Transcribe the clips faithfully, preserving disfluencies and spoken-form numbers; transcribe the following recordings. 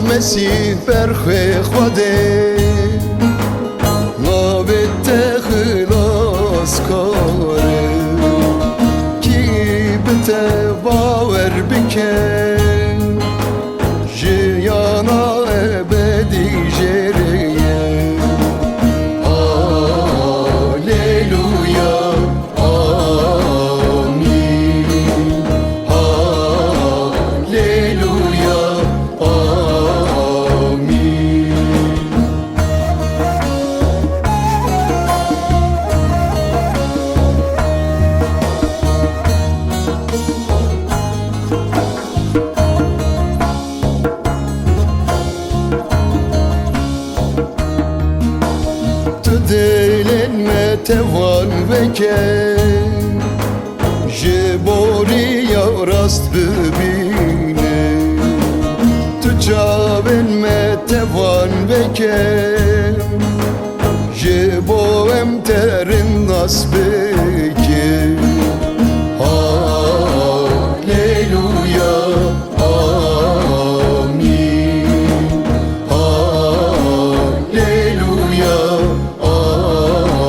Mesîh berxwê Xwedê, navê te xilaskar e. Kî bi te bawer bike, jiyana ebedî jê re ye. Haleluya. Amîn. Haleluya. Amîn. Tu dilên me tevan veke, ji bo riya rast bibîne. Tu çavên me tevan veke, ji bo em te rind nas bike. Haleluya. Amîn. Haleluya. Amîn.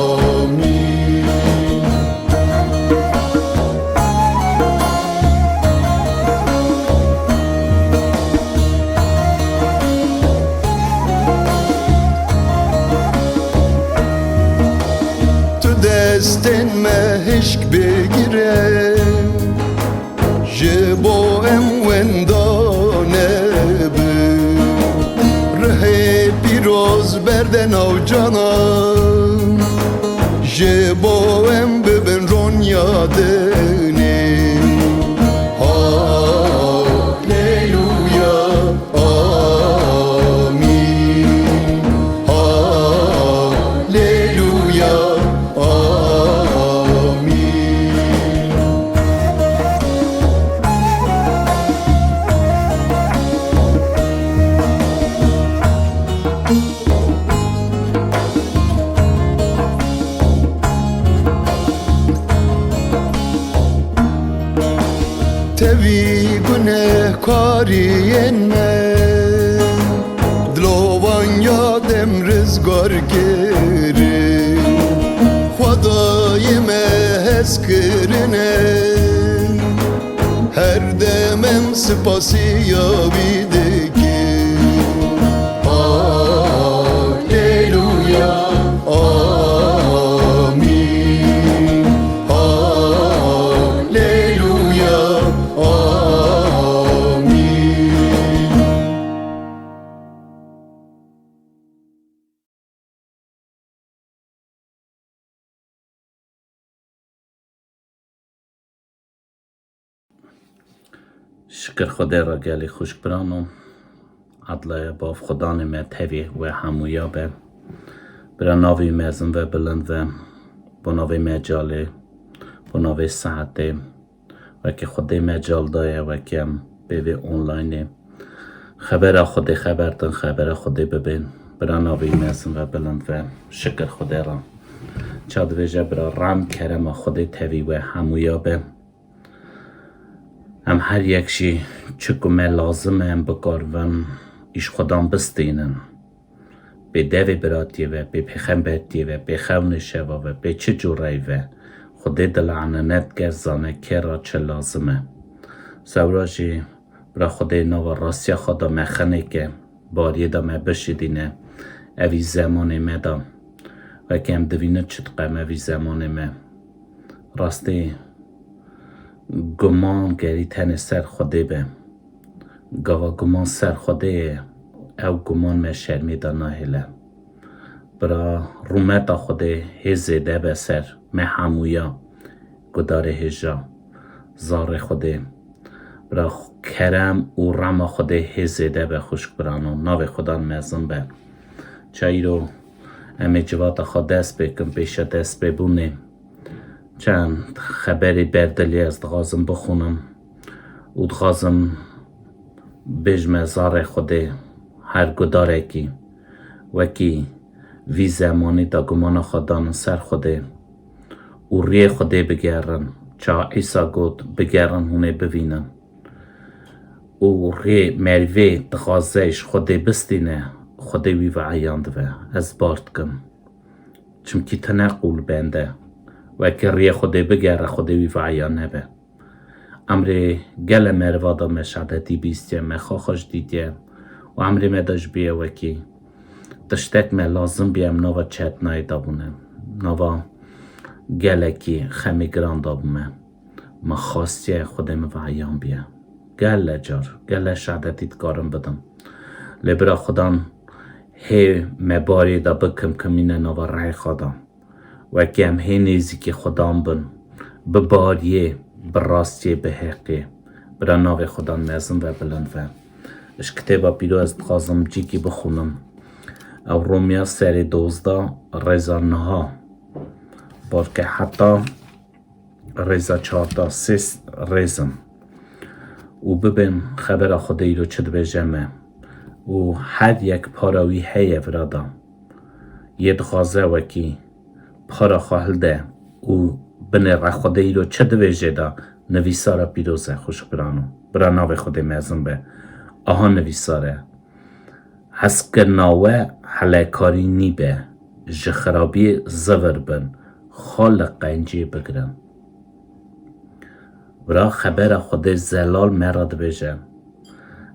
Tu destên me hişk bigire, ji bo em wenda nebin. Rihê pîroz berde nav canan, ji bo em bibin ronya dinê. Haleluya. Amîn. Haleluya. Amîn. Tevî gunehkariyên me, dilovan ya dem rizgar kiri. Xwedayê me hez kirine, her dem em spasiya wî dikin. Haleluya. Amîn. Haleluya. Amîn. Şikir Xwedê re gelî xwişk birano. Edlaya bav Xudanê me tevî we hemûya be. Bira navî mezin ve bilind ve. Bo navê mecalê, bo navê saetê. Wekî Xwedê mecal daye, wekî em pê vê onlaynê xebera Xwedê xeber din, xebera Xwedê bibên. Bira navî mezin ve bilind ve. Şikir Xwedê re. Ça divêje bira rem kerema Xwedê tevî we hemûya be. Em her yek jî çi ku me lazim e em bikaribin îş Xudan bistînin. Pê devê biratiyê ve, pê pêxembertiyê ve, pê xewnê şeva ve, pê çi cûreyî ve, Xwedê dilanenet ger zane kê ra çi lazim e. Sewra jî bira Xwedê nava rastiya xwe da me xinêke, bariyê da me bişidîne, evî zemanê me da. Weke em divînin çi diqe em evî zemanê me. Rastî guman gerî tenê ser Xwedê be. Gava guman ser Xwedê ye, ew guman me şermê de nahêle. Bira rûmeta Xwedê hê zêde be ser me hemûya gudarê hêja zarê Xwedê. Bira kerem û rema Xwedê hê zêde be xwişk birano, navê Xudan mezin be. Çayîro em ê civata xwe dest pê kin pêşe dest pê bûnê. Çend xeberê berdilî ez dixwazim bixwînim û dixwazim bêjme zarê Xwedê her gudarekî wekî vî zemanî de gumana xwe danin ser Xwedê û riyê Xwedê bigerin. Ça Îsa got, bigerin hûn ê bivînin. û rê merivê dixwaze ji Xwedê bistîne, Xwedê wî ve eyan dibe. Ez bar dikim. Çimkî tune qûl bende. Wekî riyê Xwedê bigere, Xwedê wî ve eyan nebe. Emrê gele meriva da me şehadetî bîstiye, me xaxa jî dîtiye û emrê me de jî bûye wekî tiştek me lazim bûye, em nava çetinayê da bûne. Nava gelekî xemê giran da bûme. Me xastiye Xwedê min ve eyan bûye. Gele car, gele şehadetî dikarim bidim. Lê bira Xudan hê me barê da bikimkimîne nava reyxa da. Wekî em hê nêzîkî Xudan bin, bi bariyê, bi rastiyê, bi heqê. Bira navê Xudan mezin ve bilind ve. Ji kitêba pîroz ez dixwazim cîkî bixwînim. Ew Romiya serê dozdeh rêza niha. Balke heta rêza çardeh sês rêzin. Û bibên xebera Xwedê îro çi dibêje me. Û her yek para wî heye virada. Yê dixwaze wekî para xwe hilde û binêre Xwedê îro çi dibêje da nivîsara pîroz e, xwişk birano. Bira navê Xwedê mezin be. Aha nivîsar e. Hezkirina we helekarî nîbe, ji xirabiyê zivir bin, xwe li qencê bigirin. Bira xebera Xwedê zelal me re dibêje,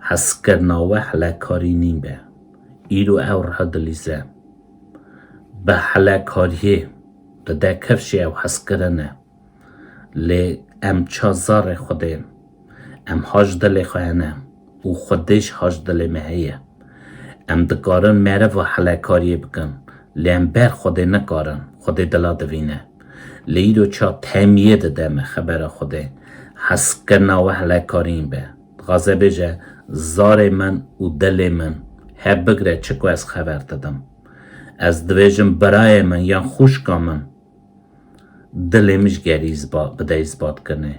hezkirina we helekarî nîbe. Îro ew rihidilîze. Bi helekariyê dide kifşê ew hezkirin e. Lê em ça zarê Xwedê, em haş dilê xwe hene û Xwedê jî haş dilê me heye. Em dikarin meriva helekariyê bikin, lê em ber Xwedê nikarin, Xwedê dila divîne. Lê îro ça temiyê dide me xebera Xwedê, hezkirina we helekarîn be. Dixwaze bêje, zarê min û dilê min, he bigre çi ku ez xeber didim. Ez dibêjim birayê min yan xwişka min, dilê min ji gerî îsba-, bide îsbatkirinê.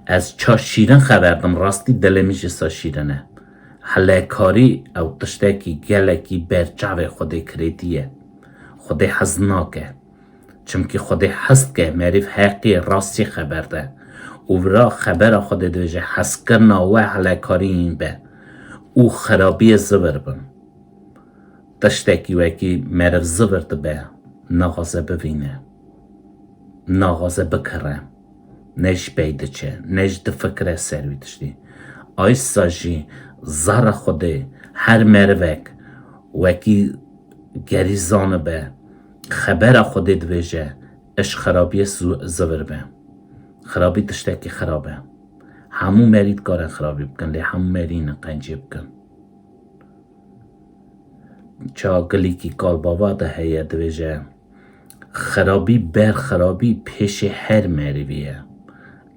Ez ça şîrin xeber dim, rastî dilê min jî sa şîrin e. Helekarî ew tiştekî gelekî ber çavê Xwedê kirêtî ye. Xwedê hez nake. Çimkî Xwedê hez dike, merîv heqî rastî xeber de. Û vira xebera Xwedê dibêje, hezkirina we helekarî be û xirabiyê zivir bin. Tiştekî wekî meriv zivir dibe, naxwaze bivîne, naxwaze bikire, ne ji pey diçe, ne jî difikire ser wî tiştî. Aysa jî zara Xwedê her merivek wekî gerî zanibe, xebera Xwedê dibêje, ji xirabiyê zu-, zivir be. Xirabî tiştekî xirab e. Hemû merî dikarin xirabî bikin, lê hemû merî ne qencî bikin. Ça gilîkî Kalbava de heye, dibêje, xirabî ber xirabî pêşê her merivî ye.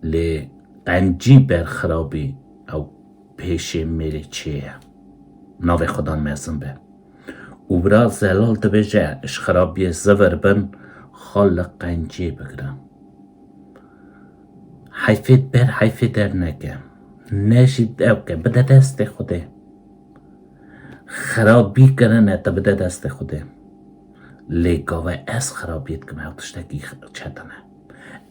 Lê qencî ber xirabî ew pêşê mêrê çê ye. Navê Xudan mezin be. Û bira zelal dibêje, ji xirabiyê zivir bin, xwe li qencê bigirin. Heyfê ber heyfê derneke. Ne jî ew ke, bide destê Xwedê. Xirabî kirine te bide destê Xwedê. Lê gava ez xirabiyê dikim, ew tiştekî çetin e.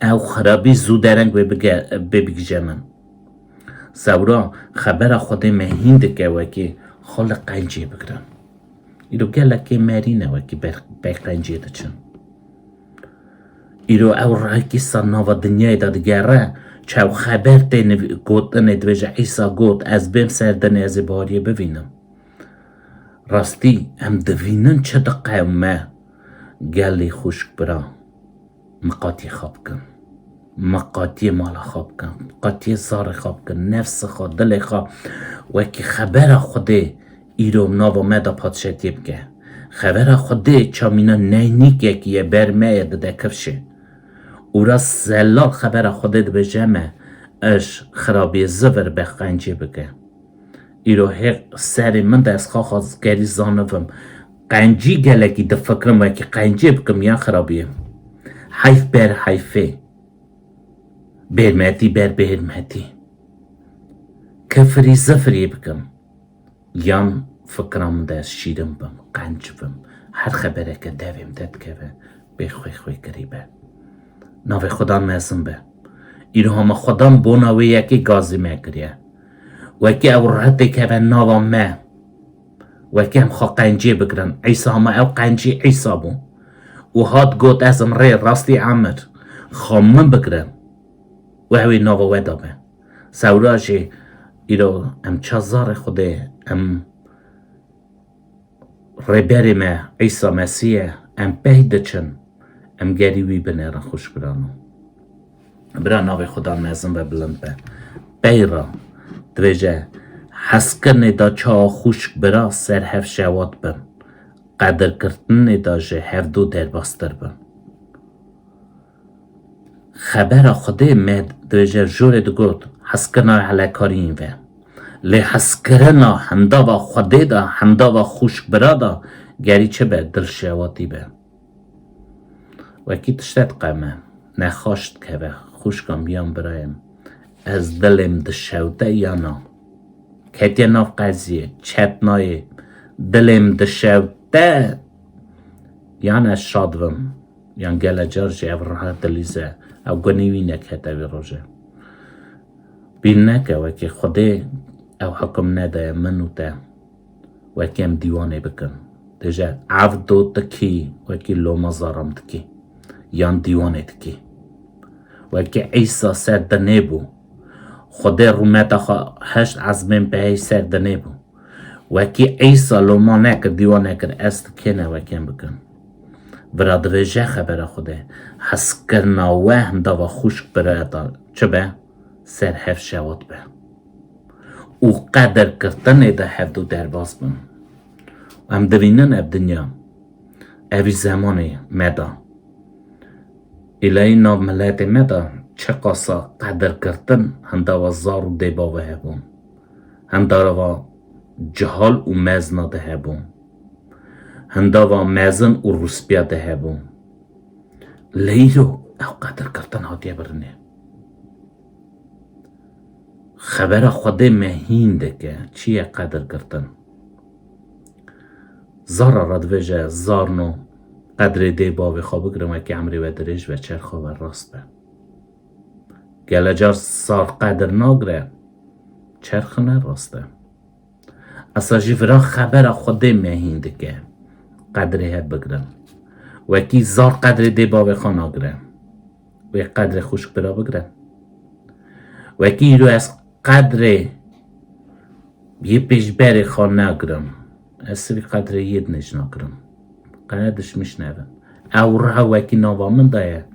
Ew xirabî zû dereng wê bige-, bê bigije min. Sewra xebera Xwedê me hîn dike wekî xwe li qencê bigirin. Îro gelekê merî ne wekî ber-, bê qencê diçin. Îro ew rehekî ser nava dinyayê de digere, çaw xeber tê niv-, gotinê dibêje, Îsa got, ez bêm ser dinê, ez ê bariyê bivînim. Rastî, em divînin çi diqewime gelî xwişk bira. Miqatiyê xwe bikin. Miqatiyê mala xwe bikin. Miqatiyê zarê xwe bikin. Nefsê xwe, dilê xwe. Wekî xebera Xwedê îro nava me de padşetiyê bike. Xebera Xwedê çamîna neynîkekî ye, ber me ye, dide kifşê. Û ra zelal xebera Xwedê dibêje me, ji xirabiyê zivir be, qencê bike. Îro hê serê min de ez xaxa gerî zanibim. Qencî gelekî difikirim, wekî qencê bikim yan xirabiyê. Heyf ber heyfê. Bêrmetî ber bêrmetî. Kifirî zifirî bikim. Yan fikira min de ez şîrin bim, qenc bim. Her xebereke devê min de dikeve, bê xwê xwê kirî be. Navê Xudan mezin be. Îro hema Xudan bona wê yekê gazî me kiriye. Wekî ew rihetê keve nava me. Wekî em xwe qencê bigirin. Îsa hema ew qencî Îsa bû. Û hat got, ez im rê, rastî, emir. Xwe min bigirin. Û ew ê nava we de be. Sewra jî îro em ça zarê Xwedê, em Rêberê me Îsa Mesîh e, em pey diçin, em gerî wî binêrin xwişk birano. Bira navê Xudan mezin ve bilind be. Pey re dibêje, hezkirinê de çawa xwişk bira ser hev şewat bin, qedirkirtinê de ji hevdu derbastir bin. Xebera Xwedê me dibêje, jorê digot, hezkirina elekariyên ve. Lê hezkirina hindava Xwedê de, hindava xwişk bira de, gerî çi be, dil şewatî be. Wekî tiştet qeme, nexaş dikeve, xwişkan biyan birayên. Ez dilêm dişewte ya na? Ketiye nav qeziyê, çet nayê, dilêm dişewte, yan ez şad bim, yan gele car jî ev riha dilîze, ew gunî wî nekete vê roje. Bîr neke wekî Xwedê ew hekum nedaye min û te. Wekî em dîwanê bikin. Dêje, evdo dikî, wekî loma zaram dikî. Yan dîwanê dikî. Wekî Îsa ser dinê bû. Xwedê rûmeta xwe heşt ezmên peyê ser dinê bû. Wekî Îsa loma nekir, dîwan nekir, ez dikêne wekî em bikin. Vira dibêje xebera Xwedê. Hezkirina we hindava xwişk bireta çi be? Ser hev şewat be. Û qedirkirtinê de hevdu derbas bin. Em dibînin ev dinya, evî zemanê me de, îlayî nav miletê me de çiqasa qedirkirtin hindava zar û dêba ve hebûn. Hindava cihal û mezna de hebûn. Hindava mezin û rûspiya de hebûn. Lê îro ew qedirkirtin hatiye birinê. Xebera Xwedê me hîn dike, çi ye qedirkirtin? Zara re dibêje, zarno, qedrê dê bavê xwe bigirin, wekî emrê we dirêj be, çerxa we rast be. Gele car zar qedir nagire, çerxine rast e. Esa jî vira xebera Xwedê me hîn dike. Qedrê hev bigirin. Wekî zar qedrê dê bavê xwe nagire. Wê qedrê xwişk bira bigire. Wekî îro ez qedrê yê pêşberê xwe nagirim. Ez sivî qedrê yê dinê jî nagirim. Qene dişmîş nevin. Ew riha wekî nava min de ye.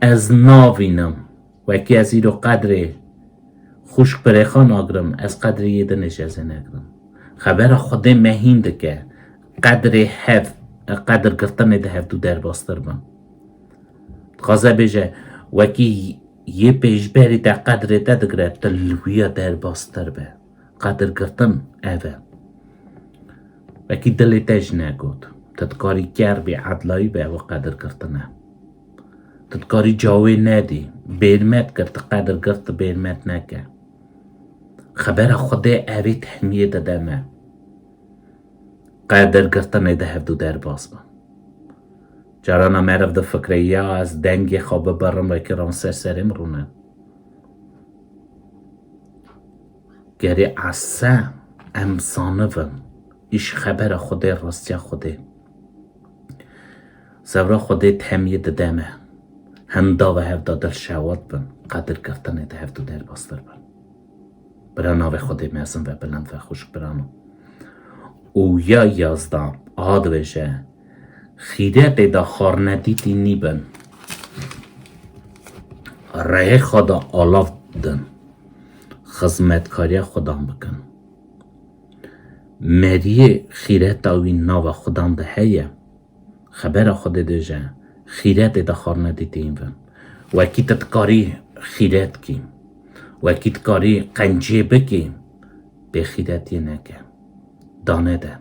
Ez navînim. Wekî ez îro qedrê xwişk birê xwe nagirim, ez qedrê yê dinê jî ez ê negirim. Xebera Xwedê me hîn dike, qedrê hev, qedirgirtinê de hevdu derbastir bin. Dixwaze bêje, wekî yê pêşberî te qedrê te digire, tu li wî ya derbastir be. Qedirgirtin ev e. Wekî dilê te jî negot. Tu dikarî ker bî, edlayî be, ew qedirgirtin e. Tu dikarî cawê nedî, bêrmet kir, tu qedir girt, tu bêrmet neke. Xebera Xwedê evê tehmiyê dide me. Qedirgirtinê de hevdu derbas bin. Carana meriv difikre, ya ez dengê xwe biberim, wekî ran ser serê min rûne. Gerê ese em zanivin, îş xebera Xwedê, rastiya Xwedê. Sewra Xwedê temiyê dide me. Henda ve hevda dil şewat bin, qedirgirtinê de hevdu derbastir bin. Bira navê Xwedê mezin ve bilind ve xwişk birano. Û ya yazda, a dibêje, xîretê de xarnedîtî nîbin. Reyê xwe de alav bidin. Xizmetkariya Xudan bikin. Meriyê xîreta wî nava Xudan de heye. Xebera Xwedê dibêje, xîretê de xarnedîtî nîbin. Wekî tu dikarî xîret kî. Wekî dikarî qenciyê bikî, bêxîretiyê neke. Dane de.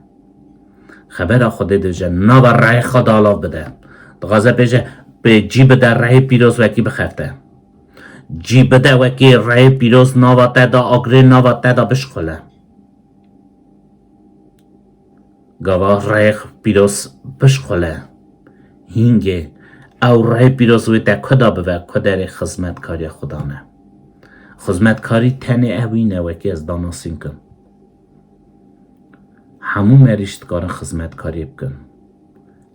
Xebera Xwedê dibêje, nava reyê xwe de alav bide. Dixwaze bêje, bê cî bide reyê pîroz wekî bixefte. Cî bide wekî reyê pîroz nava te de agirê, nava te de bişxule. Gava reyê pîroz bişxule. Hîngê ew reyê pîroz wê te kuda bive, kuderê xizmetkariya Xudan e. Xizmetkarî tenê ew nîne wekî ez danasîn kim. Hemû merî jî dikarin xizmetkariyê bikin.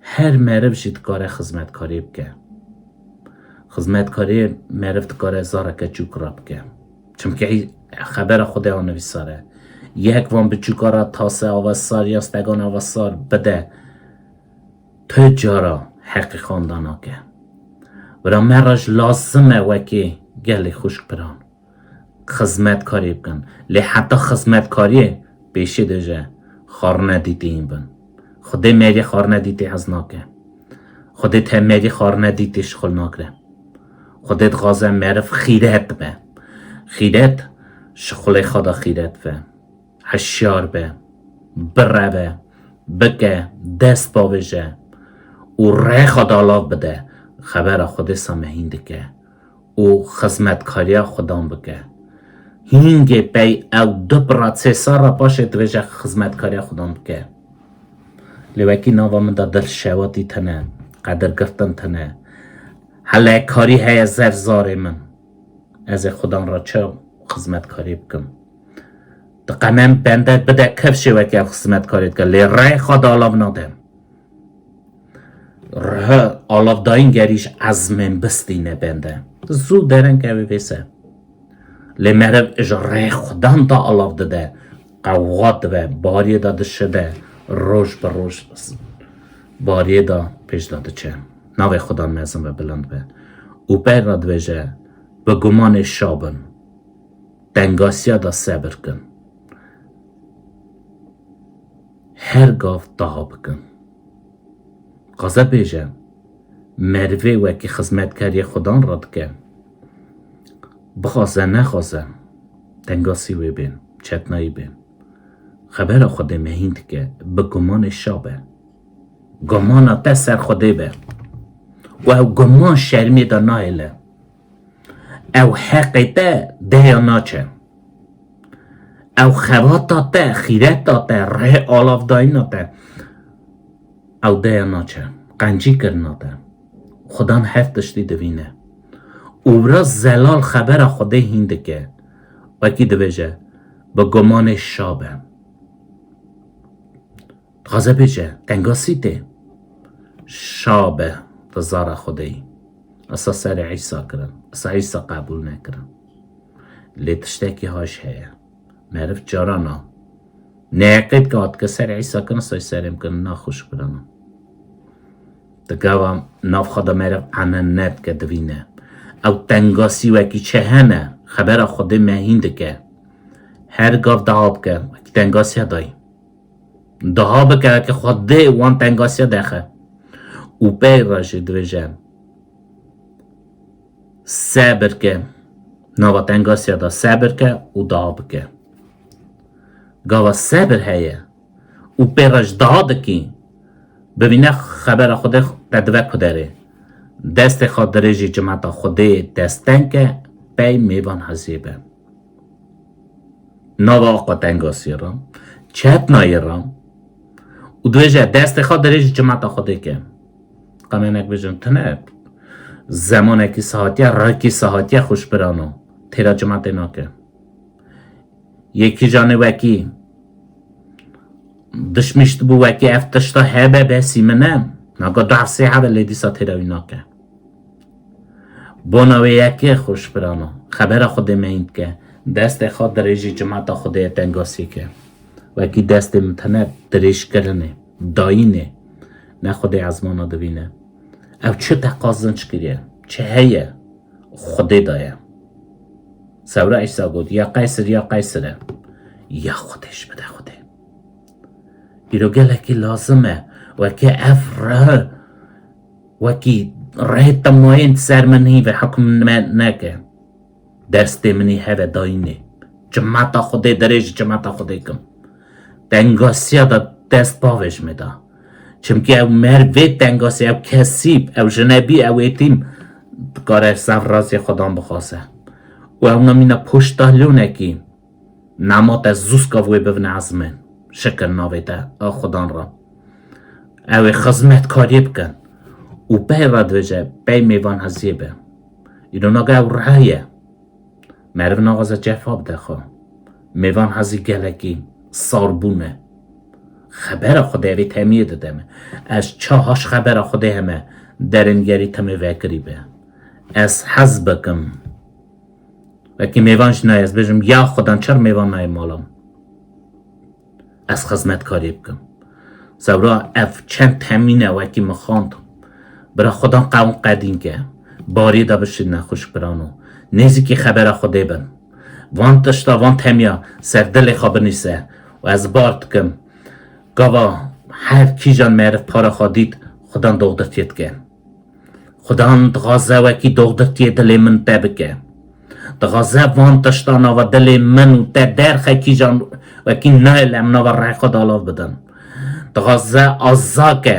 Her meriv jî dikare xizmetkariyê bike. Xizmetkariyê meriv dikare zareke çûk re bike. Çimkî xebera Xwedê a nivîsar e. Yek van biçûka re tase ava sar ya stegan ava sar bide, tu cara heqî xanda nake. Bira me re ji lazim e wekî gelê xwişk piran xizmetkarî bikin. Lê heta xizmetkariyê pêşî de ji xwarine dîtî hîn bin. Xwedê meriyê xwarine dîtî hez nake. Xwedê te meriyê xwarine dîtî şixul nakire. Xwedê dixwaze meriv xîret be. Xîret, şixulê xwe de xîret be. Hişyar be. Bireve. Bike. Dest bavêje. Û rê xwe de alav bide. Xebera Xwedê sa me hîn dike. Û xizmetkariya Xudan bike. Hîngê pey ew du pira çê sar re paşê dibêje xizmetkariya Xudan bike. Lê wekî nava min de dil şewatî tine, qedirgirtin tine. Helekarî heye zer zarê min. Ez ê Xudan re çi xizmetkarî bikim? Diqemen bende bide kifşê wekî ev xizmetkarî dike. Lê rê xwe de alav nade. Rih alavdayîn gerî ji ezmên bistîne bende. Zû dereng ew ê vêse. Lê meriv ji rê Xudan de alav dide. Qewat dibe, bariyê de dişide, roj bi roj bariyê de pêş de diçe. Navê Xudan mezin ve bilind be. Û pey re dibêje, bi gumanê şa bin. Tengasiya de sebir kin. Her gav daha bikin. Qaze bêje, merivê wekî xizmetkariyê Xudan re dike. Bixwaze nexwaze, tengasî wê bên, çetnayî bên. Xebera Xwedê me hîn dike, bi gumanê şa be. Gumana te ser Xwedê be. Û ew guman şermê de nahêle. Ew heqê te deya naçe. Ew xebata te, xîreta te, rê alavdayîna te, ew deya naçe. Qencî kirina te. Xudan her tiştî divîne. Û bira zelal xebera Xwedê hîn dike. Wekî dibêje, bi gumanê şa be. Dixwaze bêje, tengasî tê. Şa be, di zara Xwedê. Esa serê Îsa kirin. Esa Îsa qebûl nekirin. Lê tiştekî haş heye. Meriv carana neqîd ke hatike serê Îsa kirin, esa serê min kirin, na xwişk birana. Di gava nav xwe de meriv ene nedike divîne. Ew tengasî wekî çi hene, xebera Xwedê me hîn dike. Her gav daha bike, wekî tengasiya dayî. Daha bike ke Xwedê wan tengasiya dexe. Û pey re jî dibêje, sebir ke, nava tengasiya de sebir ke û daha bike. Gava sebir heye û pê re ji daha dikî, bibîne xebera Xwedê te dive ku derê. Destê xwe dirêjî cimeta Xwedê desteng ke, pey mêvan heziyê be. Nava aqwa tengasiyê re, çetnayê re û dibêje destê xwe dirêjî cimeta Xwedê ke. Qemenek bêjin tune zemanekî sahatiye, rikî sahatiye xwişk birano. Têra cimetê nake. Yekî canê wekî dişmîşt bû wekî ev tişta hebe besî min e. Naga du hesê hebe lê dîsa têra wî nake. Bona wê yekê xwişk birano. Xebera Xwedê me hîn dike. Destê xwe dirêjî cimeta Xwedê ye tengasî ke. Wekî destê min tene dirêjkirinê, dayînê. Ne Xwedê ezmana divîne. Ew çi te qazinc kiriye? Çi heye? Xwedê daye. Sewra Îsa got, ya Qeysir, ya Qeysir e. Ya Xwedê jî bide Xwedê. Îro gelekî lazim e, weke ev re, wekî rê timayên ser min hîn ve hukm me neke. Destê min î heve dayînê. Cimeta Xwedê dirêj cimeta Xwedê kim. Tengasiya de dest bavêj me da. Çimkî ew mervê tengasî, ew kesîb, ew jinebî, ew êtîm dikare ser razê Xwedan bixwaze. Û ew namîna poştalonekî nema te zû skav wê bivine ezmên. Şikir navê te, a Xwedan re. Ew ê xizmetkariyê bikin. Û pey re dibêje, pey mêvan heziyê be. Îro naga ew rehe ye. Meriv naxwaze cefa bide xwe. Mêvan hezî gelekî sarbûn e. Xebera Xwedê evê temiyê dide me. Ez çawa ji xebera Xwedê heme derêngerî timê vekirî be. Ez hez bikim. Wekî mêvan jî nayê ez bêjim, ya Xudan, çer mêvan nayê mala min? Ez xizmetkariyê bikim. Sewra ev çend temîn e wekî min xwend. Bira Xudan qewm qedîn ke. Bariyê de bişîne xwişk birano. Nêzîkî xebera Xwedê bin. Van tişta, van temiya ser dilê xwe binîse. Û ez bar dikim. Gava her kîjan meriv para xwe dît, Xudan doxdirtiyê dike. Xudan dixwaze wekî doxdirtiyê dilê min te bike. Dixwaze van tişta nava dilê min û te derxe kîjan wekî nayê li em nava rê xwe de alav bidin. Dixwaze aza ke.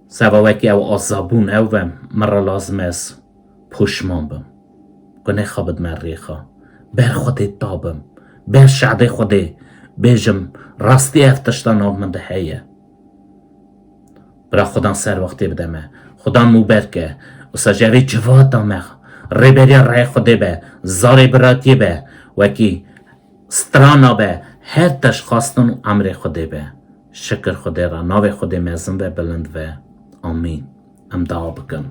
Seva wekî ew aza bûn ew ve min re lazim e ez poşman bim. Gunê xwe bidime rê xwe. Ber Xwedê ta bim. Ber şadê Xwedê bêjim, rastî ev tişta nav min de heye. Bira Xudan ser wextê bide me. Xudan mûber ke. Wisa ji evê civata me. Rêberiya raya Xwedê be. Zarê biratiyê be. Wekî strana be. Her tişt xwestin û emrê Xwedê be. Şikir Xwedê re. Navê Xwedê mezin ve, bilind ve. Amîn. Em dua bikin.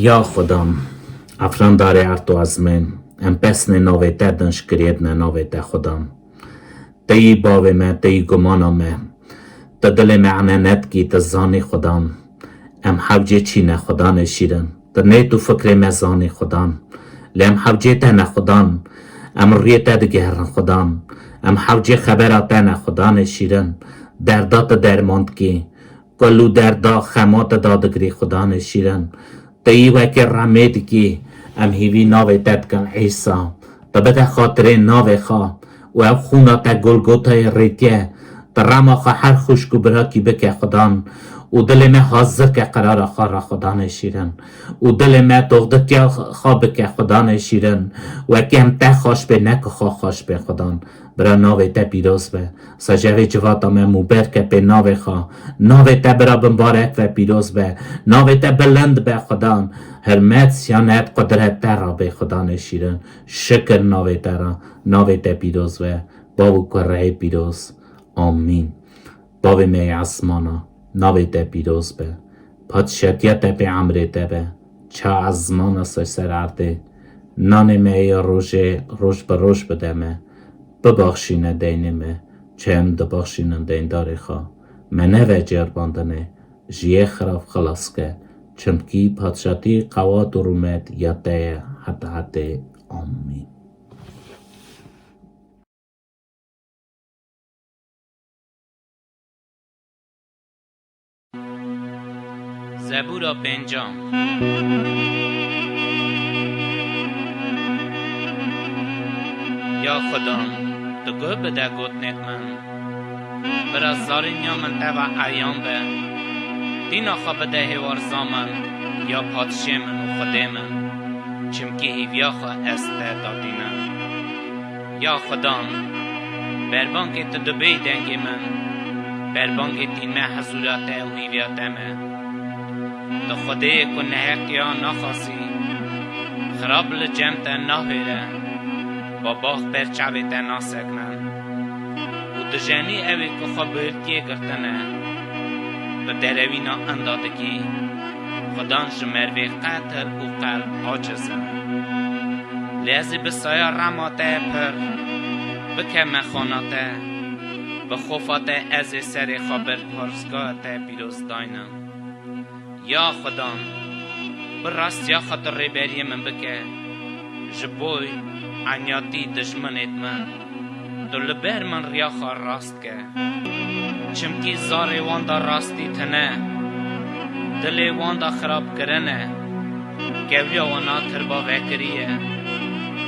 Ya Xudan, efrandarê erd û ezmên, em pesnê navê te din, şikiriyê dine navê te Xudan. Te yî bavê me, te yî gumana me. Tu dilê me enenet kî, tu zanî Xudan. Em hewcê çî ne Xudanê şîrin. Tu nêt û fikrê me zanî Xudan. Lê em hewcê te ne Xudan. Em rûyê te digerin Xudan. Em hewcê xebera te ne Xudanê şîrin. Derda tu derman dikî. Kul û derda xema tu dadigirî Xudanê şîrin. Tu yî wekî remê dikî. Em hîvî navê te dikin Îsa. Tu bide xatirê navê xwe û ev xûna te Golgotayê rêtiye. Tu rema xwe her xwişk û birakî bike Xudan û dilê me hazir ke qerara xwe re Xudanê şîrin û dilê me doxditiya xwe bike Xudanê şîrin. Wekî em te xweş bê, ne ku xwe xweş bê Xudan. Bira navê te pîroz be. Sa ji evê civata me mûber ke pê navê xwe. Navê te bira bimbarek ve, pîroz be. Navê te bilind be Xudan. Hirmet, siyanet, qudret te re bê Xudanê şîrin. Şikir navê te re. Navê te pîroz be. Bav û kureyê pîroz. Amîn. Bavê me yê esmana, navê te pîroz be. Padşatiya te pê emrê te be. Ça ezmana ser ser erdê. Nanê me yê rojê roj bi roj bide me. Bibaxşîne deynê me, çi em dibaxşînin deyndarê xwe. Me neve ceribandinê, ji yê xirab xilas ke. Çimkî padşatî, qewat û rûmet ya te ye heta hetê. Amîn. Zebûra pêncem. Ya Xudan, tu guh bide gotinêt min. Bira zarîniya min te ve eyan be. Tîna xwe bide hêwarza min, ya padşê min û Xwedê min. Çimkî hîviya xwe ez te datînim. Ya Xudan, berbangê tu dibêy dengê min, berbangê tînme hezûra te û hîviya te me. Tu Xwedê yê ku neheqiya naxasî, xirab li cem te nahêre, babax ber çavê te nasekne. Û dijenî ew ê ku xwe bi hirtiyê girtine, tu derewîna inda dikî. Xudan ji mervê qetir û qelb aciz e. Lê ez ê bi saya rema te pir bikeme xana te, bi xofa te ez ê serê xwe ber parstgeha te pîroz daynim. Ya Xudan, bi rastiya xwe tu rêberiyê min bike, ji bo eniyatî dijminêt min, tu li ber min riya xwe rast ke. Çimkî zarê wan de rastî tine, dilê wan de xirabkirin e, kewiya wana tirba vekirî ye.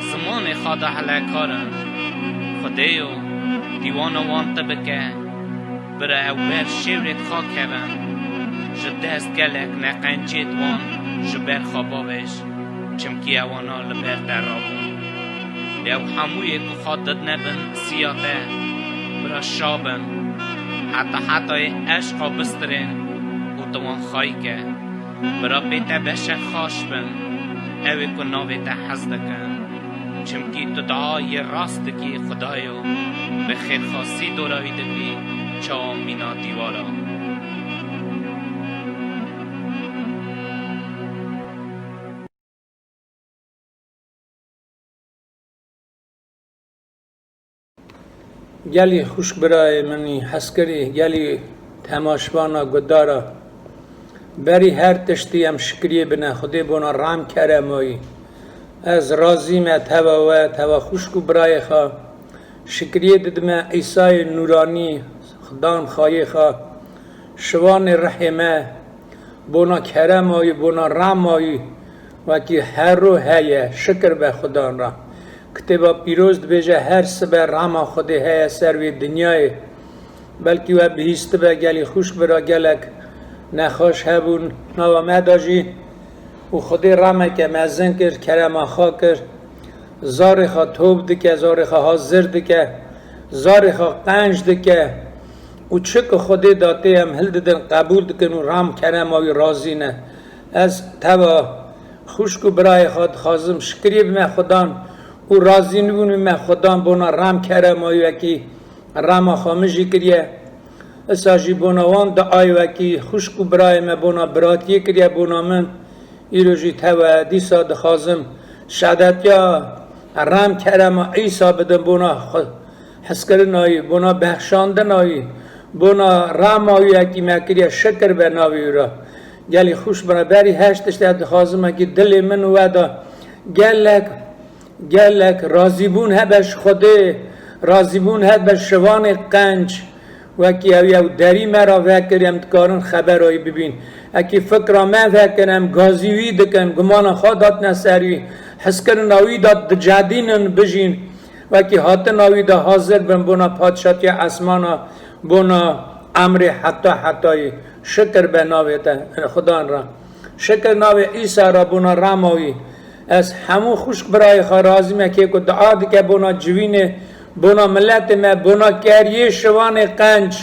Zimanê xwe de helekar in. Xwedêyo, dîwana wan tu bike, bira ew ber şêwrêt xwe kevin. Ji dest gelek neqencêt wan ji ber xwe bavêj. Çimkî ewana li ber te rabûn. Lê ew hemûyê ku xwe didine bin siya te, bira şa bin. Heta hetayê eşqa bistirên û tu wan xayî ke. Bi Rabbê te beşe xaş bin, ew ê ku navê te hez dikin. Çimkî tu duayê rast dikî Xudayo, bi xêrxwastî dora wî dibî, çawa mîna dîwara. Gelî xwişk birayê min î hezkirî, gelî temaşvana guhdara, berî her tiştî em şikriyê bine Xwedê bona rem keremayî. Ez razî me teva we, teva xwişk û birayê xwe. Şikriyê didime Îsayê nûranî, Xudan xayê xwe, şivanê rihê me, bona keremayî, bona ramayî, wekî her ro heye, şikir be Xudan ra. Kitêba Pîroz dibêje, her sibe rama Xwedê heye ser vê dinyayê. Belkî we bihîstibe, gelî xwişk bira, gelek nexweş hebûn, nava me de jî û Xwedê rameke mezin kir, kerema xwe kir. Zarê xwe top dike, zarê xwe hazir dike, zarê xwe qenc dike û çi ku Xwedê datê em hildidin, qebûl dikin û ram kerema wî razî ne. Ez teva xwişk û birayê xwe dixwazim şikriyê bime Xudan û razînibûn bime Xudan bona ram kerema wî wekî rama xwe min jî kiriye. Isa jî bona wan diayê wekî xwişk û birayê me bona biratiyê kiriye bona min. Îro jî tewe dîsa dixwazim şadetiya rem kerema Îsa bidim bona xwe hezkirinayî, bona bexşandinayî, bona ramayî wekî me kiriye, şikir be navê wî re. Gelî xwişk bira, berî her tiştê dixwazim wekî dilê min û we de gelek Gelek razîbûn hebe ji Xwedê, razîbûn hebe ji şivanê qenc, wekî ew yew derî me re vekir, em dikarin xebera wî bibîn. Ekî fikra me vekir, em gazî wî dikin, gumana xwe datine ser wî, hezkirina wî de dicedînin bijîn, wekî hatina wî de hazir bin bona padşatiya esmana, bona emrê heta hetayî. Şikir be navê te, Xudan re. Şikir navê Îsa re bona rama wî. Ez hemû xwişk birayê xwe razî me kê ku dua dike bona civînê, bona miletê me, bona keriyê şivanê qenc,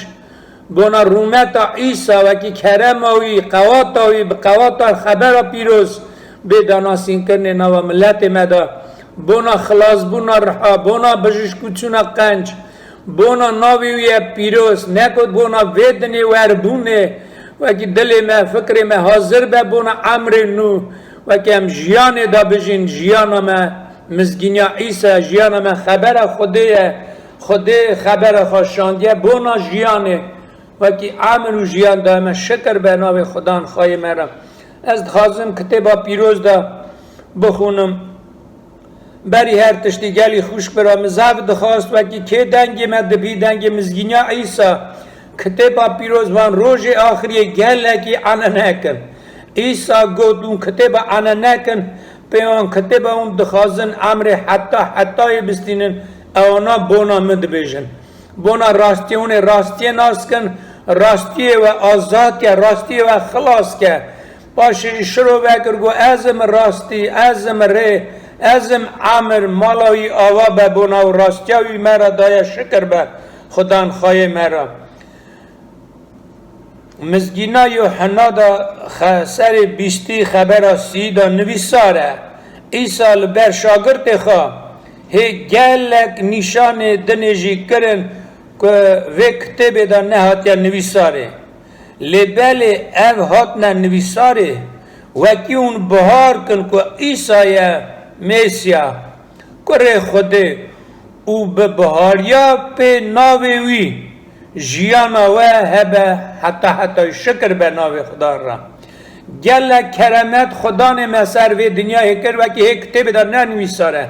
bona rûmeta Îsa wekî kerema wî, qewata wî, bi qewata xebera pîroz bê danasînkirinê nava miletê me de, bona xilasbûna riha, bona bijîşkûçûna qenc, bona navê wî ye pîroz, ne ku bona vê dinê werbûnê, wekî dilê me, fikrê me hazir be bona emrê nû, wekî em jiyanê de bijîn, jiyana me mizgîniya Îsa, jiyana me xebera Xwedê ye, Xwedê xebera xwe şandiye bona jiyanê, wekî emir û jiyan daye me, şikir be navê Xudan xayê me re. Ez dixwazim kitêba pîroz de bixwînim. Berî her tiştî gelî xwişk bira, min zaf dixwast wekî kê dengê me dibî, dengê mizgîniya Îsa. Kitêba pîroz van rojê axiriyê gelekî ane nekin. Îsa got, hûn kitêba ane nekin, pê wan kitêba hûn dixwazin emrê heta hetayê bistînin, ewana bona min dibêjin. Bona rastiyê hûn ê rastiyê nas kin, rastiyê we azad ke, rastiyê we xilas ke. Paşê jî şiro vekir, got, ez im rastî, ez im rê, ez im emir, mala wî ava be bona û rastiya wî me re daye, şikir be Xudan xayê me re. Mizgîna Yuhanna de xe-, serê bîstî xebera sî de nivîsar e. Îsa li ber şagirtê xwe hê gelek nîşanê dinê jî kirin ku vê kitêbê de nehatiye nivîsarê. Lê belê ev hatine nivîsarê, wekî hûn bihar kin ku Îsa ye Mêsiya, Kurê Xwedê û bi bihariya pê navê wî jiyana we hebe heta hetayî, şikir be navê Xudan re. Gelek keremet Xudanê me ser vê dinyayê kir, wekî hê kitêbê de ne nivîsar e.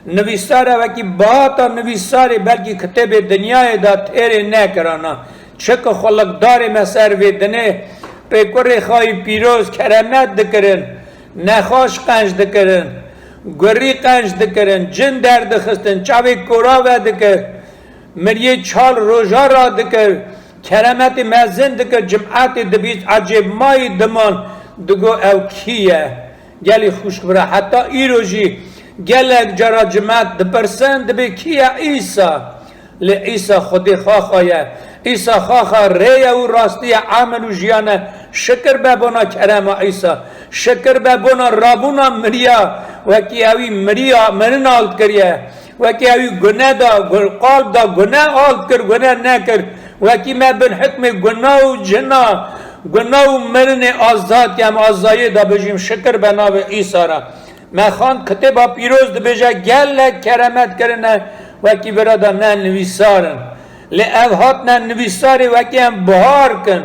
Nivîsar e, wekî bihata nivîsarê belkî kitêbê dinyayê de têrê nekirana. Çi ku xulukdarê me ser vê dinê, pê kurê xayî pîroz keremet dikirin, nexweş qenc dikirin, gurî qenc dikirin, cin derdixistin, çavê kora vedikir, miriyê çal roja radikir, keremetê mezin dikir, cimetê dibîst ecêb mayî diman, digo ew kî ye? Gelî xwişk bira, heta îro jî gelek cara cimet dipirsin, dibê kî ye Îsa? Lê Îsa Xwedê xaxa ye. Îsa xaxa rê ye û rastî ye, emir û jiyan e. Şikir be bona kerema Îsa. Şikir be bona rabûna miriya, wekî ewî miriya, mirin alt kiriye. Wekî ewî gune da, gu-, qalb da gune alt kir, gune nekir. Wekî me bin hikmê guna û cina, guna û mirinê azad ke em azayê da bijîm. Şikir be navê Îsa ra. Me xwend kitêba pîroz dibêje gelek keremet kirine, wekî vira da ne nivîsar in. Lê ev hatine nivîsarê wekî em bihar kin.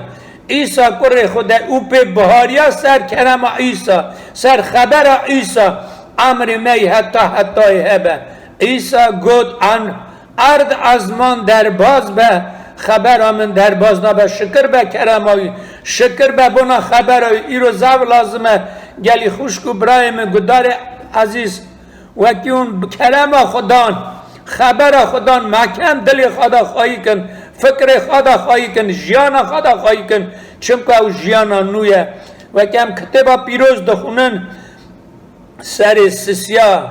Îsa kurê Xwedê û pê bihariya ser kerema Îsa, ser xebera Îsa, emrê me yî heta hetayê hebe. Îsa got, an erd ezman derbaz be, xebera min derbaz nabe. Şikir be kerema wî, şikir be bona xebera wî. Îro zaf lazim e, gelî xwişk û birayê min, gudarê ezîz, wekî hûn bi kerema Xudan, xebera Xudan, mekem dilê xwe da xwayî kin, fikrê xwe da xwayî kin, jiyana xwe da xwayî kin, çimku ew jiyana nû ye. Wekî em kitêba pîroz dixwînin, serê sisiya,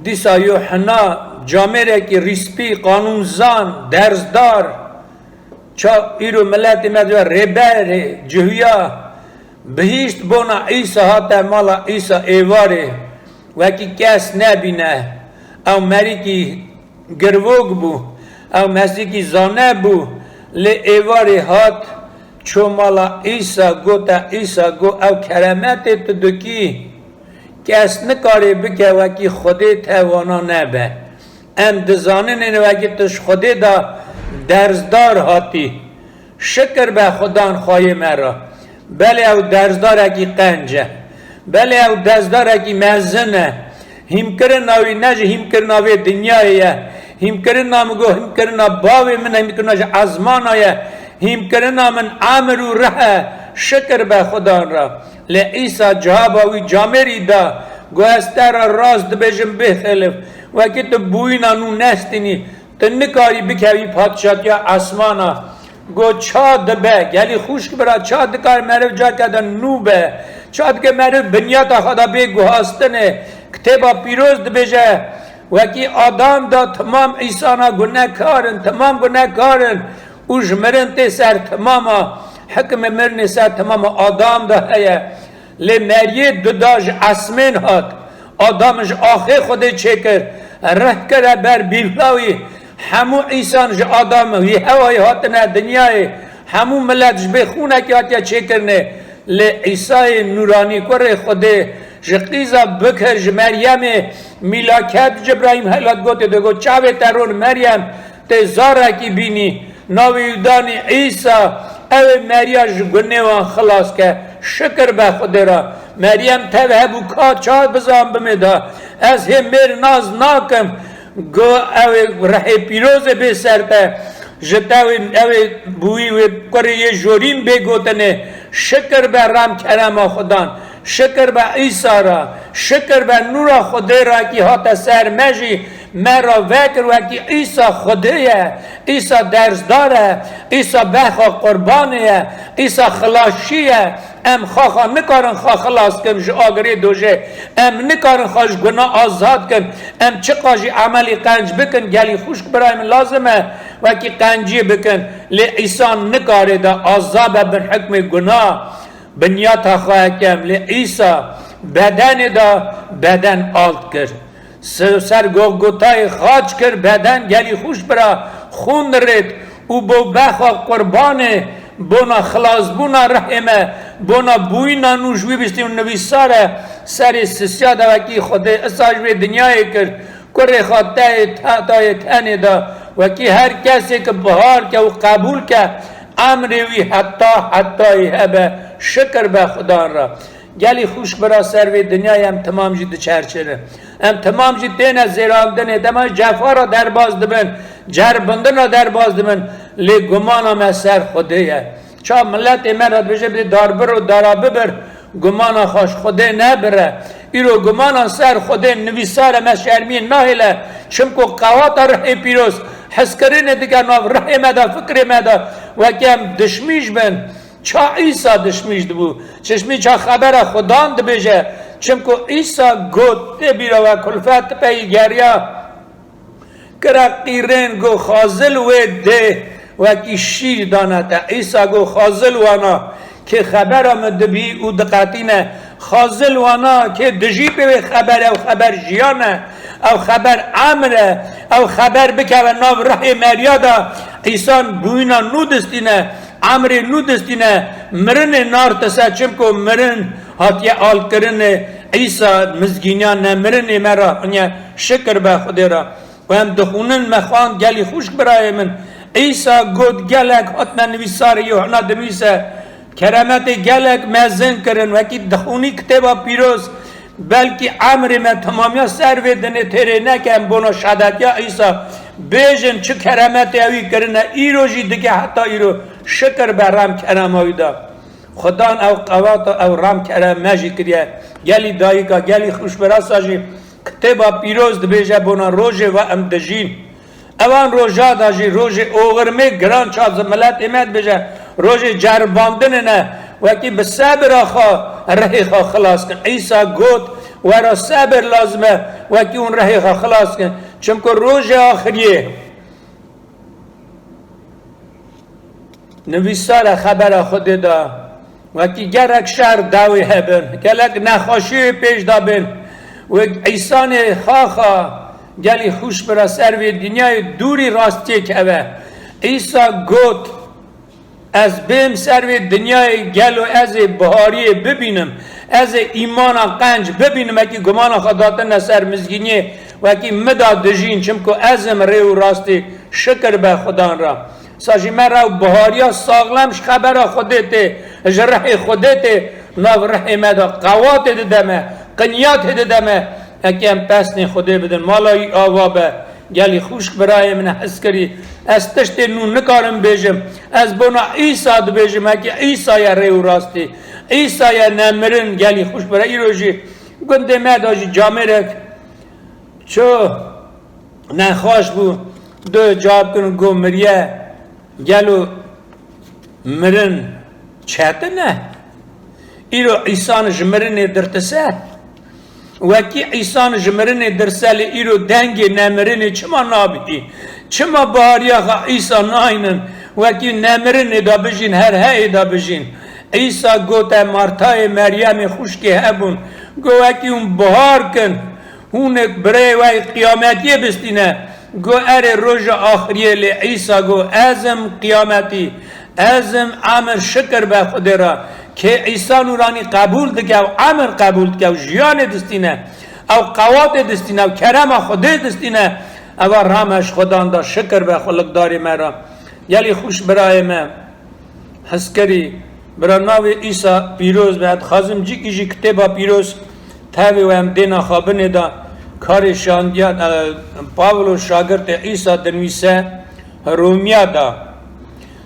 dîsa Yuhena, camêrekî rîspî, qanûnzan, derzdar, ça îro miletê me dibe rêberê, cihuya, bihîşt bona Îsa hate mala Îsa êvarê, wekî kes nebîne. Ew merîkî girvok bû, ew mesîkî zane bû, lê êvarê hat, ço mala Îsa, gote Îsa, got, ew keremetê tu dikî, kes nikarê bike wekî Xwedê te wana nebe. Em dizanin ên wekî tu ji Xwedê de derzdar hatî. Şikir be Xudan xwayê me re. Belê ew derzdarekî qenc e. Belê ew derzdarekî mezin e. Hîmkirina wî ne ji hîmkirina vê dinyayê ye. Hîmkirina min got, hîmkirina bavê min e, hîmkirina ji ezmana ye. Hîmkirina min emir û rih e. Şikir be Xudan re. Lê Îsa cihaba wî camêrî da, got, ez te re rast dibêjim bêxêlif. Wekî tu bûyîna nû nestînî, tu nikarî bikevî padşatiya esmana. Got, ça dibe, gelî xwişk bira, ça dikar meriv carke de nû be? Ça dike meriv binyata xwe de bê guhastinê? Kitêba pîroz dibêje, wekî Adam da timam îsana gunekar in, timam gunekar in û ji mirin tê ser timama, hikmê mirinê ser timama Adam da heye. Lê meriyê duda ji esmên hat. Adam ji axê Xwedê çêkir, rih kire ber bîvla wî. Hemû însan ji Adam wî hewayî hatine dinyayê. Hemû milet ji bê xûnekî hatiye çêkirinê. Lê Îsayê nûranî kurê Xwedê ji qîza bikir ji Meryemê mîla ket Cibrayîm helat gotê de got, çavê te ron Meryem, tê zarekî bînî, navê wî danî Îsa, ew ê meriya ji gunê wan xilas ke. Şikir be Xwedê re. Meryem tev hebû ka çav bizan bimê da. Ez hê mêr nas nakim. Go ew ê rihê pîrozê bê ser te. Ji te wê ew ê bûyî wê kurê yê jorîn bê gotinê. Şikir be rem kerema Xudan. Şikir be Îsa re, şikir be nûra Xwedê re kî hate ser me jî, me re vekir wekî Îsa Xwedê ye, Îsa dersdar e, Îsa bexa qurbanê ye, Îsa xilasçî ye. Em xwe xwe nikarin xwe xilas kin ji agirê dojê. Em nikarin xwe ji guna azad kin. Em çiqa jî emelî qenc bikin, gelî xwişk birayê min lazim e wekî qencî bikin. Lê Îsa nikare de azabe bin hikmê guna. Binyata xwe hekem lê Îsa bedenê de beden alt kir. Se-, ser Golgotayê xaç kir, beden gelî xwişk bira, xûn dirêt û bo bexa qurbanê bona xilasbûna rihê me, bona bûyîna nû ji wî bistî û nivîsar e, serê sisiya de wekî Xwedê isa ji vê dinyayê kir. Kurê xwe teyê te-, tayê tenê de wekî her kesê ki bihar ke û qebûl ke, emrê wî heta hetayî hebe, şikir be Xudan re. Gelî xwişk bira ser vê dinyayê em timam jî diçerçirin. Em timam jî têne zêrandinê, dema cefa re derbaz dibin, cerbindin re derbaz dibin, lê gumana me ser Xwedê ye. Ça miletê me re dibêje bidê darbir û dara bibir, gumana xwe ji Xwedê nebire. Îro gumana ser Xwedê nivîsare me şermiyê nahêle. Çimku qewata rihê pîroz, hezkirinê dike nav rihê me de, fikrê me de, wekî em dişmîş bin. Ça Îsa dişmîş dibû? Çişmî ça xebera Xudan dibêje. Çimku Îsa got, tê bîra we kulfet pey geriya. Kira qîrên go xazil wê dê wekî şîr dane te. Îsa go xazil wana, Kê xebera min dibî û diqetîne, xazil wana, kê dijî pê wê xeber, ew xeber jiyan e, ew xeber emr e, ew xeber bikeve nav rihê meriya de, Îsan bûyîna nû distîne, emrê nû distîne, mirinê nartise, çimko mirin hatiye alkirinê, Îsa mizgîniya nemirinê me re, aniye şikir be Xwedê re. Û em dixwînin, me xwend, gelî xwişk birayê min. Îsa got, gelek hatine nivîsarê, Yuhanna dinivîse, keremetê gelek mezin kirin, wekî dixwînî kitêba pîroz, belkî emrê me temamiya ser vê dinê têrê neke, em bona şehadetiya Îsa bêjin, çi keremetê ewî kirine, îro jî dike, heta îro şikir be rem kerema wî da. Xudan ew qewata, ew rem kerem me jî kiriye. Gelî dayika, gelî xwişbirasa jî kitêba pîroz dibêje bona rojê ve em dijîn. Evan roja da jî rojê oxirmê giran çar miletê me dibêje, rojê ceribandinê ne, wekî bi sebira xwe rihê xwe xilas kin. Îsa got, wera sebir lazim e, wekî hûn rihê xwe xilas kin. Çimku rojê axiriyê. Nivîsare xebera Xwedê da, wekî gelek şer dawî hebin, gelek nexweşiyê pêş da bin, wek Îsanê xaxa gelî xwişk bira ser vê dinyayê dûrî rastiyê keve. Îsa got, ez bêm ser vê dinyayê gelo ez ê bihariyê bibînim, ez ê îmana qenc bibînim, wekî gumana xwe datine ser mizgîniyê, wekî mi da dijîn, çimku ez im rê û rastî, şikir be Xudan ra. Sa jî me re ew bihariya saxlem ji xebera Xwedê tê, ji rihê Xwedê tê, nav rihê me de qewatê dide me, qinyatê dide me, eke em pesnê Xwedê bidin. Mala wî ava be, gelî xwişk birayê min e hizkirî. Ez tiştê nû nikarim bêjim. Ez bona Îsa dibêjim, eke Îsa ye rê û rastî. Îsa ye nemirin, gelî xwişk bira. Îro jî gundê me de jî camêrek ço nexweş bû, du cawab kirin, got, miriye, gelo mirin çetin e? Îro Îsan ji mirinê dirtise? Wekî Îsan ji mirinê dirse, lê îro dengê nemirinê çima nabî? Çima bariya xwe Îsa naynin? Wekî nemirinê de bijîn, her heyê de bijîn. Îsa gote Martayê, Meryemê, xwişkê hebûn. Got, wekî hûn bihar kin, hûn ê birê we yê qiyametiyê bistîne. Got, erê, roja axiriyê, lê Îsa got, ez im qiyametî, ez im emir, şikir be Xwedê re. Kê Îsa nûranî qebûl dike û emir qebûl dike û jiyanê distîne, ew qewatê distîne, ew kerema Xwedê distîne, eva rame ji Xudan da, şikir be xwe likdarê me re. Gelî xwişk birayê me. Hizkirî, bira navê Îsa pîroz be. Dixwazim cîkî jî kitêba pîroz tevî we em dêna xwe binê de karê şandiya, e, Pawlo şagirtê Îsa dinivîse Romiya de.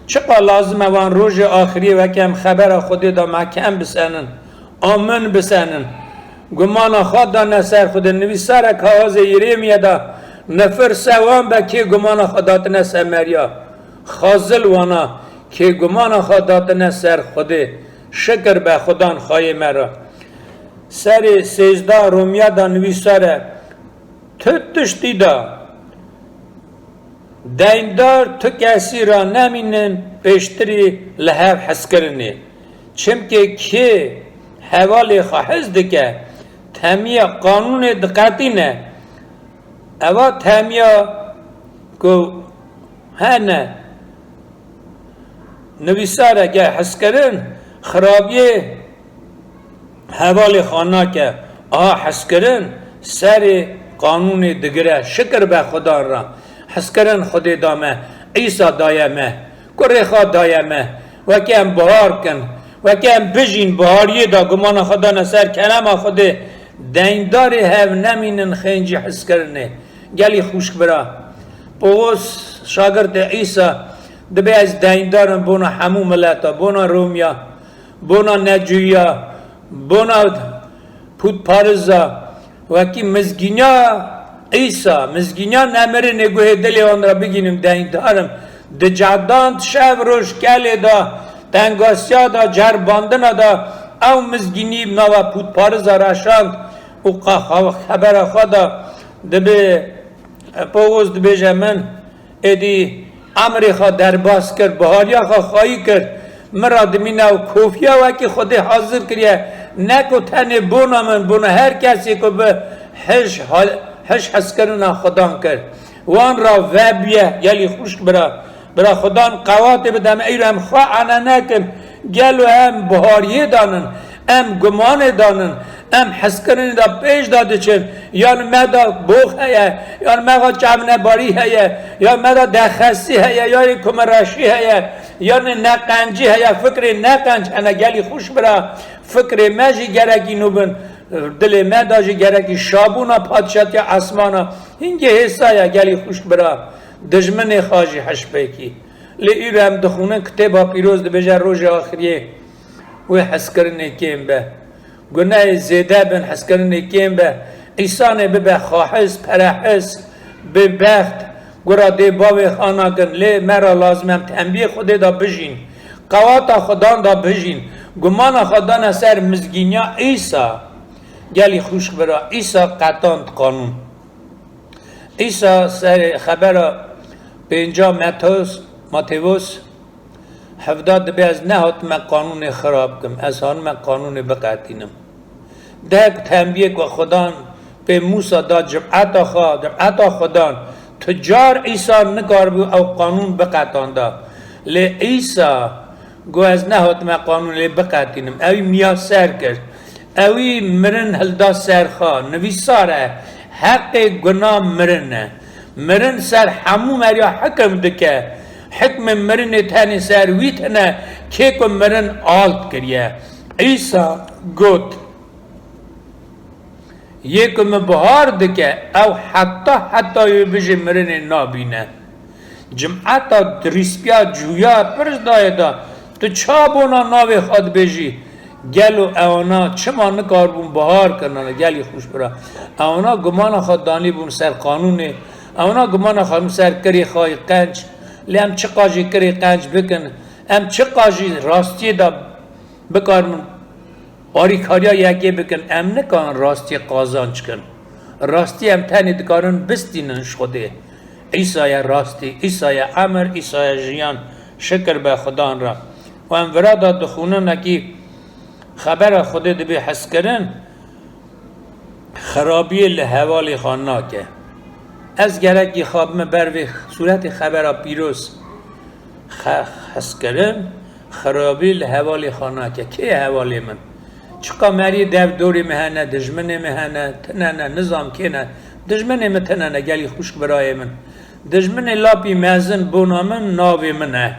Çiqa lazim e van rojê axiriyê weke em xebera Xwedê de mehkem bisenin, amin bisenin. Gumana xwe dane ser Xwedê. Nivîsarek awazê Yerêmiye de nifir se wan be kê gumana xwe datine ser meriya. Xazil wana kê gumana xwe datine ser Xwedê. Şikir be Xudan xweyê me re. Serê sêzdeh Romiya da nivîsar e, tu tiştî da deyndar tu kesî ra nemînin pêştirî li hev hezkirinê. Çimkê kê hevalê xwe hez dike, temiya qanûnê diqetîne. Eva temiya ku hene nivîsareke hezkirin, xirabiyê hevalê xwe nake. Aha hezkirin serê qanûnê digire. Şikir be Xudan re. Hezkirin Xwedê da me. Îsa daye me. Kurê xwe daye me. Weke em bihar kin. Weke em bijîn bihariyê de gumana xwe dane ser kerema Xwedê. Deyndarê hev nemînin xêncî hizkirinê. Gelî xwişk bira. Pawlos şagirtê Îsa dibe ez deyndar im bona hemû mileta, bona Romiya, bona necûya, bona pûtpariza, wekî mizgîniya Îsa, mizgîniya nemirinê guhê dilê wan re bigînim, deyndar im. Di cehdan şev roj kelê de, tengasiya de, ceribandina de, ew mizgînî nava pûtpariza re şand û qa-, xwe-, xebera xwe de dibe, Pawlos dibêje min, êdî emrê xwe derbas kir, bihariya xwe xwayî kir, Min re dimîne û kofiya wekî Xwedê hazir kiriye. Ne ku tenê bona min, bona her kesê ku bi hij hal-, hij hezkirina Xudan kir. Wan re vebûye, gelî xwişk bira. Bira Xudan qewatê bide me, îro em xwe ene nekin. Gelo em bihariyê danin, em gumanê danin, em hezkirinê de pêş de diçin. Yan me de box heye, yan me de çavnebarî heye, yan me de dexesî heye, yan kumereşî heye. Yanî neqencî heye, fikrê neqenc hene, gelî xwişk bira. Fikrê me jî gerekî nû bin, dilê me de jî gerekî şabûna padşatiya esmana. Hingê hêsa ye, gelî xwişk bira. Dijminê xwe jî hişpêkî. Lê îro em dixwînin, Kitêba Pîroz dibêje rojê axiriyê wê hezkirinê kêm be. Gunehê zêde bin, hezkirinê kêm be. Însanê bibe xwehiz, perehiz, bêbext, gura dê bavê xwe nakin. Lê me re lazim em tembiyê Xwedê de bijîn. Qewata Xudan de bijîn. Gumana xwe dane ser mizgîniya Îsa. Gelî xwişk bira, Îsa qetand qanûn. Îsa serê xebera pênca Matewos, Matewos, hevda dibe, ez nehatime qanûnê xirab kim, ez hatime qanûnê biqetînim. Dehek tembiyê ku Xudan pê Mûsa da cimeta xwe, cimeta Xudan, tu car Îsa nikaribû ew qanûn biqetanda. Lê Îsa got, ez nehatime qanûnê biqetînim. Ewî miyaser kir. Ewî mirin hilda ser xwe. Nivîsar e, heqê guna mirin e. Mirin ser hemû meriya hikim dike. Hikmê mirinê tenê ser wî tine, kê ku mirin alt kiriye. Îsa got, yê ku min bihar dike, ew heta heta wê bijî mirinê nabîne. Cimeta dirîspiya cuya pirs dayê da, tu ça bona navê xwe dibêjî? Gelo ewana çima nikaribûn bihar kirina? Gelî xwişk bira. Ewana gumana xwe danîbûn ser qanûnê. Ewana gumana xwe ser kirê xwe yê qenc. Lê em çiqa jî kirê qenc bikin, em çiqa jî rastiyê de bikarin alîkariya yekê bikin, em nikarin rastiyê qazanc kin. Rastî em tenê dikarin bistînin ji Xwedê. Îsa ye rastî, Îsa ye emir, Îsa ye jiyan. Şikir be Xudan re. Û em vira de dixwînin, wekî xebera Xwedê dibê hezkirin, xirabiyê li hevalê xwe nake. Ez gerekî xwe bime ber vê sûretê xebera pîroz. Xe-, hezkirin, xirabî li hevalê xwe nake. Kê ye hevalê min? Çiqa meriyê dev dorê me hene, dijminê me hene, tine ne, nizam kê ne. Dijminê min tine ne, gelî xwişk birayê min. Dijminê lapî mezin bona min navê min e.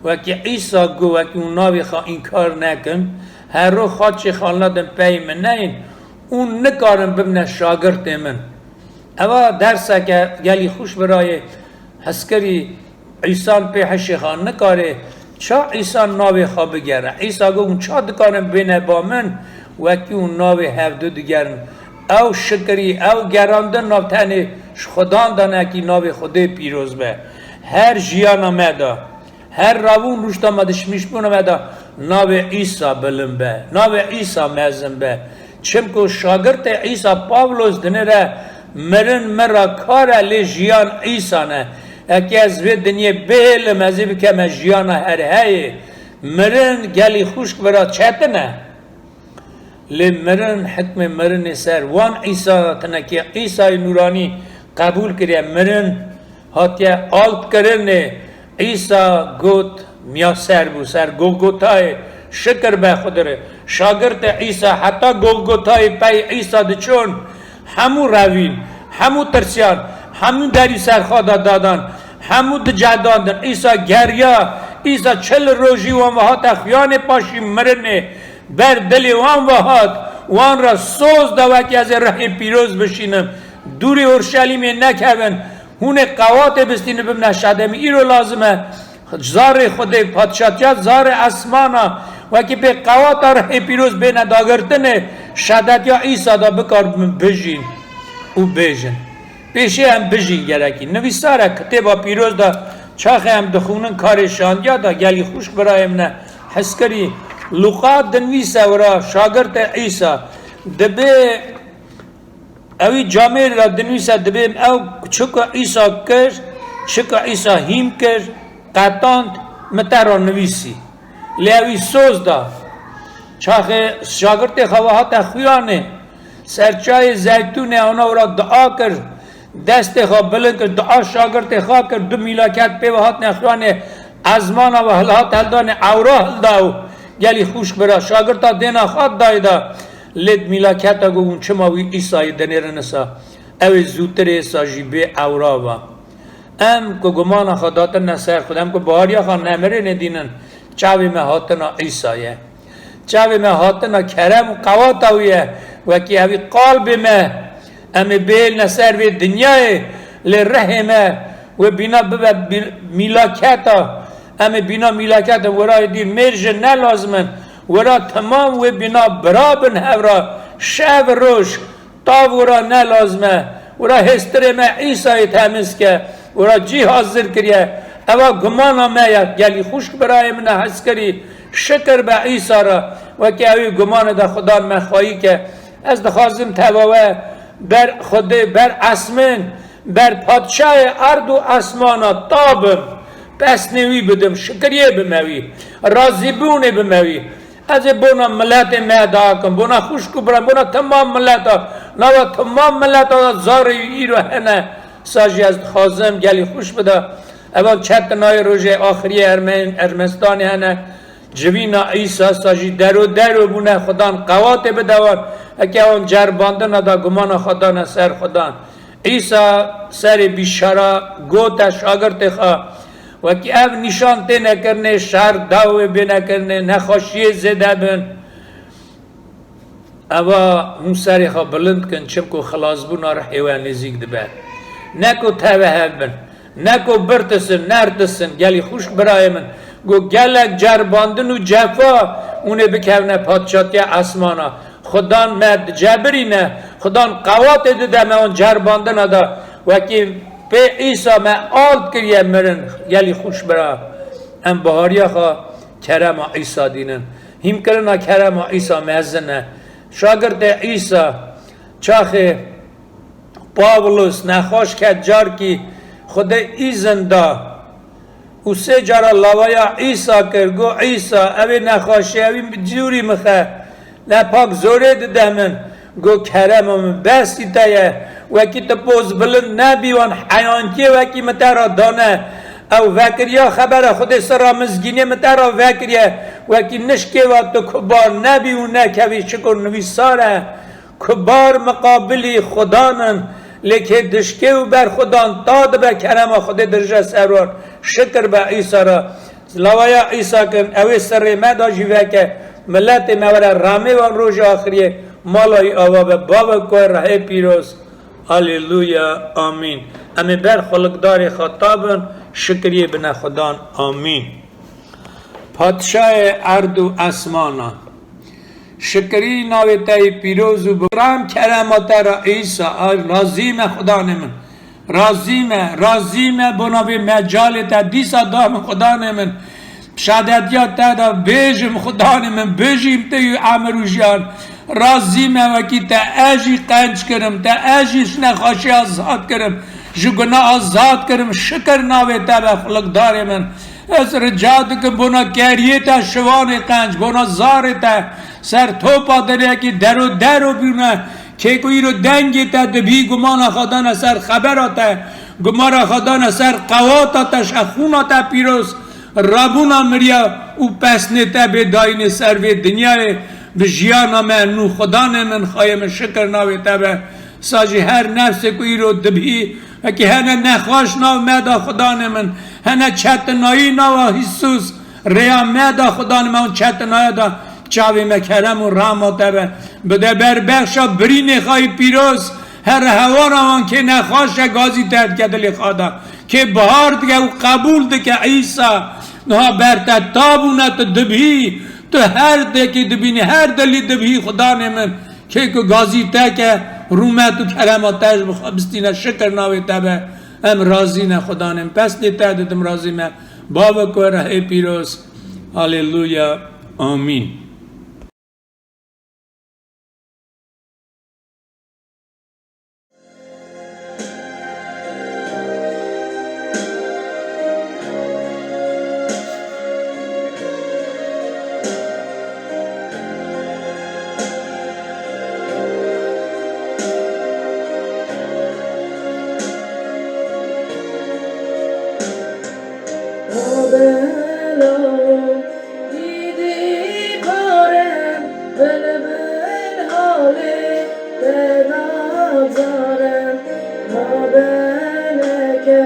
Wekî Îsa got, wekî hûn navê xwe înkar nekin, her roj xaçê xwe nadin pey min neyên, hûn nikarin bibine şagirtê min. Eva derseke gelî xwişk birayê hezkirî. Îsan pê hişê xwe nikare, ça Îsan navê xwe bigere? Îsa got, hûn ça dikarin bêne ba min, wekî hûn navê hevdu digerin. Ew şikirî, ew gerandin nav tenê ji Xudan de ne, wekî navê Xwedê pîroz be. Her jiyana me de, her ravûn rûşta me de, şimîşbûna me de navê Îsa bilind be, navê Îsa mezin be. Çimku şagirtê Îsa Pawlos dinêre, mirin min re kar e, lê jiyan Îsa ne. Eke ez vê dinyê bihêlim, ez ê bikeme jiyana her heyê. Mirin gelî xwişk bira çetin e. Lê mirin, hikmê mirinê ser wan Îsa tine kê Îsayê nûranî qebûl kiriye, mirin hatiye altkirinê. Îsa got, miyaser bû ser Golgotayê, şikir be Xwedê re. Şagirtê Îsa heta Golgotayê pey Îsa diçûn, hemû revîn, hemû tirsiyan, hemû derî ser xwe de dadan, hemû dicehdandin. Îsa geriya, Îsa çil rojî wan ve hate xuyanê paşî mirinê. Ber dilê wan ve hat, wan re soz da, wekî ez ê rihê pîroz bişînim. Dûrî Orşelîmê nekevin, hûn ê qewatê bistînin bibine şedemî. Îro lazim e zarê Xwedê, padşatiya zarê esmana, wekî pê qewata rihê pîroz bêne dagirtinê, şedetiya Îsa da bikaribin bijîn û bêjin. Pêşê em bijîn gerekî. Nivîsar e, Kitêba Pîroz de çaxê em dixwînin karê şandiya de, gelî xwişk birayê min e, hezkirî, Luqa dinivîse wira, şagirtê Îsa, dibê, ewî camêrê de dinivîse, dibê ew çi ku Îsa kir, çi ku Îsa hîn kir, qetand, min te re nivîsî. Lê ewî soz da. Çaxê şagirtê xwe ve hate xuyanê, ser çayê Zeytûnê ana wira dua kir, destê xwe bilind kir, dua şagirtê xwe kir, du mîlaket pê ve hatine xuyanê, ezmana ve hilhat heldanê, ewra hilda û gelî xwişk bira, şagirta dêna xwe dayê da, lê mîlaketa ku hûn çima wî Îsayî dinêrin isa, ew ê zûtirê isa jî bê ewra ve. Em ku gumana xwe datine ser Xuda, em ku bihariya xwe nemirê nedînin, çavê me hatina Îsa ye. Çavê me hatina kerem û qewata wî ye. Wekî evî qalbê me, em ê bêhêlne ser vê dinyayê, lê rehê me wê bîna bibe bî-, mîlaketa. Em ê bîna mîlaketa wira êdî mêr ji ne lazim in. Wira temam wê bîna bira bin hev ra, şev roj. Tav wira ne lazim e. Wira hêstirê me Îsayê temiz ke. Wira cî hazir kiriye. Eva gumana me ye. Gelî xwişk birayê min e hezkirî. Şikir be Îsa re. Wekî ewî gumanê de Xudan me xwayî ke. Ez dixwazim teva we ber Xwedê, ber esmên, ber padşayê erd û esmana tabim. Pesnê wî bidim. Şikiriyê bime wî. Razîbûnê bime wî. Ez ê bona miletê me dakim, bona xwişk û bira, bona temam mileta, nava temam mileta de zarê wî îro hene. Sa jî ez dixwazim gelî xwişk bida. Evan çetinayê rojê axiriyê Ermen-, Ermenistanê hene. Civîna Îsa sa jî dero dero bûne, Xudan qewatê bide wan. Eke wan cerbandina da gumana xwe dane ser Xudan. Îsa serê bîşara gote şagirtê xwe, wekî ev nîşan têne kirinê, şer dawê bêne kirinê, nexweşiyê zêde bin. Eva hûn serê xwe bilind kin, çimku xilasbûna rihê we nêzîk dibe. Ne ku teve hev bin, ne ku birtisin, nertisin, gelî xwişk birayê min. Ku gelek cerbandin û cefa hûn ê bikevne padşatiya esmana. Xudan me dicebirîne, Xudan qewatê dide me wan cerbandina da. Wekî pê Îsa me ald kiriye mirin, gelî xwişk bira. Em bihariya xwe kerema Îsa dînin. Hîmkirina kerema Îsa mezin e. Şagirtê Îsa, çaxê Pawlos nexweş ket, carkî Xwedê îzin da. Û sê cara lawaya Îsa kir, got, Îsa, ev ê nexweşî, ew ê bi cûrî mixe. Ne pak zorê dide min. Got, kerema min besî te ye. Wekî tu poz bilind nebî, wan heyantiyê wekî min te re dane. Ew vekiriya xebera Xwedê sira mizgînê min te re vekiriye. Wekî nişkê ve tu kubar nebî û nekevî, çiko nivîsar e. Kubar miqabilî Xudan in, lê kê dişkê û ber Xudan ta dibe, kerema Xwedê dirije ser wan. Şikir be Îsa re. Lawaya Îsa kirin, ew ê serê me da jî veke. Miletê me were ramê wan rojê axiriyê, mala wî ava be. Bavê ku rehê pîroz. Aleluya. Amîn. Em ê ber xulukdarê xwe ta bin, şikiriyê bine Xudan. Amîn. Padşayê erd û esmana. Şikirî navê te yê pîroz û bi ram kerema te re Îsa. Ay, razî me Xudanê min. Razî me, razî me bona vê mecalê te dîsa da min Xudanê min. Şadetiya te de bêjim Xudanê min, bijîm tu yî emir û jiyan. Razî me wekî te ez jî qenc kirim, te ez jî ji nexweşiya azad kirim, ji guna azad kirim. Şikir navê te be xulukdarê min. Ez rica dikim bona keriyê te, şivanê qenc, bona zarê te, ser topa deriyekî dero dero bûne. Kê ku îro dengê te dibî, gumana xwe dane ser xebera te, gumana xwe dane ser qewata te, şexûna te pîroz, rabûna miriya û pesnê te bê dayînê ser vê dinyayê, bi jiyana me nû Xudanê min, xayê min şikir navê te be. Sa jî her nefsê ku îro dibî, wekî hene nexweş nav me da Xudanê min, hene çetinayî nava Îsus, rêya me da Xudanê me, ew çetinaya da çavê me kerem û rehma te be. Bide berbexşa birînê xayî pîroz, here hewara wan kê nexweş e gazî te dike dilê xwe da. Kê bihar dike û qebûl dike Îsa, niha ber te ta bûne tu dibî, tu her dekî dibînî, her dilî dibî Xudanê min. Kê ku gazî te ke, rûmet û kerema te ji bi xwe bistîne, şikir navê te be. Em razî ne Xudanê min. Pesnê te didim razî me. Bavê ku rehê pîroz. Aleluya. Amîn. Beleke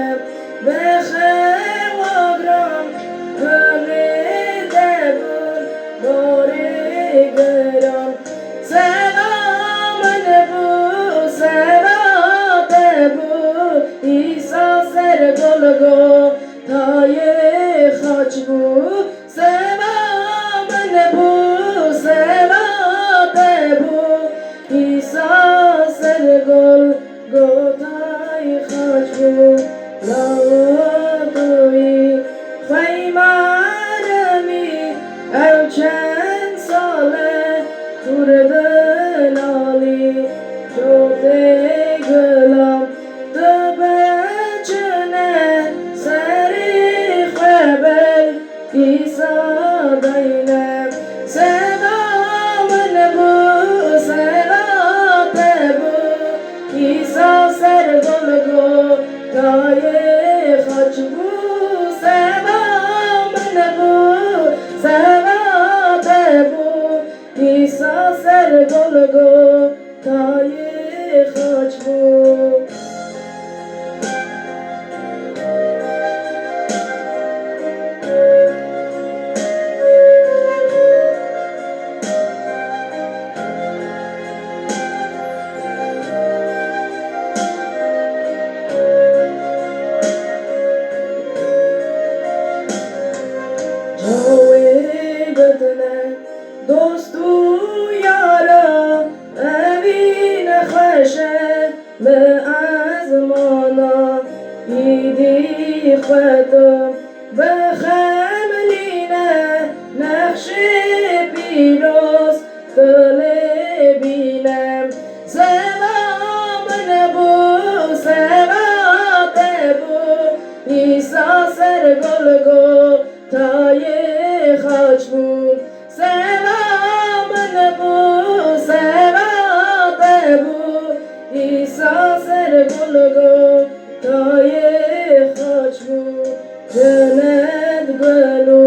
bi xewa giran, gulê te bû, barê giran. Seva min bû, seva te bû, Îsa ser Golgotayê xaç bû. Seva min bû, seva te bû, Îsa ser Golgotayê xaç bû. Lawa dûyî xwey meremî, ew çend sal e kurdin alî, cotê gilan tu biçine serê xwe ber. Îsa dayne, seva min bû, seva te bû. Îsa ser Golgotayê xaç bû, seva min bû, seva te bû. Îsa ser Golgotayê xaç bû. Cawê bidine dost û yara, evî nexweş e. Bi ezmana îdî xwe tu bixemilîne, nexşê pîroz tu lê bîne. Seva min bû, seva te bû, Îsa ser Golgotayê xaç bû. Seva min bû, seva te bû, Îsa ser Golgotayê xaç bû. Cenet gul û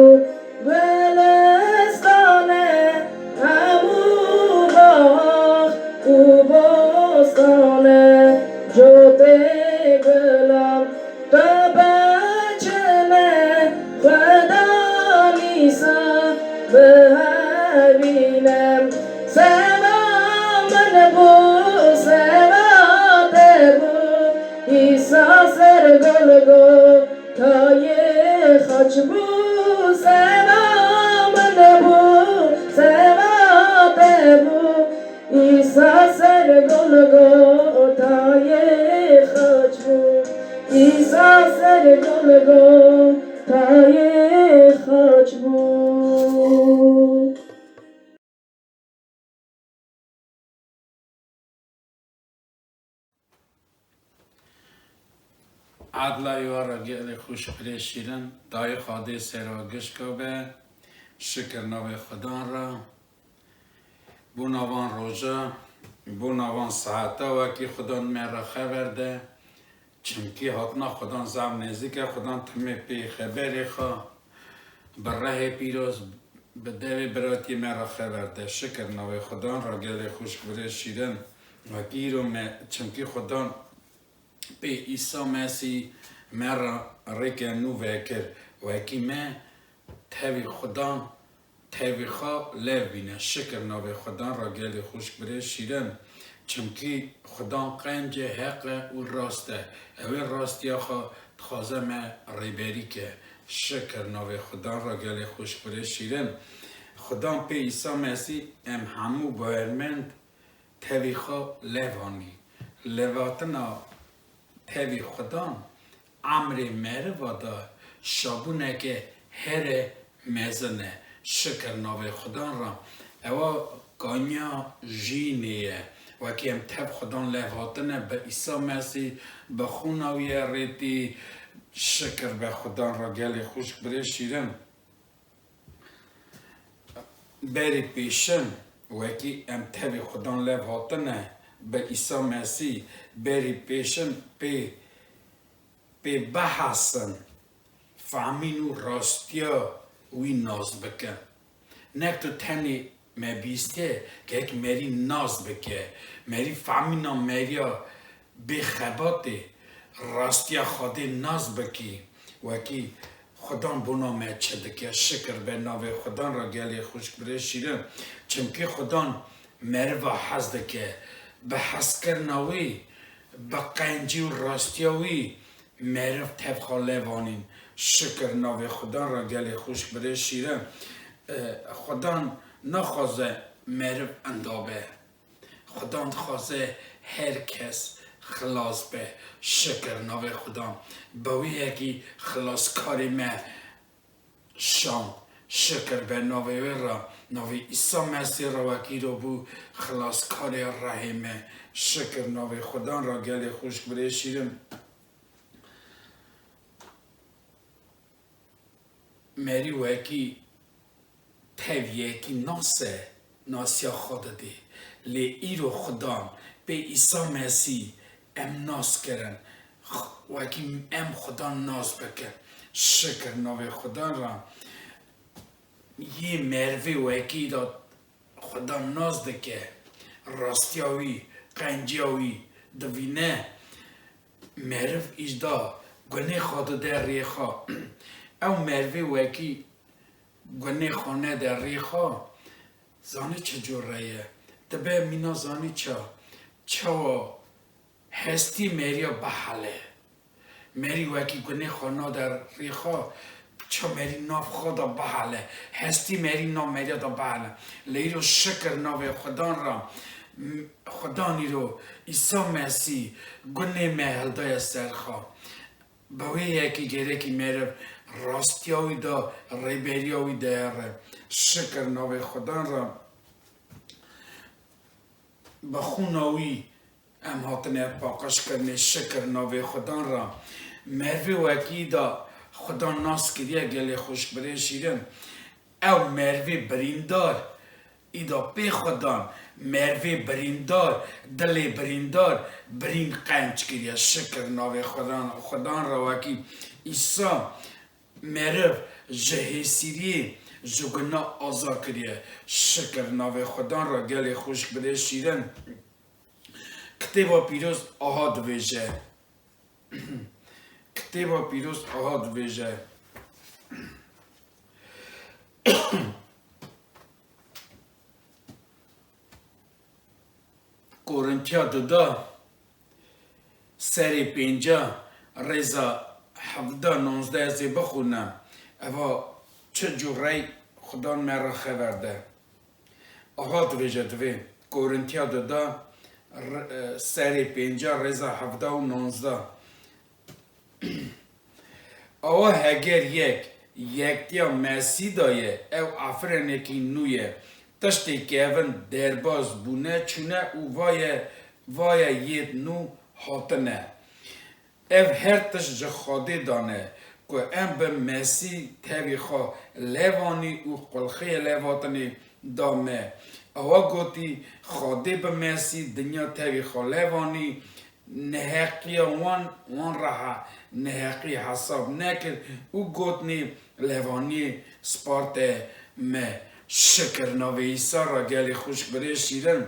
gulistan e, hemû bax û bostan e, cotê gilan tu biçine, Xudan Îsa bihevîne. Seva min bû, seva te bû, Îsa ser Golgotayê xaç bû. Seva min bû, seva te bû, Îsa ser Golgotayê xaç bû, Îsa ser Golgotayê xaç bû. Edla êwa re gelê xwişk birê şîrin, dayê Xwedê sera gişka be, şikir navê Xudan re. Bona van roja, bona van saeta wekî Xudan me re xeber de, çimkî hatina Xudan zaf nêzîk e, Xudan timê pê xeberê xwe bi rehê pîroz, bi devê biratiyê me re xeber de. Şikir navê Xudan re gelê xwişk birê şîrin. Wekî îro me, çimkî Xudan pê Îsa Mesîh me re rêke nû vekir. Wekî me tevî Xudan, tevî xwe lev bîne. Şikir navê Xudan re gelê xwişk birê şîrin. Çimkî Xudan qencê heq e û rast e. Ew ê rastiya xwe dixwaze me rêberî ke. Şikir navê Xudan re gelê xwişk birê şîrin. Xudan pê Îsa Mesîh em hemû bawermend tevî xwe lev anî. Levhatina tevî Xudan emrê meriva da şabûneke here mezin e. Şikir navê Xudan re. Ewa kanya jînê ye. Wekî em tev Xudan lev hatine bi Îsa Mesîh, bi xûna wî ye rêtî. Şikir be Xudan re gelê xwişk birê şîrin. Berî pêşin, wekî em tevî Xudan lev hatine bi Îsa Mesîh, berî pêşin pê, pê bihesin, fehmîn û rastiya wî nas bikin. Nek tu tenê me bîstiye, gerek merî nas bike, merî fehmîna meriya bê xebatê, rastiya Xwedê nas bikî, wekî Xudan bona me çi dike. Şikir be navê Xudan re gelê xwişk birê şîrin. Çimkî Xudan meriva hez dike. Bi hezkirina wî, bi qencî û rastiya wî meriv tev xwe levanîn. Şikir navê Xudan re gelê xwişk birê şîrin. E, Xudan naxwaze meriv enda be. Xudan dixwaze her kes xilas be. Şikir navê Xudan. Bi wî yekî xilaskarê me şand. Şikir be navê wê re. Navê Îsa Mesîh re wekî îro bû xilaskarê rehê me. Şikir navê Xudan re gelê xwişk birê şîrin. Merî wekî tev yekî nas e, nasiya xwe didê. Lê îro Xudan pê Îsa Mesîh em nas kirin. X-, wekî em Xudan nas bikin. Şikir navê Xudan re. Yê merivê wekî de Xudan nas dike, rastiya wî, qenciya wî dibîne, meriv îjda gunê xwe dide rê xwe. Ew merivê wekî gunê xwe nede rê xwe, zanî çi cure ye? Dibe mîna zanî ça? Çawa hestî meriya bihele? Merî wekî gunê xwe nade rê xwe, ça merî nav xwe de bihele, hestî merî nav meriya de bihele. Lê îro şikir navê Xudan re, m-, Xudan îro Îsa Mesîh gunê me hildaye ser xwe. Bi wê yekî gerekî meriv rastiya wî de, rêberiya wî de here. Şikir navê Xudan re. Bi xûna wî em hatine paqijkirinê, şikir navê Xudan re. Merivê wekî de Xudan nas kiriye gelê xwişk birê şîrin. Ew merivê birîndar, îda pê Xudan, merivê birîndar, dilê birîndar, birîn qenc kiriye. Şikir navê Xudan, Xudan re wekî Îsa meriv ji hêsîriyê, ji guna aza kiriye. Şikir navê Xudan re gelê xwişk birê şîrin. Kitêba Pîroz aha dibêje. Kitêba Pîroz aha dibêje. Korintiya duda serê pênca rêza hevda nonzdeh ez ê bixwînim. Eva çi cûrey Xudan me re xeber de. Aha dibêje divê Korintiya duda r-, e, serê pênca rêza hevda û nonzdeh. Awa heger yek yektiya Mesî de ye, ew afrenekî nû ye. Tiştê kevin derbas bûne çûne û vaye, vaye yêt nû hatine. Ev her tişt ji Xwedê dane ku em bi Mesî tevî xwe levanî û qulxiyê levatinê da me. Awa gotî, Xwedê bi Mesî dinya tevî xwe levanî, neheqiya wan, wan re he-, neheqî hesab nekir û gotinê levaniyê sparte me. Şikir navê Îsa re gelê xwişk birê şîrin.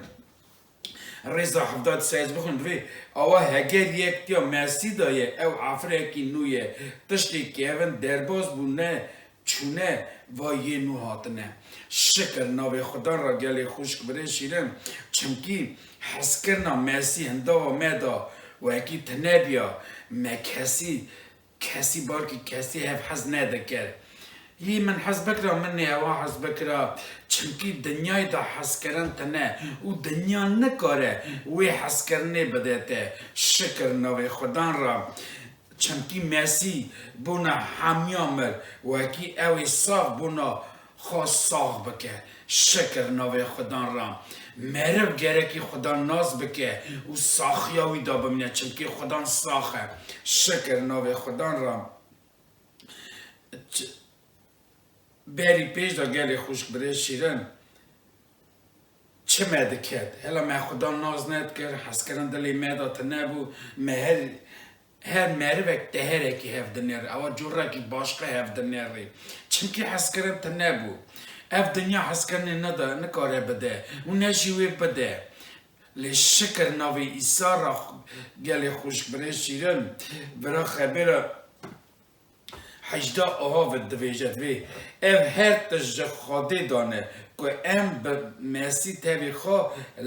Rêza hevdad sez bixwin divê, awa heger yektiya Mesî de ye, ew afrekî nû ye. Tiştê kevin derbas bûne, çûne, va yê nû hatine. Şikir navê Xudan re gelê xwişk birê şîrin. Çimkî hezkirina Mesîh hindava me de wekî tune biya, me kesî, kesî barkî kesî hev hez nedikir. Yî min hez bikira, min nê ewa hez bikira. Çimkî dinyayê de hezkirin tune û dinya nikare wê hezkirinê bide te. Şikir navê Xudan re. Çimkî Mesîh bona hemiya mir, wekî ew ê saf bona xwe sax bike. Şikir navê Xudan re. Meriv gerekî Xudan nas bike û saxiya wî de bimîne, çimkî Xudan sax e. Şikir navê Xudan re. Ç-, berî pêş de gelê xwişk birê şîrin. Çi me diket? Hela me Xudan nas nedikir, hezkirin dilê me de tune bû, me her, her merivek teherekî hev dinêrê, ewa corekî başqa hev dinêrê. Çimkî hezkirin tune bû. Ev dinya hezkirinê neda, nikare bide û ne jî wê bide. Lê şikir navê Îsa ra, gelê xwişk birê şîrin, bira xebera hejdeh aha ve divêje, divê ev her tişt ji Xwedê dane ku em bi Mesîh tevî xwe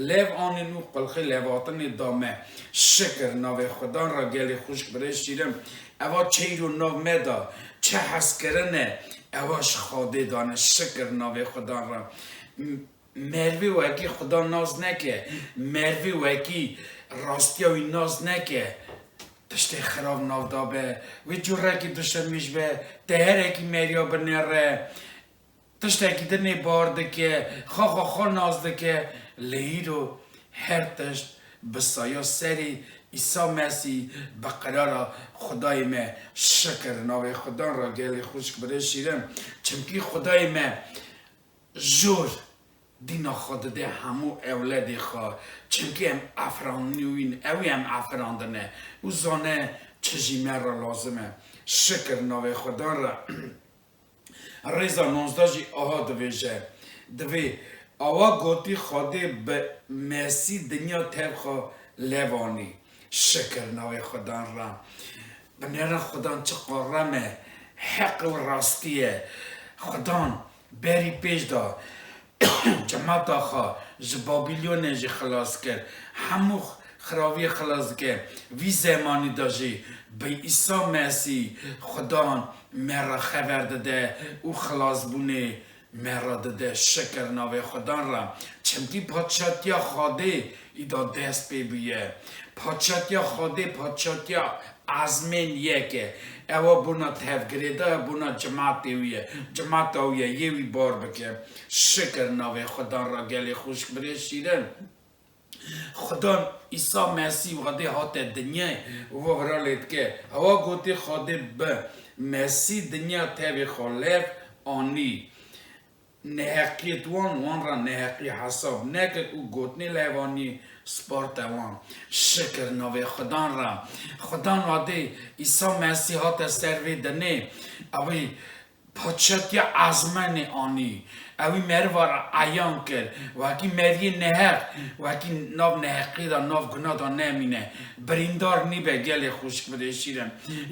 lev anin û qulxê levhatinê da me. Şikir navê Xudan ra, gelê xwişk birê şîrin. Eva çeyro nav me da, çi hezkirin e, eva ji Xwedê dane. Şikir navê Xudan ra. M-, Mervê wekî Xudan nas neke, mervê wekî rastiya wî nas neke, tiştê xirab nav da be, wê curekî duşemîş be, teherekî meriya binêre, tiştekî dinê bar dike, xwe xwe xwe nas dike, lê îro her tişt bi saya serê Îsa Mesîh, bi qirara Xwedayê me. Şikir navê Xudan ra, gelê xwişk birê şîrin, çimkî Xwedayê me jor dîna xwe dide hemû ewledê xwe, çimkî em efirandinî wîn, ewî em efirandine û zane çi jî me re lazim e. Şikir navê Xudan re. Rêza nozde jî aha divêje, divê, awa gotî, Xwedê bi Mesîh dinya tev xwe lev anî. Şikir navê Xudan re. Binêrin Xudan çi qurem e, heq û rastî ye. Xudan berî pêş de cemata xwe ji Babîlonê jî xilas kir. Hemû xiraviyê xilas dike. Vî zemanî de jî bi Îsa Mesîh Xudan me re xeber dide û xilasbûnê me re dide. Şikir navê Xudan re. Çimkî padşatiya Xwedê îda dest pê bûye. Padşatiya Xwedê padşatiya ezmên yek e. Ewa bona tevgirêdaya, bona cimatê wî ye. Cimata wî ye, yê wî bar bike. Şikir navê Xudan re, gelê xwişk birê şîrin. Xudan Îsa Mesîh wadê hate dinyayê û va vira lê dike. Hewa gotê, Xwedê bi Mesîh dinya tevê xwe lev anî. Neheqiyê wan, wan re neheqî hesab nekir û gotinê levanî sparte wan. Şikir navê Xudan re. Xudan wadê Îsa Mesîh hate ser vê dinê, ewî padşatiya ezmenê anî. Ewî meriva re eyan kir. Wekî meriyê neheq, wekî nav neheqê de, nav guna de nemîne. Birîndar nîbe, gelê xwişk birê şîrin.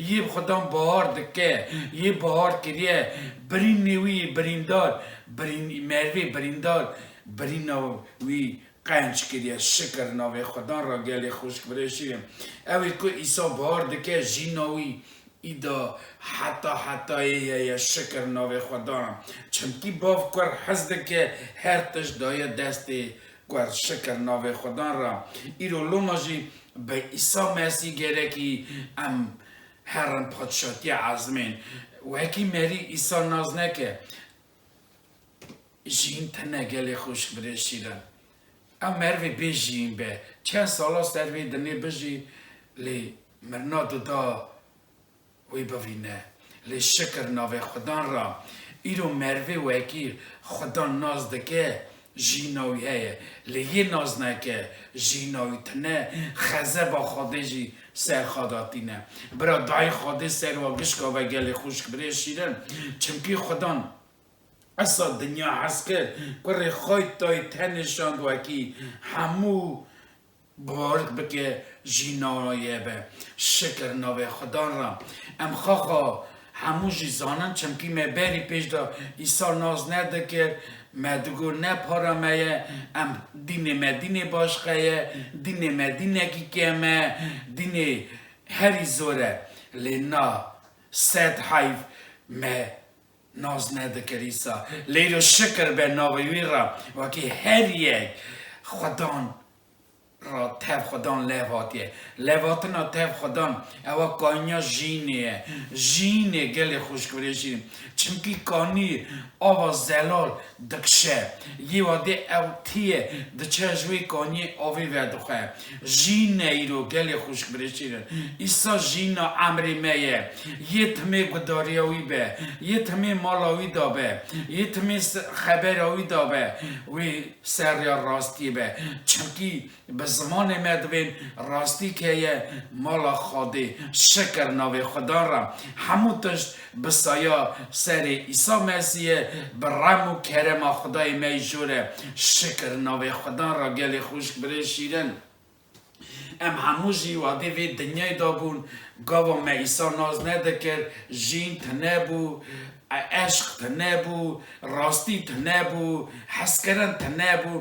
Yê Xudan bahar dike, yê bahar kiriye. Birînê wî birîndar, birîn-, merivê birîndar, birîna wî qenc kiriye. Şikir navê Xudan re, gelê xwişk birê şîrin. Ew ê ku Îsa bahar dike, jîna wî îda heta hetayê heye. Şikir navê Xudan re. Çimkî bav kur hez dike, her tişt daye destê kur. Şikir navê Xudan re. Îro loma jî bi Îsa Mesîh gerekî em herin padşatiya ezmên. Wekî merî Îsa nas neke. Jîn tune, gelê xwişk birê şîrin. Ew merivê bê jîn be. Çend sala ser vê dinê bijî, lê mirina dida wê bivîne. Lê şikir navê Xudan re. Îro merivê wekî Xudan nas dike, jîna wî heye. Lê yê nas neke, jîna wî tune, xezeba Xwedê jî ser xwe de tîne. Bira dayê Xwedê ser wa gişka ve, gelê xwişk birê şîrin. Çimkî Xudan esa dinya hez kir, kurê xwe tayê tenê şand wekî hemû barik bike, jîna ye be. Şikir navê Xudan re. Em xwe xwe hemû jî zanin, çimkî me berî pêş de Îsa nas nedikir, me digot ne para me ye, em dînê me dînê başqe ye, dînê me dînekî kêm e, dînê herî zor e. Lê na, sed heyv me nas nedikir Îsa. Lê îro şikir be navê wî re, wekî her yek Xudan re tev Xudan lev hatiye. Levhatina tev Xudan, ewa kaniya jînê ye. Jînê, gelê xwişk birê şîrin. Çimkî kanî ava zelal dikişe. Yê wadê ew tîye diçe ji wê kaniyê avê vedixwe. Jîn e îro, gelê xwişk birê şîrin. Îsa jîna emrê me ye. Yê timê gudariya wî be. Yê timê mala wî da be. Yê timê se-, xebera wî da be. Wê ser rêya rastiyê be. Çimkî bi zimanê me divên rastî keye mala Xwedê. Şikir navê Xudan re. Hemû tişt bi saya serê Îsa Mesîh ye, bi rem û kerema Xwedayê me yî jor e. Şikir navê Xudan re gelê xwişk birê şîrin. Em hemû jî wadê vê dinyayê de bûn, gava me Îsa nas nedikir, jîn tune bû, eşq tune bû, rastî tune bû, hezkirin tune bû.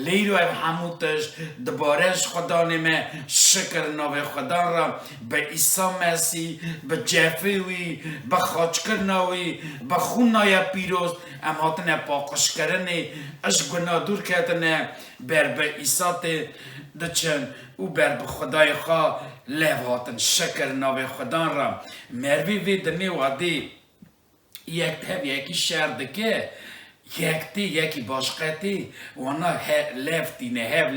Lê îro ev hemû tişt dibare ji Xudanê me, şikir navê Xudan re, bi Îsa Mesî, bi cefê wî, bi xaçkirina wî, bi xûna ye pîroz, em hatine paqijkirinê, ji guna dûr ketine, ber bi Îsa tê diçin û ber bi Xwedayê xwe lev hatin. Şikir navê Xudan re. Merivê vê dinê wadê yek tev yekî şer dike, yek tê, yekî başqe tê, wana he-, lev tîne, hev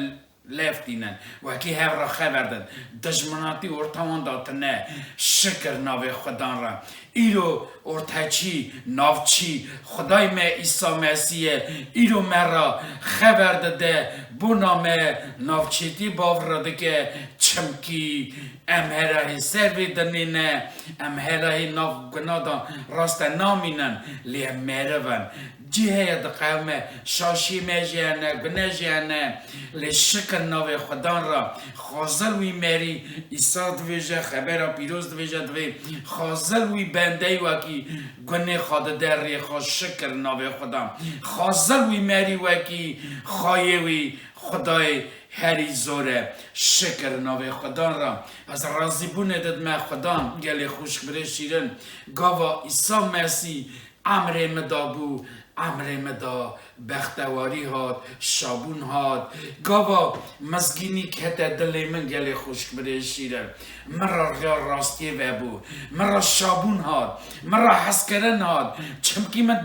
lev tînin. Wekî hev re xever din. Dijminatî orta wan de tine. Şikir navê Xudan re. Îro orteçî, navçî, Xwedayê me Îsa Mesîh ye. Îro me re xever dide, bona me navçêtî bav re dike, çimkî em herahê ser vê dinê ne, em herahê nav guna de raste namînin, lê em meriv in. Cî heye diqewime, şaşiyê me jî hene, gune jî hene, lê şikir navê Xudan re. Xazil wî merî, Îsa dibêje, xebera pîroz dibêje, divê Xazil wî bendeyî wekî gunê xwe dide rê xwe, şikir navê Xudan. Xazil wî merî wekî xayê wî Xwedayê herî zor e, şikir navê Xudan re. Ez razîbûnê didime Xudan, gelê xwişk birê şîrin. Gava Îsa Mesîh emrê min da bû, emrê min da bextewarî hat, şabûn hat. Gava mizgînî kete dilê min, gelê xwişk birê şîrin. Min re riya rastiyê vebû. Min re şabûn hat. Min re hezkirin hat. Çimkî min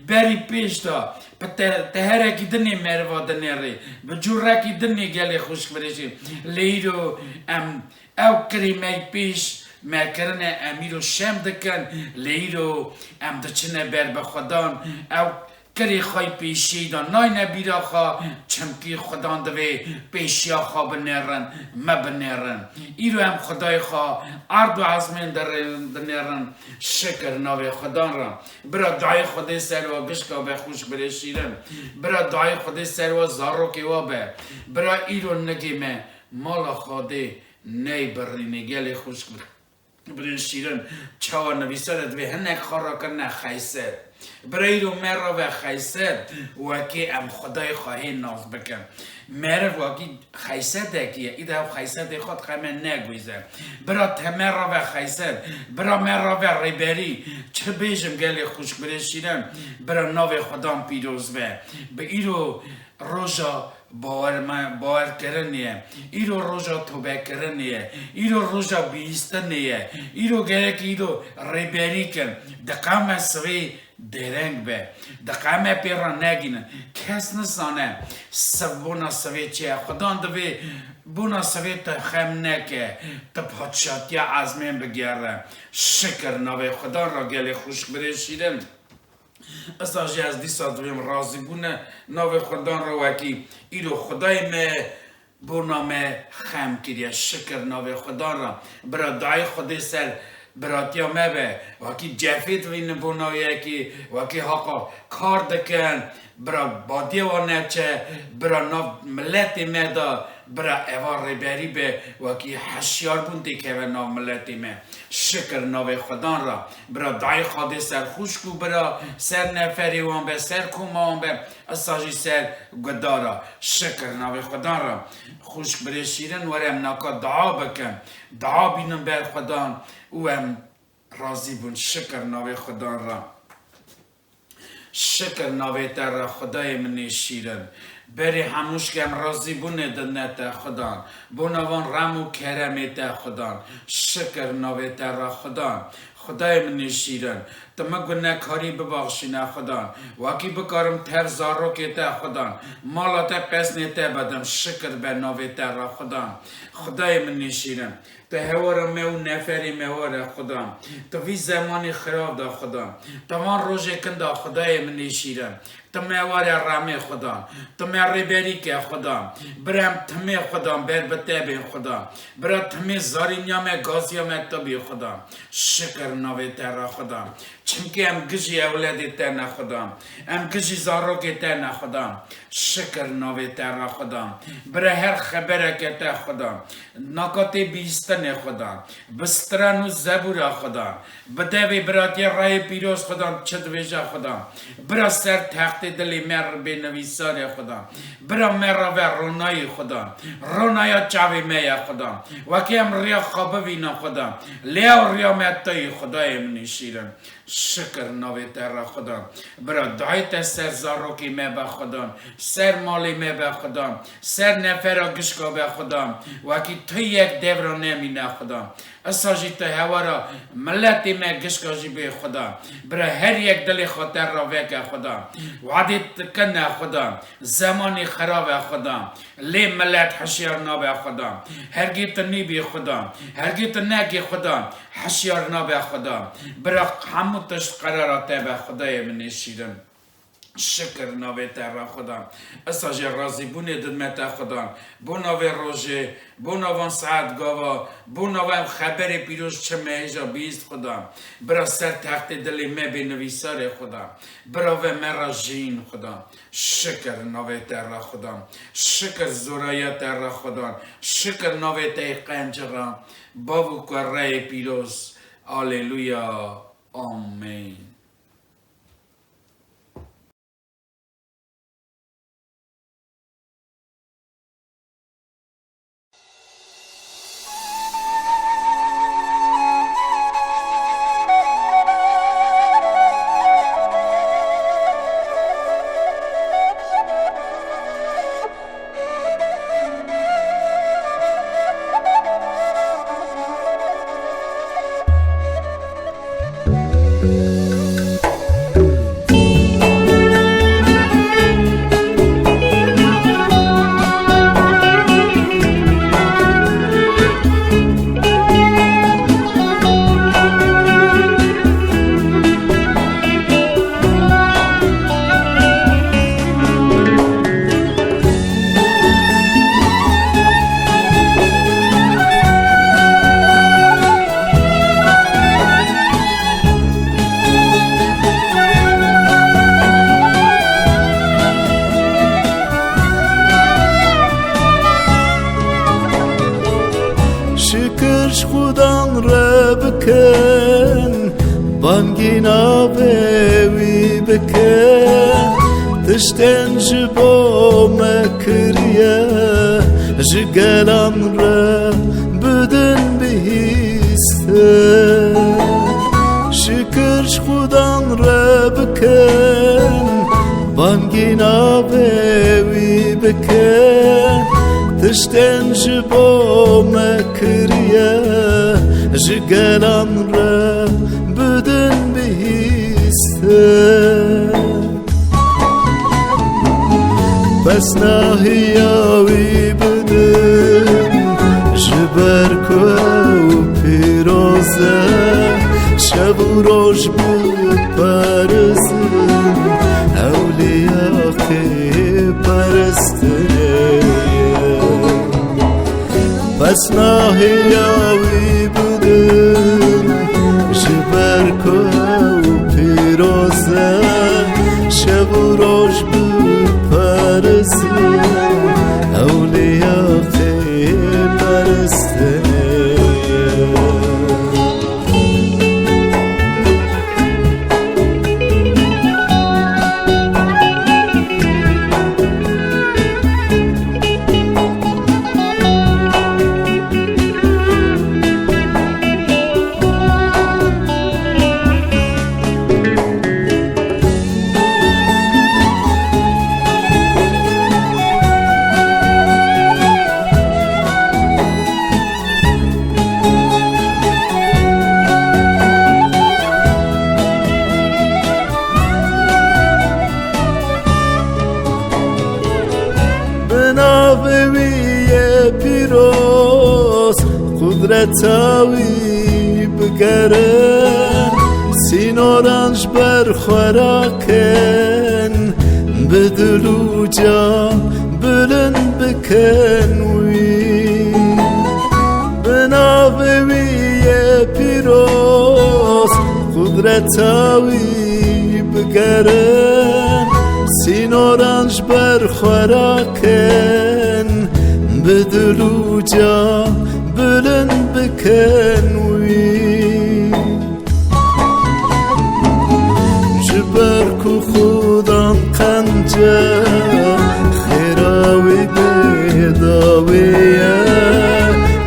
berî pêş de bi te-, teherekî dinê meriva dinêrê. Bi cûrekî dinê, gelê xwişk birê şîrin. Lê îro em ew kirî me yî pêş me kirine, em îro şem dikin, lê îro em diçine ber bi Xudan, ew kirê xwe yî pêşiyê de nayne bîra xwe, çimkî Xudan divê pêşiya xwe binêrin, me binêrin. Îro em Xwedayê xwe erd û ezmên dinêrin, şikir navê Xudan re. Bira dayê Xwedê ser we gişka be, xwişk birê şîrin. Bira dayê Xwedê ser we, zarokê we be. Bira îro nigê me mala Xwedê ney birînê, gelê xwişk birê şîrin. Çawa nivîsare divê hinek xwe rakirine xeyset. Bira îro me rave xeyset, wekî em Xwedayê xwe hê nas bikin. Meriv wekî xeysetekî ye, îda ew xeysetê xwe dixeme negwêze. Bira te me rave xeyset, bira me rave rêberî. Çi bêjim gelê xwişk birê şîrin, bira navê Xudan pîroz be. Bi îro roja bawer me, bawerkirinê ye. Îro roja tobekirinê ye. Îro roja bihîstinê ye. Îro gerek îro rêberî kin. Diqewime sivê dereng be. Diqewime pê re negînin. Kes nizane siv bona sivê çi ye. Xudan divê bona sivê te xem neke. Te padşatiya ezmên bigere. Şikir navê Xudan re gelê xwişk birê şîrin. Esa jî ez dîsa divêm razîbûne navê Xudan re wekî îro Xwedayê me bona me xem kiriye. Şikir navê Xudan re. Bira dayê Xwedê ser biratiya me be. Wekî cefê divînin bona yekî, wekî haqa kar dikin. Bira badiyê wan neçe, bira nav miletê me de, bira eva rêberî be, wekî hişyarbûn têkeve nav miletê me. Şikir navê Xudan re. Bira dayê Xwedê ser xwişk û bira, ser neferê wan be, ser koma wan be, esa jî ser gudara. Şikir navê Xudan re. Xwişk birê şîrin, were em naka dua bikin. Dua bînin ber Xudan û em razî bûn. Şikir navê Xudan re. Şikir navê te re Xwedayê min ê şîrin. Berê hemû şik em razîbûnê didine te Xudan. Bona van rem û keremê te Xudan. Şikir navê te re Xudan. Xwedayê min ê şîrin. Tu min gunekarî bibaxşîne Xudan. Wekî bikarim tev zarokê te Xudan. Mala te pesnê te bidim. Şikir be navê te re Xudan. Xwedayê min ê şîrin. Tu hewara me û neferê me were Xuda. Tu vî zemanê xirav da Xuda. Tu van rojê kin da Xudayê min ê şîrin. Tu me were remê Xuda. Tu me rêberî ke Xuda. Bira em timê Xuda ber bi te bên Xuda. Bira timê zarîniya me gaziya me tu bî Xuda. Şikir navê te re Xuda. Çimkî em gijî ewledê te ne Xuda. Em gijî zarokê te ne Xuda. Şikir navê te re Xuda. Bira her xebereke te Xuda. Naka tê bihîstinê Xuda. Bi stran û zebûra Xuda. Bi devê biratiyê rayê pîroz Xuda çi dibêje Xuda. Bira ser textê dilê me bê nivîsarê Xuda. Bira me re ve ronayî Xuda. Ronaya çavê me ye Xuda. Wekî em riya xwe bivînin Xuda. Lê ew riya me tu yî Xudayê min ê şîrin. Şikir navê te re Xuda. Bira dayê te ser zarokê me be Xuda. Ser malê me be Xuda. Ser nefera gişka be Xuda. Wekî tu yek devra nemîne Xuda. Esa jî tu hewara miletê me gişka jî bê Xuda. Bira her yek dilê xwe te re veke Xuda. Wadê tu kine Xuda. Zemanê xirav e Xuda. Lê milet hişyar nabe Xuda. Hergê tu nîbî Xuda. Hergê tu nekî Xuda. Hişyar nabe Xuda. Bira hemû tişt qerara te be Xudayê min ê şîrin. Şikir navê te re Xuda. Esa jî razîbûnê didme te Xuda. Bo navê rojê, bo navan saet gava, bo nava ev xeberê pîroz çi me hêja bihîst Xuda. Bira ser textê dilê me bê nivîsarê Xuda. Bira ve me re jiyîn Xuda. Şikir navê te re Xuda. Şikir zoraya te re Xuda. Şikir navê te yê qenc re. Bav û Kureyê pîroz. Aleluya. Amen. Şikir ji Xudan re bikin, bangî navê wî bikin. Tiştên ji bo me kiriye, ji gelan re bidin bihîstin. Şikir ji Xudan re bikin, bangî navê wî bikin. Tiştên ji bo me kiriye, ji gelan re bidin bihîstin. Pesnahiya wî bidin, ji ber ku ew pîroz e, şev û roj biperizin, ewliya tê peristinê. Pesnahiya wî bidin, ji ber ku ew pîroz e, şev û roj biperizin, ewliya tê peristinê. Tawî bigerin, sînoran ji ber xwe rakin, bi dil û can bilind bikin wî. Bi navê wî yê pîroz, qudreta wî bigerin, sînoran ji ber xwe rakin, bi dil û can bilind bikin wî. Ji ber ku Xudan qence, xêra wî bêdawî ye,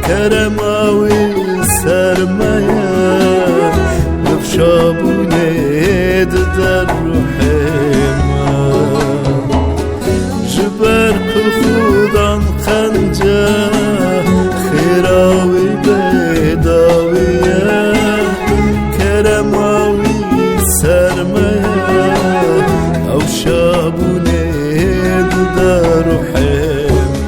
kerema wî ser me ye, bi şabûnê dide ruhê me. Ji ber ku Xudan qence, xêra wî bêdawî ye, kerema wî ser me ye, ew şabûnê dide ruhê me.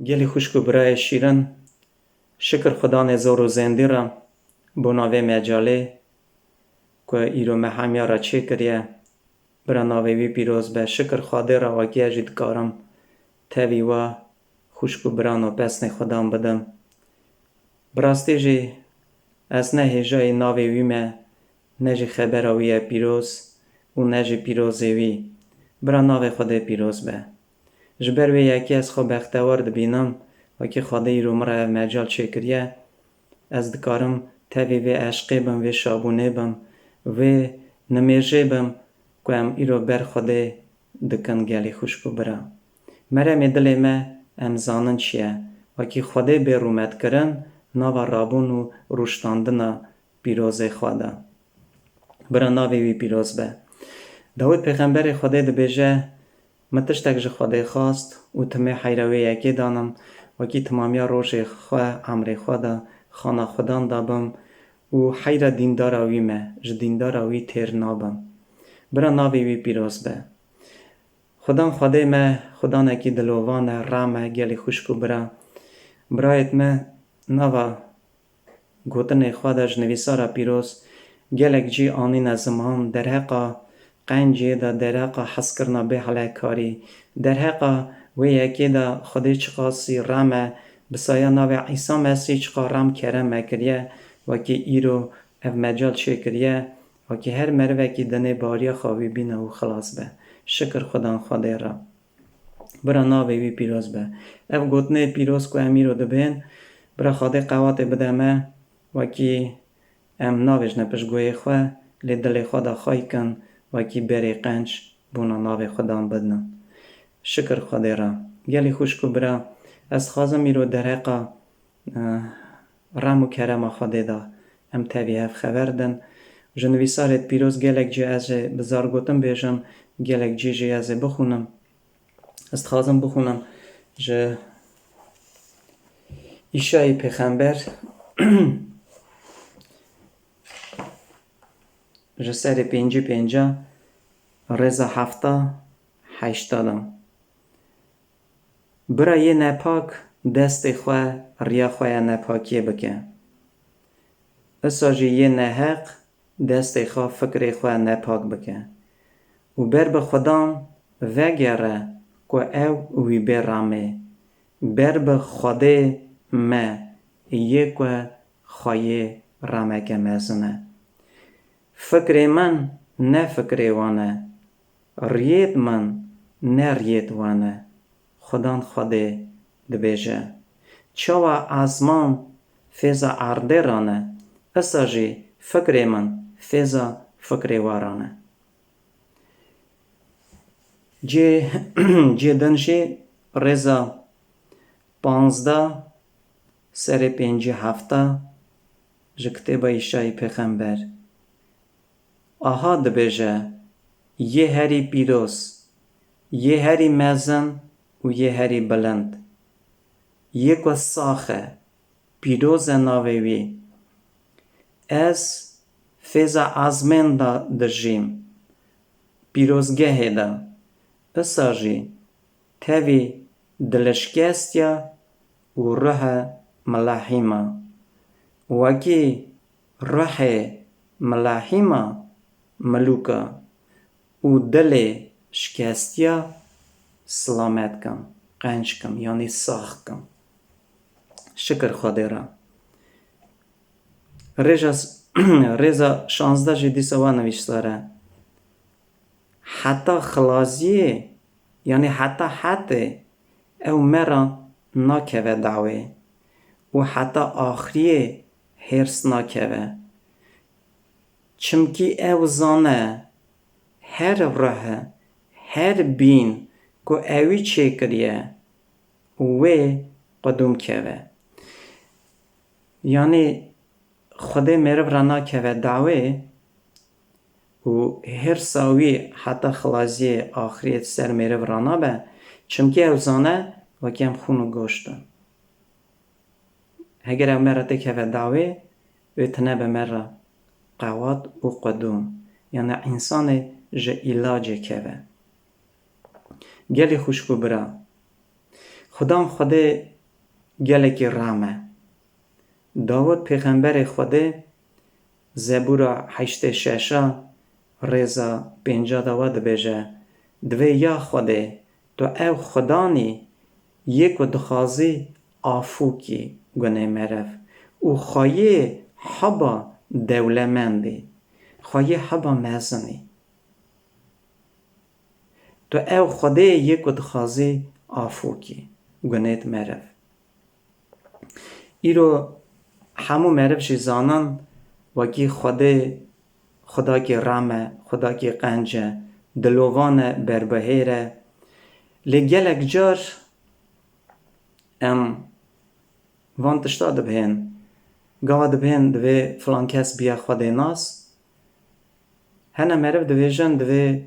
Gelî xwişk û birayê şîrin, şikir Xudanê zor û zêndî re bo navê mecalê ku îro me hemiya re çêkiriye. Bira navê wî pîroz be. Şikir Xwedê re wekî ez jî dikarim tevî we xwişk û biran û pesnê Xudan bidim. Bi rastî jî ez ne hêjayî navê wî me, ne jî xebera wî ye pîroz û ne jî pîrozê wî. Bira navê Xwedê pîroz be. Ji ber wê yekê ez xwe bextewar dibînim, wekî Xwedê îro min re ev mecal çêkiriye. Ez dikarim tevî vê eşqê bim, vê şabûnê bim, vê nimêjê bim ku em îro ber Xwedê dikin gelî xwişk û bira. Meremê dilê me em zanin çi ye. Wekî Xwedê bê rûmetkirin nava rabûn û rûştandina pîrozê xwe de. Bira navê wî pîroz be. Dawid pêxemberê Xwedê dibêje, Min tiştek ji Xwedê xwest û timê heyra wê yekê danim, wekî timamiya rojê xwe, emrê xwe de xana Xudan de bim û heyra dîndara wî me, ji dîndara wî têr nabim. Bira navê wî pîroz be. Xudan Xwedê me, Xudanekî dilovan e, rem e, gelî xwişk û bira. Birayêt me, nava gotinê xwe de ji nivîsara pîroz gelek cî anîne ziman, derheqa qencê de, derheqa hezkirina bêhelekarî, derheqa wê yekê de Xwedê çiqasî rem e, bi saya navê Îsa Mesîh çiqa rem kerem me kiriye, wekî îro ev mecal çêkiriye, wekî her merivekî dinê bariya xwe wî bîne û xilas be. Şikir Xudan Xwedê re. Bira navê wî pîroz be. Ev gotinê pîroz ku em îro dibên, bira Xwedê qewatê bide me, wekî em navêjine pişt guhê xwe, lê dilê xwe de xwey kin, wekî berê qenc bona navê Xudan bidin. Şikir Xwedê re. Gelî xwişk û bira, ez dixwazim îro derheqa, eh, rem û kerema Xwedê de em tevî hev xever din. Ji nivîsarê pîroz gelek cî ez ê bi zargotin bêjim, gelek cî jî ez ê bixwînim. Ez dixwazim bixwînim ji Îşayî pêxember, ji serê pêncî pênca rêza hefta heşta de. Bira yê nepak destê xwe riya xwe ya nepakiyê bike. Isa jî yê neheq destê xwe fikrê xwe nepak bike û ber bi Xudan vegere ku ew wî bê remê. Ber bi Xwedê me yê ku xweyê remeke mezin e. Fikrê min ne fikrê wan e. Riyêt min ne riyêt wan e. Xudan Xwedê dibêje, Çawa ezman fêza erdê rane, isa jî fikrê min fêza fikrê wa rane. Cê, cê din jî rêza panzdeh serê pêncî hefta ji kitêba Îşayî pêxember. Aha dibêje, Yê herî pîroz, yê herî mezin û yê herî bilind, yê ku sax e, pîroz e navê wî. Ez Fêza ezmên de dijîm, pîrozgehê de, isa jî tevî dilişkestiya û ruhe milehîma. Wekî ruhê milehîma milûka û dilê şikestiya silamet kim, qenc kim, yanî sax kim. Şikir Xwedê re. Rêja, rêza şazdeh jî dîsa wa nivîsdar e. Heta xilaziyê, yanî heta hetê ew me re nakeve dawê û heta axiriyê hêrs nakeve. Çimkî ew zane her ruhe, her bîn ku ewî çêkiriye, wê qedûm keve. Yanî Xwedê meriv re nakeve dawê û hêrsa wî heta xilaziyê axiriyê ser meriv re nabe, çimkî ew zane wekî em xûn û goşt in. Heger ew me re têkeve dawê, wê tune be me re qewat û qedûm. Yanî însanê ji îlacê keve. Gelî xwişk û bira, Xudan Xwedê gelekî ram e. Dawud pêxemberê Xwedê Zebûra heştê şeş a rêza pênca de wa dibêje, Divê ya Xwedê, tu ew Xudanî yê ku dixwazî afûkî gunê meriv û xweyê heba dewlemendî, xweyê heba mezinî. Tu ew Xwedê yê ku dixwazî afûkî gunêt meriv. Îro hemû meriv jî zanin wekî Xwedê, Xwedakî rem e, Xwedakî qenc e, dilovan e, berbihêr e. Lê gelek car em van tişta dibihên. Gava dibihên divê filan kes biya Xwedê nas. Hene meriv dibêjin divê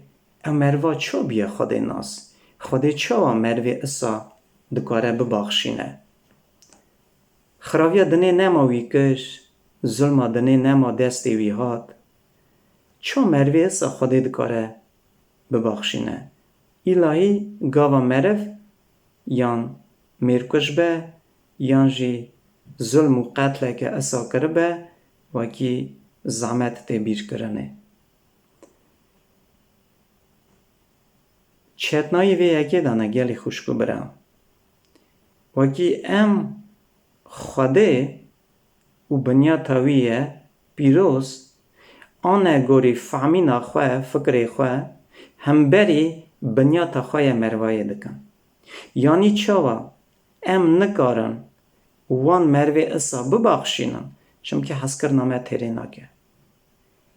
ew meriva ço biya Xwedê nas. Xwedê çawa merivê isa dikare bibaxşîne? Xiraviya dinê nema wî kir, zulma dinê nema destê wî hat. Ço merivê isa Xwedê dikare bibaxşîne? Îlahî gava meriv yan mêrkuj be, yan jî zulm û qetleke isa kiribe, wekî zehmet tê bîrkirinê. Çetnayî vê yekê de ne gelî xwişk û bira. Wekî em Xwedê û binyata wî ye pîroz, ane gorî fehmîna xwe, fikrê xwe, hemberî binyata xwe ye merivayê dikin. Yanî çawa em nikarin wan merivê isa bibaxşînin, çimkî hezkirina me têrê nake.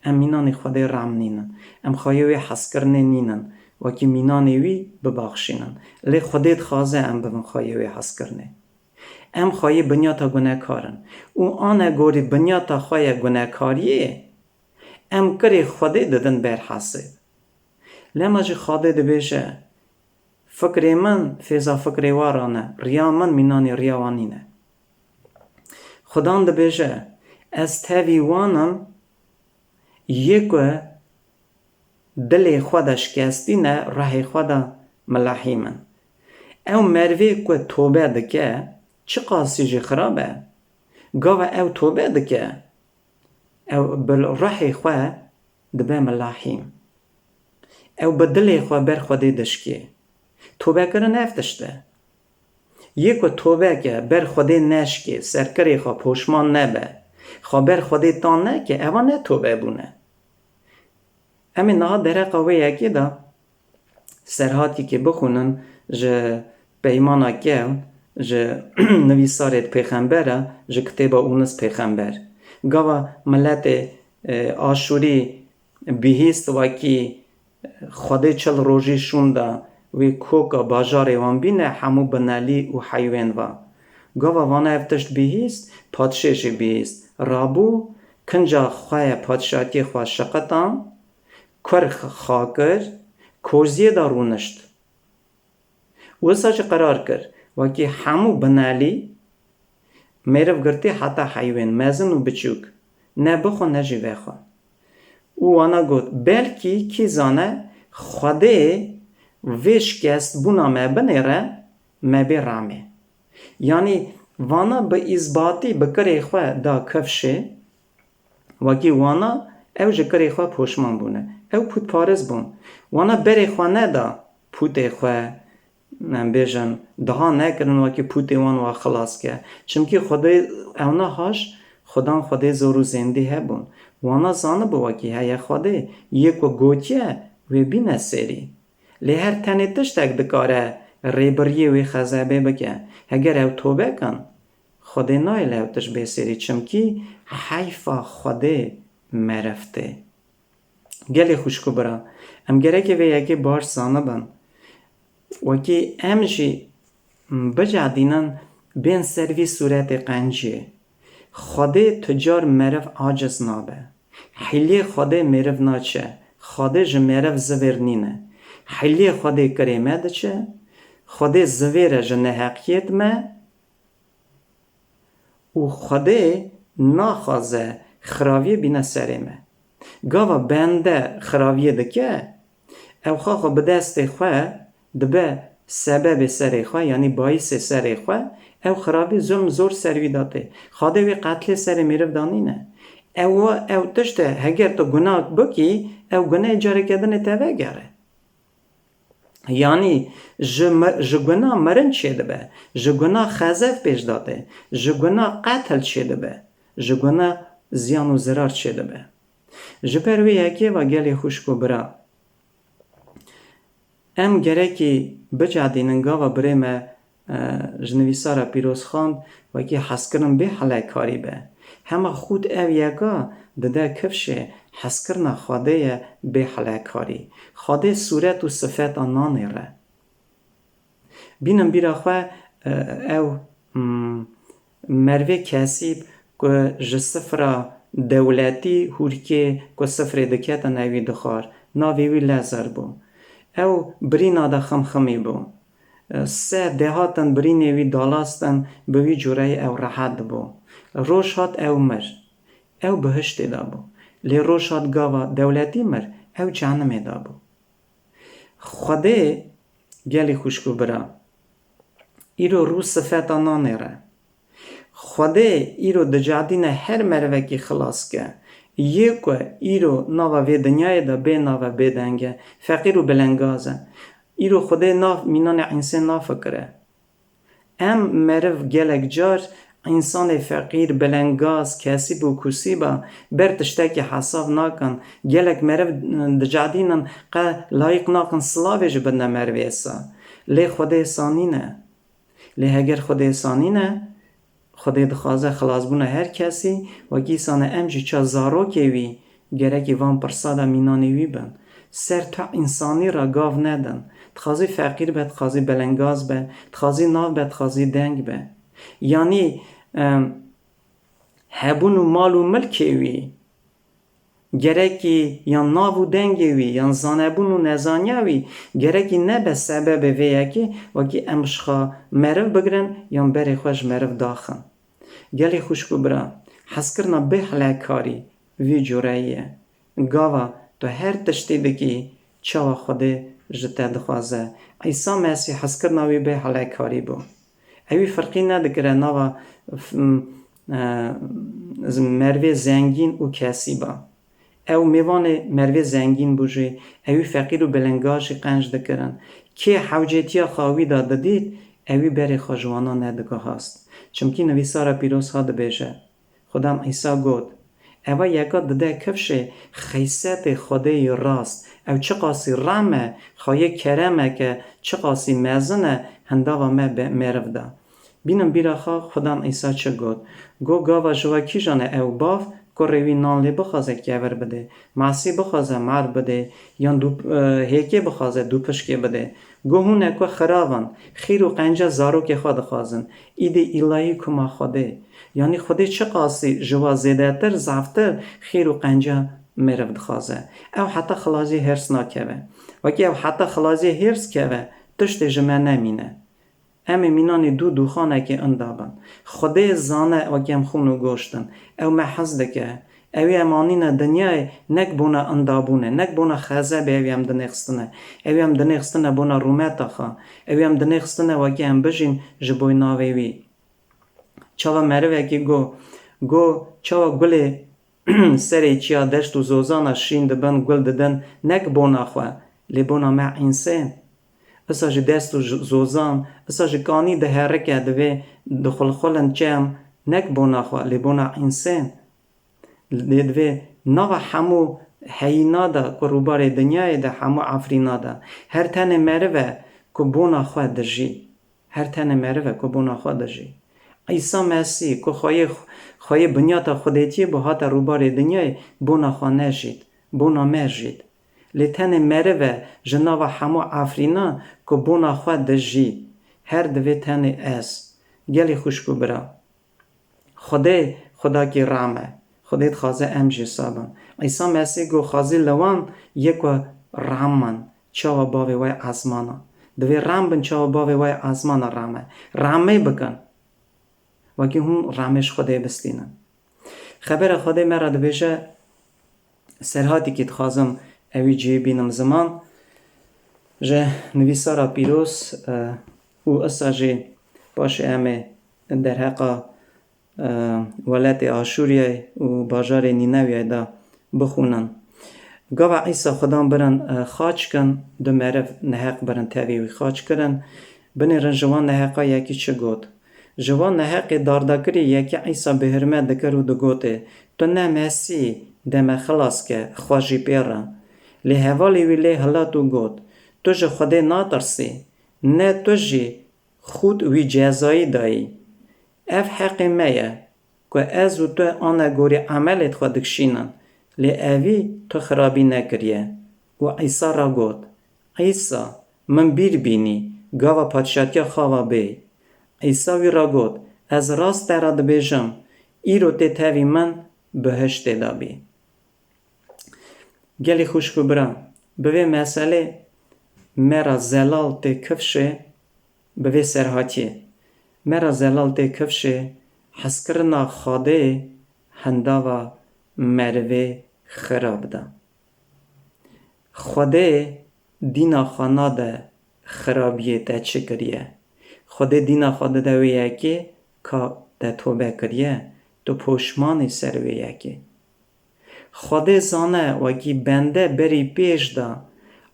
Em mînanê Xwedê rem nînin. Em xweyê wê hezkirinê nînin. Wekî mînanê wî bibaxşînin. Lê Xwedê dixwaze em bibin xweyê wê hezkirinê. Em xweyê binyata gunekar in. Û ane gorî binyata xwe ye gunekariyê, em kirê Xwedê didin ber hesê. Lema jî Xwedê dibêje, Fikrê min fêza fikrê wa re ne, riya min mînanê riya wa nîne. Xudan dibêje, Ez tevî wan im, yê ku dilê xwe de şikestî ne, rehê xwe de milehîm in. Ew merivê ku tobe dike, çiqasî jî xirab e, gava ew tobe dike, ew bi rehê xwe dibe milehîm. Ew bi dilê xwe ber Xwedê dişkê. Tobekirin ev tişt e. Yê ku tobe ke ber Xwedê neşkê, serkirê xwe poşman nebe, xwe ber Xwedê tan neke, eva ne tobe bûne. Em ê niha dereqa wê yekê de serhatîkê bixwînin ji Peymana Kevn, ji nivîsarê pêxember e, ji kitêba Ûnis pêxember. Gava miletê, e, Aşûrî bihîst wekî Xwedê çil rojî şûnda wê koka bajarê wan bîne hemû binelî û heywên va. Gava vana ev tişt bihîst, padşê jî bihîst. Rabû, kinca xwe ye padşatiyê xwe şiqitan, kur xa kir, koziyê de rûnişt. Wisa jî qerar kir, wekî hemû binelî, mêriv girtî heta heywên, mezin û biçûk, ne bixwe ne jî vexwe. Û wana got, belkî kî zane, Xwedê vê şikestbûna me binêre, me bê ramê. Yanî wana bi îzbatî bi kirê xwe da kifşê, wekî wana ew ji kirê xwe poşman bûne. Ew pûtparis bûn. Wana berê xwe neda pûtê xwe, em bêjin, diha nekirin wekî pûtê wan wa xilas ke. Çimkî Xwedê ewna haş, xudan Xwedê zor û zêndî hebûn. Wana zanibû wekî heye Xwedê, yê ku gotiye wê bîne serî. Lê her tenê tiştek dikare rêbiriyê wê xezebê bike. Heger ew tobe kin, Xwedê nayê li ew tişt bê serî, çimkî heyfa Xwedê meriv tê. Gelê xwişk û bira, em gereke vê yekê baş zanibin. Wekî em jî bicadînin bên ser vî sûretê qenciyê. Xwedê tu car meriv aciz nabe. Hîlê Xwedê meriv naçe. Xwedê ji meriv zivêr nîne. Hîlê Xwedê kirê me diçe. Xwedê zivêr e ji neheqiyêt me. Û Xwedê naxwaze xiraviyê bîne serê me. Gava bende xiraviyê dike, ew xaxa bi destê xwe dibe sebebê serê xwe, yanî bayîsê serê xwe, ew xiravî zulm zor ser wî da tê. Xwedê wê qetlê serê meriv da nîne. Ew, ew tişt e, heger tu gunah bikî, ew gunehê careke dinê te vegere. Yanî ji me-, ji guna mirin çêdibe, ji guna xezef pêş da tê, ji guna qetil çêdibe, ji guna ziyan û zirar çêdibe. Ji ber wê yekê ve gelê xwişk û bira, em gerekî bicadînin gava birê me, e, ji nivîsara pîroz xwend, wekî hezkirin bê helekarî be. Hema xût ev yeka dide kifşê hezkirina Xwedê ye bê helekarî. Xwedê sûret û sifeta nanêre. Bînin bîra xwe, e, ew, mm, mervê kesîb ku ji sifra dewletî hûrkê ku sifrê diketin ewî dixwar. Navê wî Lezer bû. Ew birîna de ximximî bû. Se dehatin birînê wî dalastin, bi wî cureyî ew rehet dibû. Roj hat ew mir. Ew bihiştê de bû. Lê roj hat gava dewletî mir, ew cehnimê de bû. Xwedê gelî xwişk û bira, îro rû sifeta nanêre. Xwedê îro dicadîne her merivekî xilas ke. Yê ku îro nava vê dinyayê de bê nava bêdeng e, feqîr û belengaz e. Îro Xwedê nav mînanê însê nafikire. Em meriv gelek car însanê feqîr, belengaz, kesîb û kûsîba ber tiştekî hesab nakin. Gelek meriv dicadînin qe layîq nakin silavê jî bidine merivê sa. Lê Xwedê sa nîne. Lê heger Xwedê sa nîne, Xwedê dixwaze xilasbûna her kesî, wekî sane em jî ça zarokê wî gerekî van pirsa de mînanê wî bin. Ser tu însanî re gav nedin. Dixwazî feqîr be, dixwazî belengaz be, dixwazî nav be, dixwazî deng be. Yanî, em, hebûn û mal û milkê wî, gerekî yan nav û dengê wî, yan zanebûn û nezaniya wî, gerekî nebe sebebê vê yekê, wekî em ji xwe meriv bigirin, yan berê xwe ji meriv daxin. Gelê xwişk û bira, hezkirina bêhelekarî vî cureyî ye. Gava tu her tiştî dikî, çawa Xwedê ji te dixwaze? Îsa Mesîh hezkirina wî bêhelekarî bû. Ewî firqî nedikire nava f-, m-, e, z-, mervê zengîn û kesîba. Ew mêvanê mervê zengîn bû jî, ewî feqîr û belengaz jî qenc dikirin. Kê hewcêtiya xwe wî de didît, ewî berê xwe ji wana nedigihast. Çimkî nivîsara pîroz ha dibêje, Xudan Îsa got, Eva yeka dide kifşê xeysetê Xwedê yê rast. Ew çiqasî rem e, xweyê kerem e ke çiqasî mezin e, hindava me be-, meriv da. Bînin bîra xwe Xudan Îsa çi got. Got, Gava ji we kîjan e ew bav, kurê wî nan lê bixwaze kevir bidê, masî bixwaze mar bidê, yan dû-, e, hêkê bixwaze dûpişkê bidê? Got, Hûn e ku xirav in, xîr û qenca zarokê xwe dixwazin, îdî îlayî kuma Xwedê. Yanî Xwedê çiqasî ji we zêdetir, zaftir xîr û qenca meriv dixwaze. Ew heta xilaziyê hêrs nakeve. Wekî ew heta xilaziyê hêrs keve, tiştê ji me nemîne. Em ê mînanê dû dûxanekê inda bin. Xwedê zane wekî em xûn û goşt in. Ew me hez dike. Ew ê em anîne dinyayê nek bona indabûnê, nek bona xezebê ew ê em dinêxistine. Ew ê em dinêxistine bona rûmeta xwe. Ew ê em dinêxistine wekî em bijîn ji boy navê wî. Çawa merivekî got, got, çawa gulê serê çiya deşt û zozana şîn dibin, gul didin, nek bona xwe, lê bona me însên. Isa jî dest û j-, zozan, isa jî kanî diherike, divê dixulxulin çem, nek bona xwe, lê bona însên. Lê divê nava hemû heyîna de ku rûbarê dinyayê de, hemû efrîna de, her tenê meriv e ku bona xwe dijî. Her tenê meriv e ku bona xwe dijî. Îsa Mesîh ku xweyê, xweyê binyata xwedêtiyê bû, hate rûbarê dinyayê, bona xwe nejît, bona me jît. Lê tenê meriv e ji nava hemû efrîna ku bona xwe dijî. Her divê tenê ez. Gelî xwişk û bira. Xwedê, Xwedakî rem e. Xwedê dixwaze em jî wisa bin. Îsa Mesîh got, xwezî li wan yê ku rem in, çawa bavê we yê ezmana. Divê rem bin çawa bavê we yê ezmana rem e. Remê bikin. Wekî hûn remê ji Xwedê bistînin. Xebera Xwedê me re dibêje, serhatîkî dixwazim ewî cihê bînim ziman. Ji nivîsara pîroz, e, û isa jî paşê em ê derheqa, e, welatê Aşûriyayê û bajarê Nînewiyayê de bixwînin. Gava Îsa Xudan birin, e, xaç kin, du meriv neheq birin tevî wî xaç kirin. Binêrin ji wan neheqa yekî çi got. Ji wan neheqê dardakirî yekî Îsa bi hirmet dikir û digotê, Tu ne Mesîh, de me xilas ke, xwe jî pê re. Lê hevalê wî lê hilat û got, Tu ji Xwedê natirsî? Ne tu jî xût wî cezayî dayî? Ev heqê me ye, ku ez û tu anegorî emelêd xwe dikişînin, lê evî tu xirabî nekiriye. Û Îsa re got, Îsa, min bîr bînî, gava padşatiya xwe ve bê. Îsa wî re got, Ez rast te re dibêjim, îro tê tevî min bihiştê de bî. Gelî xwişk û bira, bi vê meselê me re zelal tê kifşê, bi vê serhatiyê me re zelal tê kifşê hezkirina Xwedê hindava merivê xirab de. Xwedê dîna xwe nade xirabiyê te çi kiriye. Xwedê dîna xwe dide wê yekê ka te tobe kiriye, tu poşman î ser wê yekê. Xwedê zane wekî bende berî pêş de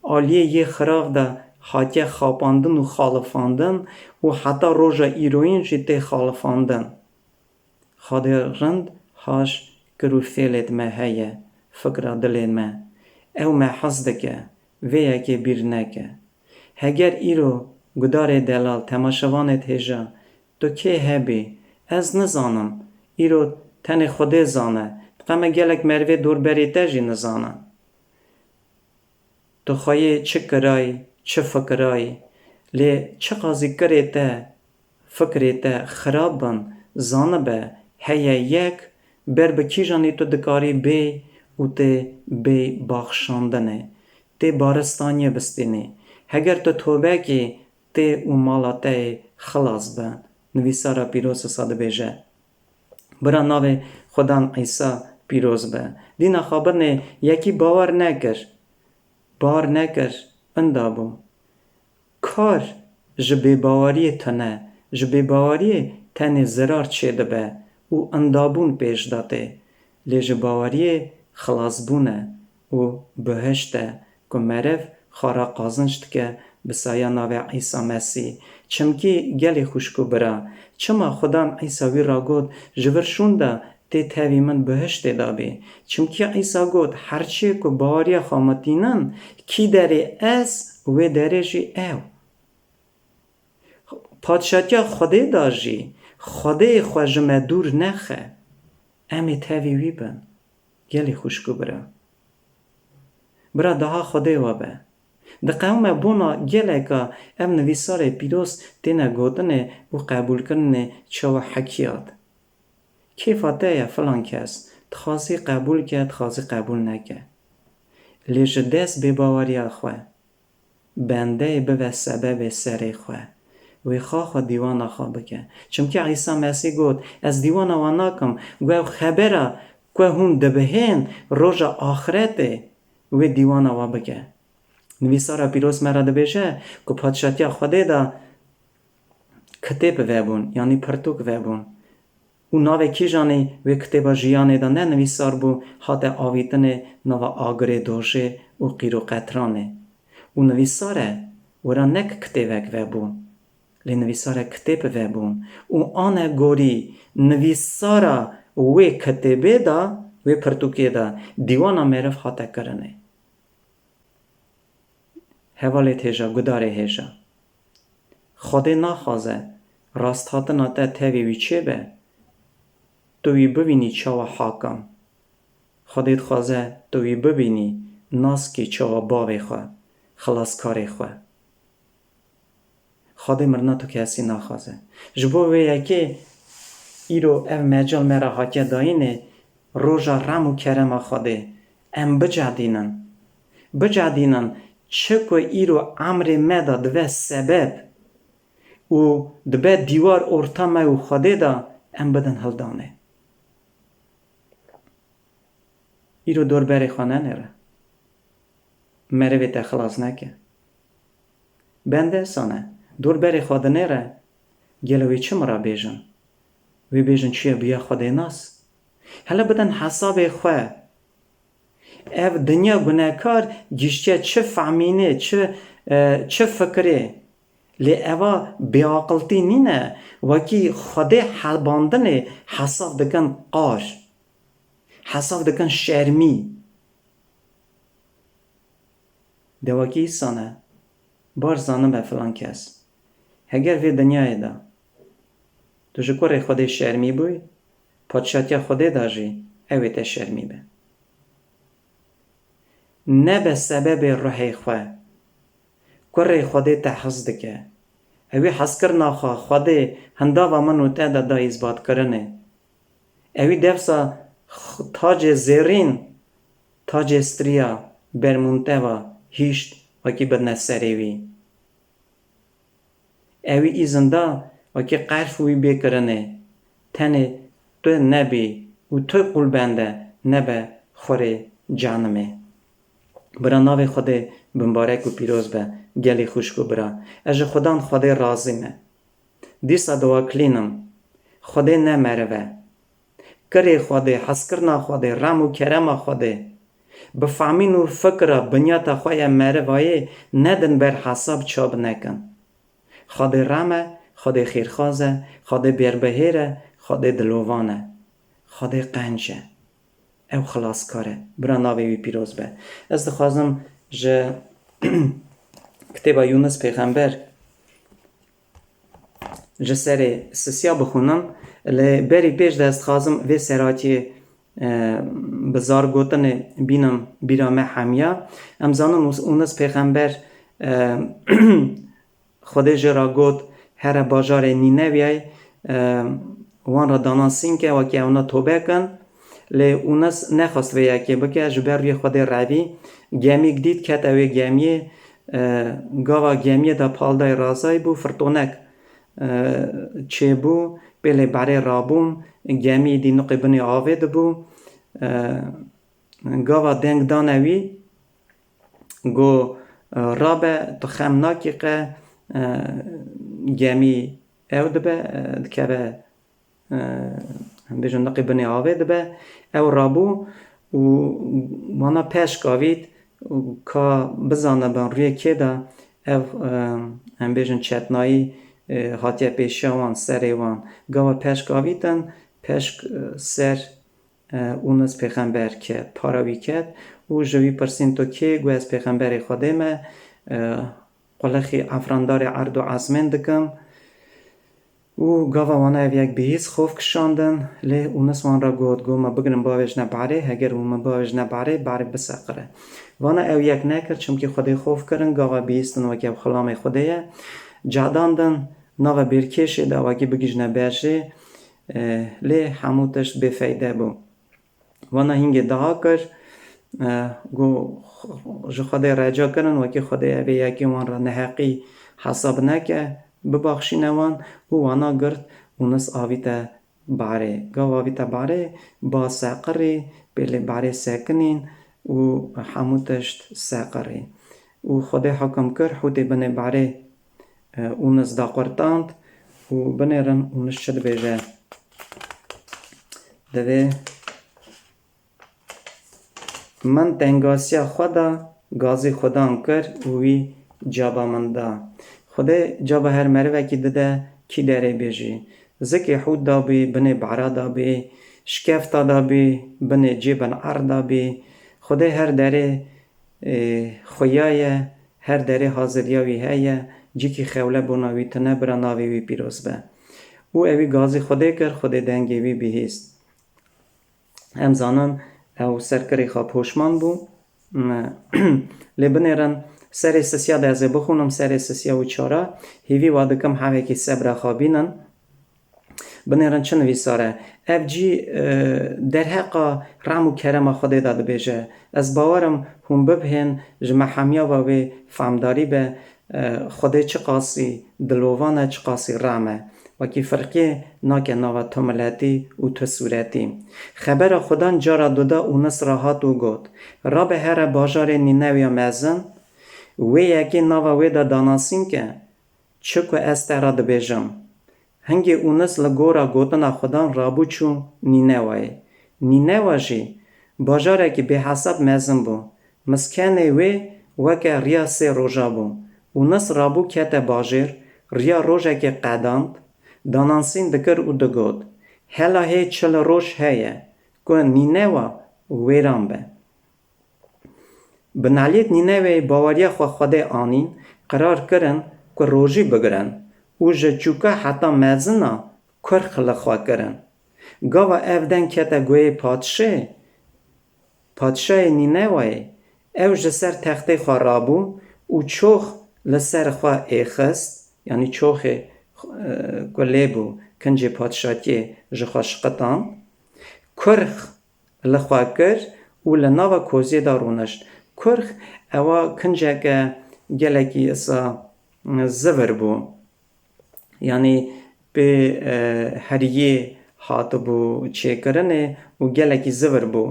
aliyê yê xirav de hatiye xapandin û xalifandin û heta roja îroyîn jî tê xalifandin. Xwedê rind haş kir û fêlêd me heye, fikra dilê me. Ew me hez dike, vê yekê bîr neke. Heger îro gudarê delal, temaşevanêd hêja, tu kê hebî, ez nizanim, îro tenê Xwedê zane, diqeme gelek merivê dorberê te jî nizanin. Tu xweyê çi kirayî, çi fikirayî, lê çiqasî kirê te, fikrê te xirab bin, zanibe heye yek ber bi kîjanî tu dikarî bêy û tê bêy baxşandinê, tê baristaniyê bistînî. Heger tu tobe kî, tê û mala te yê xilas be. Nivîsara pîroz wisa dibêje. Bira navê Xudan Îsa pîroz be. Dîna xwe birnê yekî bawer nekir. Bawer nekir, inda bû. Kar ji bêbaweriyê tune, ji bêbaweriyê tenê zirar çêdibe û indabûn pêş de tê. Lê ji baweriyê xilasbûn e û bihişt e ku meriv xwe re qazinc dike bi saya navê Îsa Mesîh. Çimkî gelî xwişk û bira, çima Xudan Îsa wî re got, ji vir şûn de tê tevî min bihiştê de bî? Çimkî Îsa got, her çiyê ku baweriya xwe min tînin, kî derê ez, wê derê jî ew. Padşatiya Xwedê de jî Xwedê xwe ji me dûr nexe. Em ê tevî wî bin. Gelî xwişk û bira. Bira daha Xwedê we be. Diqewime bona geleka ev nivîsarê pîroz têne gotinê û qebûlkirinê çawa hekiyat. Kêfa te ye filan kes, dixwazî qebûl ke, dixwazî qebûl neke. Lê ji dest bêbaweriya xwe, bendeyê bibe sebebê serê xwe. Wê xaxa dîwana xwe bike. Çimkî Îsa Mesîh got, Ez dîwana wan nakim, ku ew xebera ku hûn dibihên roja axretê wê dîwana we bike. Nivîsara pîroz me re dibêje ku Padşatiya Xwedê de kitêb vebûn, yanî pirtûk vebûn. Û navê kîjanî wê kitêba jiyanê de ne nivîsar bû, hate avîtinê nava agirê dojê û qîr û qetranê. Û nivîsar e, wira nek kitêbek vebû, lê nivîsar e kitêb vebûn. Û ane gorî nivîsara wê kitêbê de, wê pirtûkê de dîwana meriv hate kirinê. Hevalê hêja, gudarê hêja. Xwedê naxwaze rasthatina te tevî wî çêbe, tu wî bibînî çawa hakan. Xwedê dixwaze tu wî bibînî, naskî çawa bavê xwe, xilaskarê xwe. Xwedê mirina tu kesî naxwaze. Ji bo vê yekê îro ev mecal me re hatiye dayînê, roja rem û kerema Xwedê. Em bicedînin. Bicedînin, çi ku îro emrê me de dibe sebeb û dibe dîwar orta me û Xwedê de, em bidin hildanê. Îro dorberê xwe nenêre. Merivê te xilas neke. Bende sane, dorberê xwe dinêre, gelo wê çi min re bêjin? Wê bêjin çi ye bûye Xwedê nas? Hele bidin hesabê xwe. Ev dinya gunekar giştiye çi fehmînê, çi, e, çi fikirê. Lê eva bêaqiltî nîne, wekî Xwedê helbandinê hesab dikin qar. Hesab dikin şermî. De wekî îsane, baş zanibe filan kes. Heger vê dinyayê de tu ji kurê Xwedê şermî bûyî, padşatiya Xwedê de jî ew ê te şermî be. Nebe sebebê ruhê xwe. Kurê Xwedê te hez dike. Ewî hezkirina xwe Xwedê hindava min û te de da îzbatkirinê. Ewî dewsa x-, tacê zêrîn, tacê striya bermûnteva hîşt wekî bidne serê wî. Ewî îzin da wekî qerf wî bê kirinê. Tenê tu nebî û tu qulbende nebe xurê canimê. Bira navê Xwedê bimbarek û pîroz be, gelî xwişk û bira. Ez ji Xudan Xwedê razî me. Dîsa diwakilînim. Xwedê ne meriv e. Kirê Xwedê, hezkirina Xwedê, rem û kerema Xwedê. Bi fehmîn û fikra binyata xwe ya merivayê nedin ber hesab çap nekin. Xwedê rem e, Xwedê xêrxwaz e, Xwedê bêrbihêr e, Xwedê dilovan e. Xwedê qenc e. Ew xilaskar e. Bira navê wî pîroz be. Ez dixwazim ji kitêba Yûnis Pêxember ji serê sisiya bixwînim. Lê berî pêş de ez dixwazim vê seratiyê, e, bi zar gotinê bînim bîra me hemiya. Em zanin Û-, Ûnis Pêxember, e, Xwedê jê re got, here bajarê Nîneviyayê, e, wan re dana sînke, wekî ewna tobe kin. Lê Ûnis nexwest vê yekê bike, ji ber rûyê Xwedê revî. Gemîk dît, kete wê gemiyê, e, gava gemiyê de pal dayê razayî bû, firtonek, e, çêbû, pêlê berê rabûn, gemî dî nuqê binê avê dibû. E, gava deng dane wî, got, e, rabe, tu xem nakî qe, e, gemî ew dibe, e, dikeve, e, em bêjin niqê binê avê dibe. Ew rabû û wana peşk avît û ka bizanibin rûyê kê de ev, e, em bêjin çetnayî, e, hatiye pêşiya wan, serê wan. Gava peşk avîtin, peşk, e, ser e, Ûnis pêxember ket, para wî ket û ji wî pirsîn, tu kê? Got, ez pêxemberê Xwedê me, e, qulixî efrandarê erd û ezmên dikim. Û gava wana ev yek bihîst xof kişandin, lê Ûnis wan re got, got, me bigirin bavêjine berê, heger hûn me bavêjine berê, berê biseqire. Wana ew yek nekir, çimkî Xwedê xof kirin, gava bihîstin weke ew xilamê Xwedê ye. Cedandin, nava bêrkêşê de wekî bigihîjine ber jê, e, lê hemû tişt bêfeyde bû. Wana hingê daha kir, e, got, ji Xwedê reca kirin, wekî Xwedê evê yekê wan re neheqî hesab neke, bibaxşîne wan û wana girt Ûnis avîte barê. Gava avîte barê, ba seqirî, pêlê barê sekinîn û hemû tişt seqirî. Û Xwedê hukum kir, hûtê binê barê, e, Ûnis da qurtand û binêrin Ûnis çi dibêje. Divê Min tengasiya xwe da, gazî Xudan kir û wî caba min da. Xwedê caba her merivekî dide, kî derê bêjî. Zikê hût da bî, binê bara da bî, şkefta da bî, binê cê bin erd da bî. Xwedê her derê, e, xuya ye, her derê haziriya wî heye, cîkî xewle bona wî tune, bira navê wî pîroz be. Û ewî gazî Xwedê kir, Xwedê dengê wî bihîst. Em zanin ew ser kirê xwe poşman bû. Lê binêrin serê sisiya de ez ê bixwînim, serê sisiya û çara. Hêvî wa dikim hevekî sebra xwe bînin. Binêrin çi nivîsar e. Ev cî, e, derheqa rehm û kerema Xwedê de dibêje. Ez bawer im hûn bibihên ji me hemiya ve wê famdarî be. E, Xwedê çiqasî dilovan e, çiqasî rehm e. Wekî firqiyê nake nava tu miletî û tu sûretî. Xebera Xudan cara duda Ûnis re hat û got, Rabe here bajarê Nînewiya mezin, wê yekê nava wê de danasîn ke, çi ku ez te re dibêjim. Hingê Ûnis li gora gotina Xudan rabû çû Nînewayê. Nînewa jî bajarekî bêhesab mezin bû. Miskenê wê weke riya sê roja bû. Ûnis rabû kete bajêr, riya rojekê qedand, danasîn dikir û digot, Hela hê çil roj heye ku Nînewa wêran be. Binaliyêt Nîneweyê baweriya xwe Xwedê anîn, qerar kirin ku rojî bigirin û ji çûka heta mezina kurx li xwe kirin. Gava ev deng kete guhê padşê, padşayê Nînewayê, ew ji ser textê xwe rabû û çox li ser xwe êxist, yanî çoxê, e, ku lê bû, kincê padşatiyê ji xwe şiqitan, kurx li xwe kir û li nava koziyê de rûnişt. Kurx ewa kinceke gelekî isa zivir bû. Yanî pê, e, heriyê hatibû çêkirinê û gelekî zivir bû.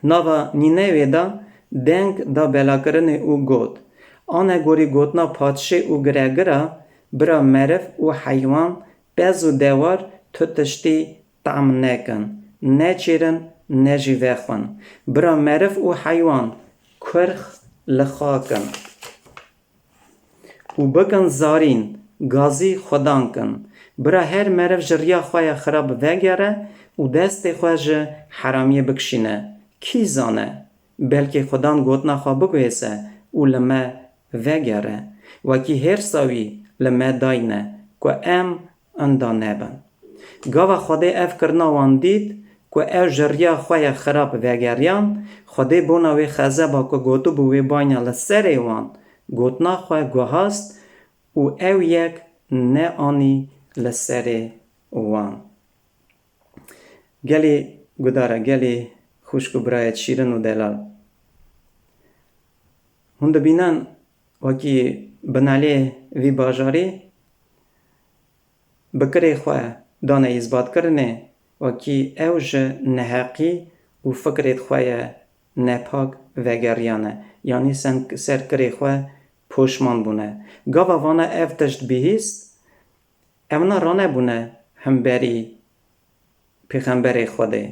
Nava Nînewê de deng da belakirinê û got, Anegorî gotina padşê û giregira, bira meriv û heywan, pez û dewar tu tiştî tam nekin, neçêrin, ne jî vexwin. Bira meriv û heywan kurx li xwe kin û bikin zarîn, gazî Xudan kin. Bira her meriv ji riya xwe ya xirab vegere û destê xwe ji heramiyê bikişîne. Kî zane, belkî Xudan gotina xwe biguhêse û li me vegere, wekî hêrsa wî li me dayne ku em inda nebin. Gava Xwedê ev kirina wan dît ku ew ji riya xwe ya xirab vegeriyan, Xwedê bona wê xezeba ku gotibû wê banya li serê wan, gotina xwe guhast û ew yek neanî li serê wan. Gelî gudar e, gelî xwişk û birayet şîrin û delal. Hûn dibînin wekî binalê vî bajarî bi kirê xwe dane îzbatkirinê, wekî ew ji neheqî û fikrêt xwe ye nepak vegeriyane, yanî sen-, ser kirê xwe poşman bûne. Gava vana ev tişt bihîst, ewna ranebûne hemberî Pêxemberê Xwedê.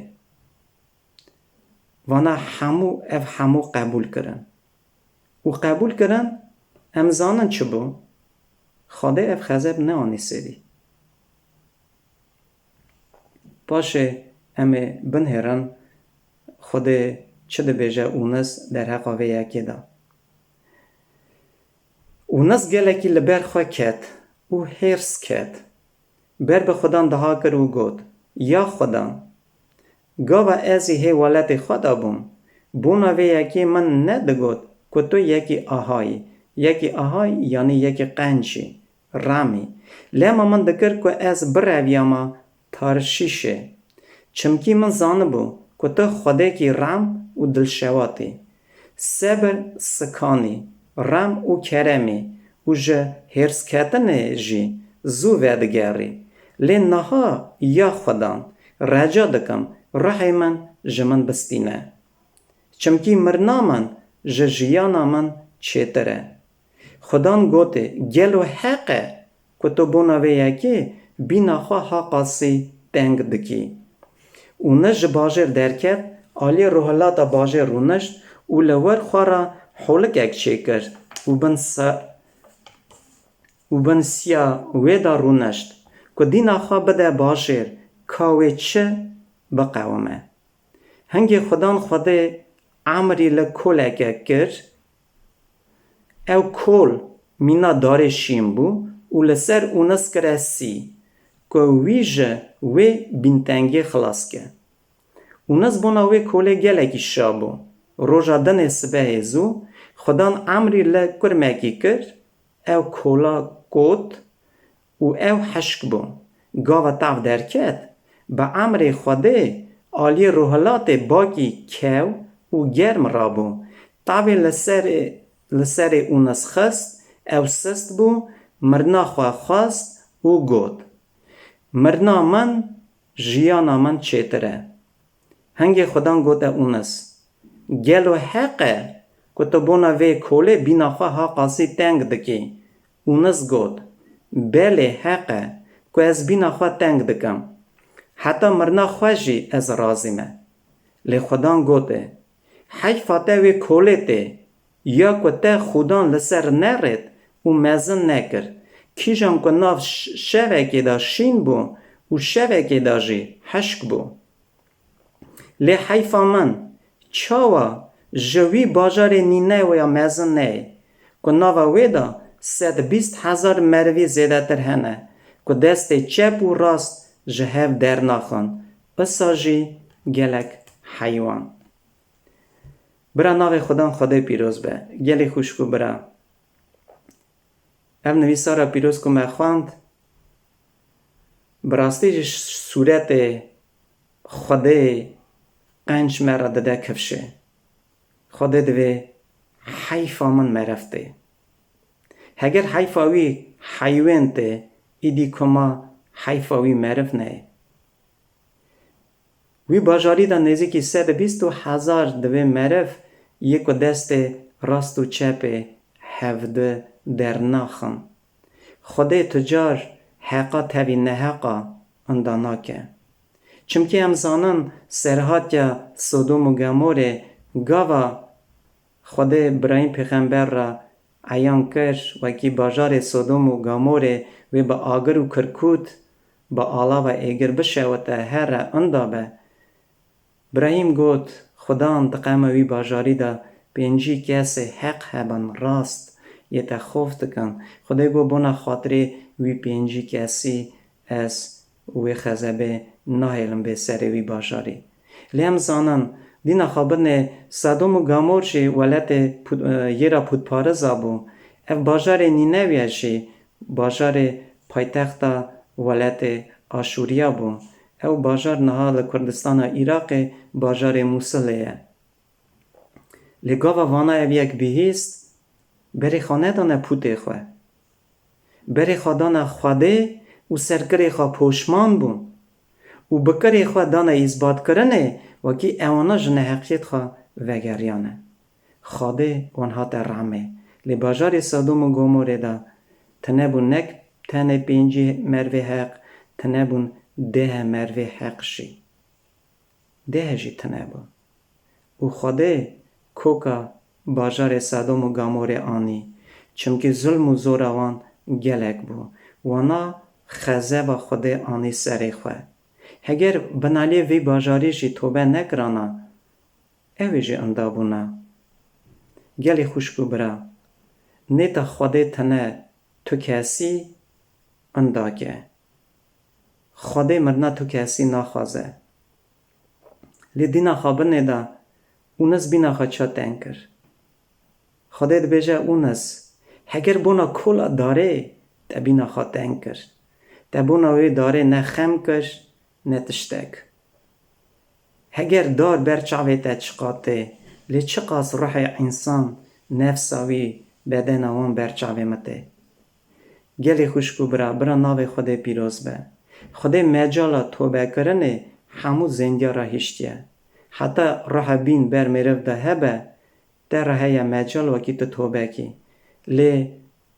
Vana hemû, ev hemû qebûl kirin. Û qebûl kirin, em zanin çi bû? Xwedê ev xezeb neanî serî. Paşê em ê binihêrin Xwedê çi dibêje Ûnis derheqa vê yekê de. Ûnis gelekî li ber xwe ket û hêrs ket. Ber bi Xudan diha kir û got, Ya Xudan, gava ez ê hê welatê xwe de bûm, bona vê yekê min nedigot ku tu yekî aha yî, yekî aha yî, yanî yekî qenc î, rehm î. Lema min dikir ku ez bireviyama Tarşîşê. Çimkî min zanibû ku tu Xwedêkî rehm û dilşewat î, sebir sikan î, rehm û kerem î û ji hêrsketinê jî zû vedigerî. Lê niha ya Xudan, reca dikim, ruhê min ji min bistîne. Çimkî mirina min ji jiyana min çêtir e. Xudan gotê, gelo heq e ku tu bona vê yekê bîna xwe ha qasî teng dikî? Û ne ji bajêr derket, aliyê rohilata bajêr rûnişt û li wir xwe re holikek çêkir û bin se-, û bin siya wê de rûnişt, ku dîna xwe bide bajêr, ka wê çi biqewime. Hingê Xudan Xwedê emrî li koleke kir, ew kol mîna darê şîn bû û li ser Ûnis kire sî, ku wî ji wê bîntengê xilas ke. Ûnis bona wê kolê gelekî şa bû. Roja dinê sibehê zû, Xudan emrî li kurmekî kir, ew kola kot û ew hişk bû. Gava tav derket, bi emrê Xwedê aliyê rohilatê bakî kew û germ rabû. Tavê li serê, li serê Ûnis xist, ew sist bû, mirina xwe xwest û got, mirina min jiyana min çêtir e. Hingê Xudan gote Ûnis, gelo heq e ku tu bona vê kolê bîna xwe ha qasî teng dikî? Ûnis got, belê heq e ku ez bîna xwe teng dikim. Heta mirina xwe jî ez razî me. Lê Xudan gote, heyfa te wê kolê tê, ya ku te Xudan li ser nerêt û mezin nekir, kîjan ku nav ş-, şevekê de şîn bû û şevekê de jî hişk bû. Lê heyfa min, çawa ji wî bajarê Nîneweya mezin neyê, ku nava wê de sed bîst hezar merivî zêdetir hene, ku destê çep û rast ji hev dernaxin, isa jî gelek heywan. Bira navê Xudan Xwedê pîroz be. Gelê xwişk û bira. Ev nivîsara pîroz ku me xwend, bi rastî jî sûretê Xwedê qenc me re dide kifşê. Xwedê divê heyfa min meriv tê. Heger heyfa wî heywên tê, îdî kuma heyfa wî meriv neyê. Wî bajarî de nêzîkî sed û bîst û hezar divê meriv yê ku destê rast û çepê hevdu dernaxin. Xwedê tu car heqa tevî neheqa inda nake. Çimkî em zanin serhatiya Sodom û Gemorê gava Xwedê Birahîm pêxember re eyan kir, wekî bajarê Sodom û Gamorê wê bi agir û kirkût, bi alava êgir bişewite here inda be. Birahîm got, Xudan, diqeme wî bajarî de pêncî kesê heq hebin, rast, yê te xof dikin. Xwedê got, bona xatirê wî pêncî kesî ez wê xezebê nahêlim bê serê wî bajarî. Lê em zanin, dîna xwe binê Sedom û Gamor jî welatê pût-, e, yê ra pûtpariza bû. Ev bajarê Nînewya jî bajarê paytexta welatê Aşûriya bû. Ew bajar niha li Kurdistana Iraqê bajarê Mûsilê ye. Lê gava vana ev yek bihîst, berê xwe nedane pûtê xwe. Berê xwe dane Xwedê û ser kirê xwe poşman bûn û bi kirê xwe dane îsbatkirinê, wekî ewana ji neheqiyêt xwe vegeriyane. Xwedê wan hate rehmê. Lê bajarê Sedom û Gomorê de tine bûn nek tenê pêncî mervê heq, tine bûn deh mervê heq jî. Deh jî tine bû. Û Xwedê koka bajarê Sedom û Gamorê anî, çimkî zulm û zora wan gelek bû. Wana xezeba Xwedê anî serê xwe. Heger binalê vî bajarî jî tobe nekirana, ew ê jî inda bûna. Gelê xwişk û bira, nêta Xwedê tine tu kesî inda ke. Xwedê mirina tu kesî naxwaze. Lê dîna xwe binê de Ûnis bîna xwe ça teng kir. Xwedê dibêje, Ûnis, heger bona kola darê te bîna xwe teng kir, te bona wê darê ne xem kir, ne tiştek. Heger dar ber çavê te çiqa tê, lê çiqas ruhê însan, nefsa wî, bedena wan ber çavê min tê. Gelê xwişk û bira, bira navê Xwedê pîroz be. Xwedê mecala tobekirinê hemû zêndiya re hiştiye. Heta ruhe bîn ber mêriv de hebe, te re heye mecal wekî tu tobe kî. Lê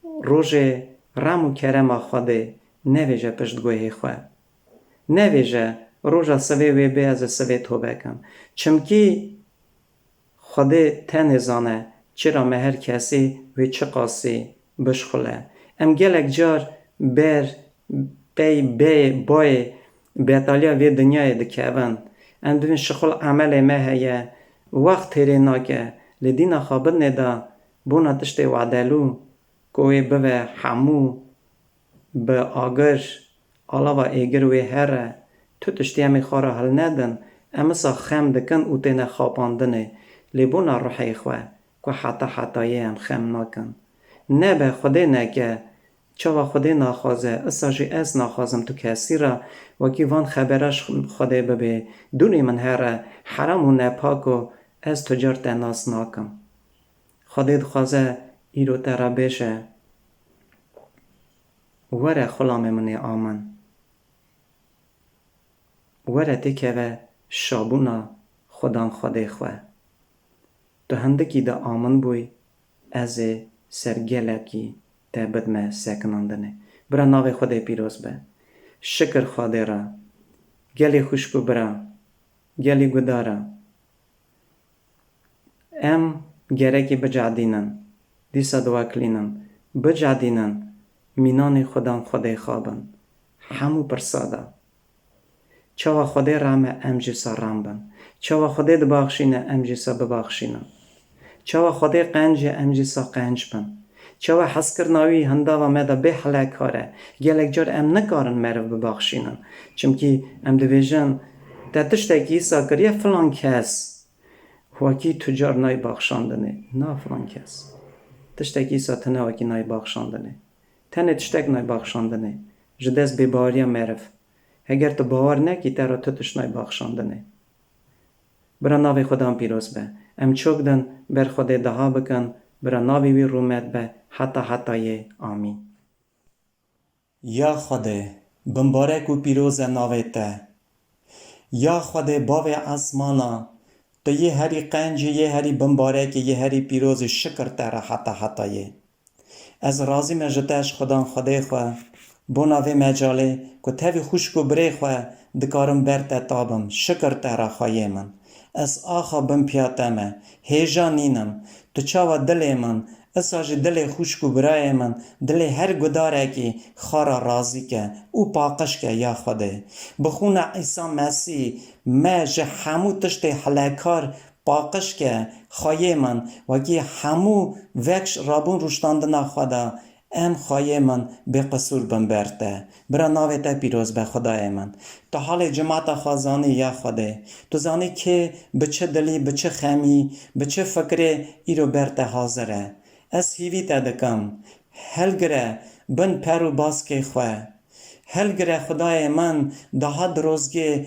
rojê rem û kerema Xwedê nevêje pişt guhê xwe. Nevêje, roja sivê wê bê ez ê sivê tobe kim. Çimkî Xwedê tenê zane çira me her kesî wê çiqasî bişxule. Em gelek car ber pey bê bayê betaliya vê dinyayê dikevin. Em dibin şixul emelê me heye, wext têrê nake, lê dîna xwe bidinê de bona tiştê wedelû ku wê bive hemû bi agir, alava êgir wê here, tu tiştî em ê xwe re hilnedin, em wisa xem dikin û têne xapandinê. Lê bona ruhê xwe ku heta hetayê em xem nakin. Nebe Xwedê neke, çawa Xwedê naxwaze, isa jî ez naxwazim tu kesî re wekî van xebera ji Xwedê bibê, dûnê min here, heram û nepak û ez tu car te nas nakim. Xwedê dixwaze îro te re bêje, Were xulamê min ê amin. Were têkeve şabûna xudan Xwedê xwe. Tu hindikî de amin bûyî, ez ê ser gelekî te bidme sekinandinê. Bira navê Xwedê pîroz be. Şikir Xwedê re. Gelî xwişk û bira, gelî gudara. Em gerekî bicedînin, dîsa diwekilînin, bicedînin, mînanê xudan Xwedê xabin. Hemû pirsa de. Çawa Xwedê rem e, em jî sa rem bin. Çawa Xwedê dibaxşîne, em jî sa bibaxşînin. Çawa Xwedê qenc e, em jî sa qenc bin. Çawa hezkirina wî hindava me de bê helekar e. Gelek car em nikarin meriv bibaxşînin. Çimkî em dibêjin, te tiştekî îsa kiriye filan kes. Wekî tu car nayê baxşandinê. Na filan kes. Tiştekî îsa tune wekî nayê baxşandinê. Tenê tiştek nayê baxşandinê. Ji dest bêbaweriya meriv. Heger tu bawer nekî, te re tu tişt nayê baxşandinê. Bira navê Xudan pîroz be. Em çok din ber Xwedê deha bikin, bira navê wî rûmet be heta hetayê. Amîn. Ya Xwedê, bimbarek û pîroz e navê te. Ya Xwedê, bavê esmana, tu yê herî qencî, yê herî bimbarekî, yê herî pîrozî, şikir te re heta hetayê. Ez razî me ji te, ji Xudan Xwedê xwe, bona vê mecalê ku tevî xwişk û birê xwe dikarim ber te tabim, şikir te re xweyê min. Ez axa bin piya te me, hêja nînim, tu çawa dilê min, isa jî dilê xwişk û birayê min, dilê her gudarekî xwe re razî ke û paqij ke ya Xwedê. Bi xûna Îsa Mesîh me ji hemû tiştê helekar paqij ke, xweyê min, wekî hemû vekş rabûn rûştandina xwe de, em xweyê min bêqisûr bin ber te. Bira navê te pîroz be Xwedayê min. Tu halê cimata xwe zanî ya Xwedê. Tu zanî kê bi çi dilî, bi çi xemî, bi çi fikrê îro ber te hazir e. Ez hîvî te dikim. Hilgire bin per û baskê xwe. Hilgire Xwedayê min, daha dirozgê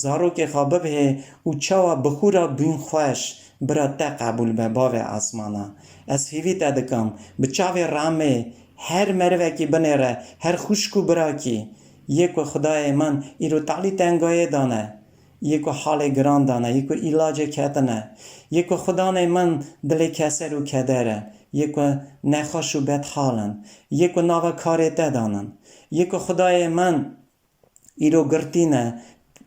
zarokê xwe bibihê û çawa bi xûra bînxweş bira te qebûl be, bavê esmana. Ez hîvî te dikim, bi çavê remê her merivekî binêre, her xwişk û birakî, yê ku Xwedayê min îro talî tengayê dane, yê ku halê giran dane, yê ku îlacê ketine, yê ku Xudanê min dilê keser û keder e, yê ku nexweş û bedhal in, yê ku nava karê te danin, yê ku Xwedayê min îro girtî ne,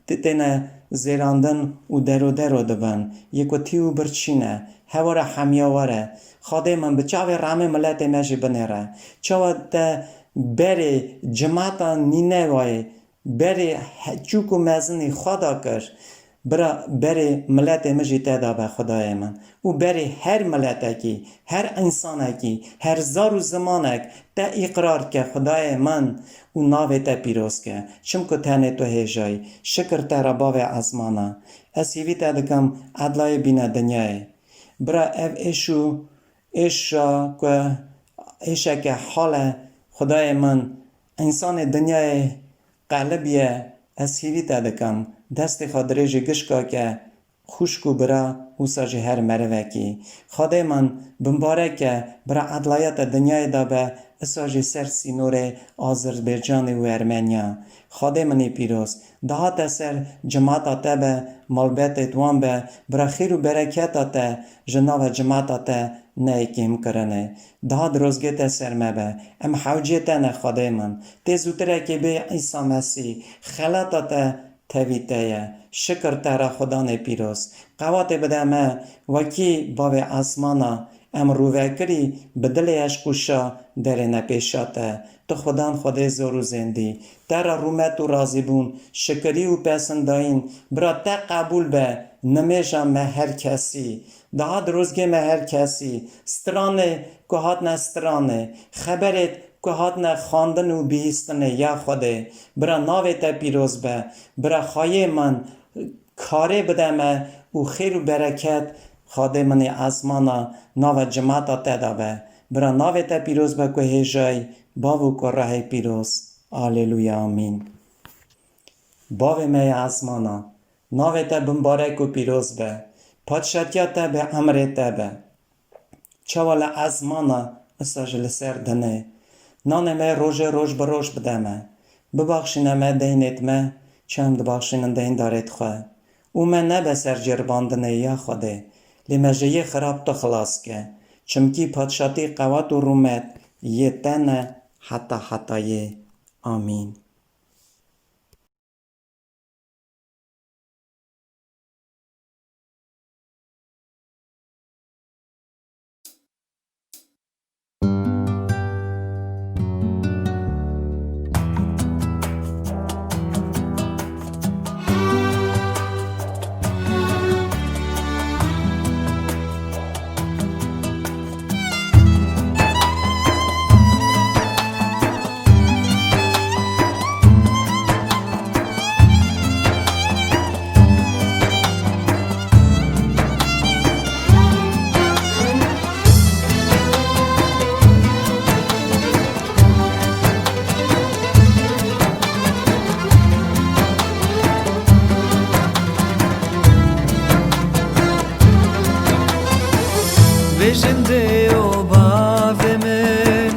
tê-, têne zêrandin û dero dero dibin, yê ku tî û birçî ne, hewara hemiya were. Xwedê min, bi çavê remê miletê me jî binêre. Çawa te berê cimata Nînewayê berê he-, çûk û mezinî xwe da kir, bira berê miletê min jî te da be Xwedayê min. Û berê her miletekî, her însanekî, her zar û zimanek te îqrar ke Xwedayê min û navê te pîroz ke. Çimku tenê tu hêjayî. Şikir te re bavê esmana. Ez hîvî te dikim, edlayê bîne dinyayê. Bira ev êş û êşa ku êşeke hal e, Xwedayê min, însanê dinyayê qelibiye, ez hîvî te dikim, destê xwe dirêjî gişka ke, xwişk û bira, wisa jî her merivekî. Xwedê min bimbarek e, bira edlaya te dinyayê de be, isa jî ser sînorê Azerbaycanê û Ermeniya. Xwedê min ê pîroz, dihate ser cimata te be, malbetê wan be, bira xêr û bereketa te ji nava cimata te neyê kêmkirinê. Daha dirozgê te ser me be. Em hewcê te ne Xwedê min. Tê zûtirekê bê Îsa Mesîh. Xelata te tevî te ye. Şikir te re Xudanê pîroz. Qewatê bide me, wekî bavê esmana, em rûvekirî bi dilê eşq û şa derêne pêşa te. Tu Xudan Xwedê zor û zêndî. Te re rûmet û razîbûn, şikirî û pesindayîn, bira te qebûl be, nimêja me her kesî. Daha dirozgê me her kesî. Stranê ku hatine stranê, xeberê ku hatine xwendin û bihîstinê, ya Xwedê, bira navê te pîroz be, bira xwayê min karê bide me û xêr û bereket Xwedê min ê esmana nava cimata te de be. Bira navê te pîroz be ku hêjayî, Bav û Kurehê pîroz. Aleluya, amîn. Bavê me yê esmana, navê te bimbarek û pîroz be. Padşatiya te be, emrê te be. Çawa li esmana, isa jî li ser dinê. Nanê me rojê roj bi roj bide me. Bibaxşîne me deynêt me, çi em dibaxşînin deyndarêt xwe. Û me nebe ser ceribandinê, ya Xwedê, lê me ji yê xirab tu xilas ke. Çimkî padşatî, qewat û rûmet yê te ne heta hetayê. Amîn. Bêjin dê û bavê min,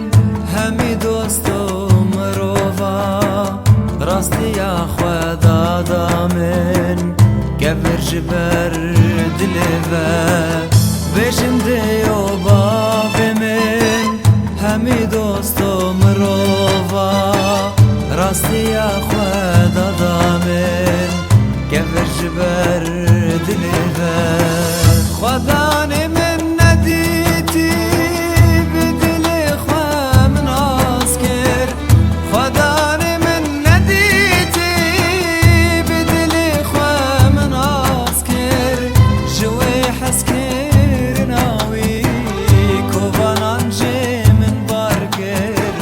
hemî dost û mirova, rastiya xwe dada min, kevir ji ber dilê ve. Bêjin dê û bavê min, hemî dost û mirova, rastiya xwe dada min, kevir ji ber dilê ve. Xwedanê min nedîtî, bi dilê xwe min nas kir. Xwedanê min nedîtî, bi dilê xwe min nas kir. Ji wê hezkirina wî, kovanan jê min bar kir.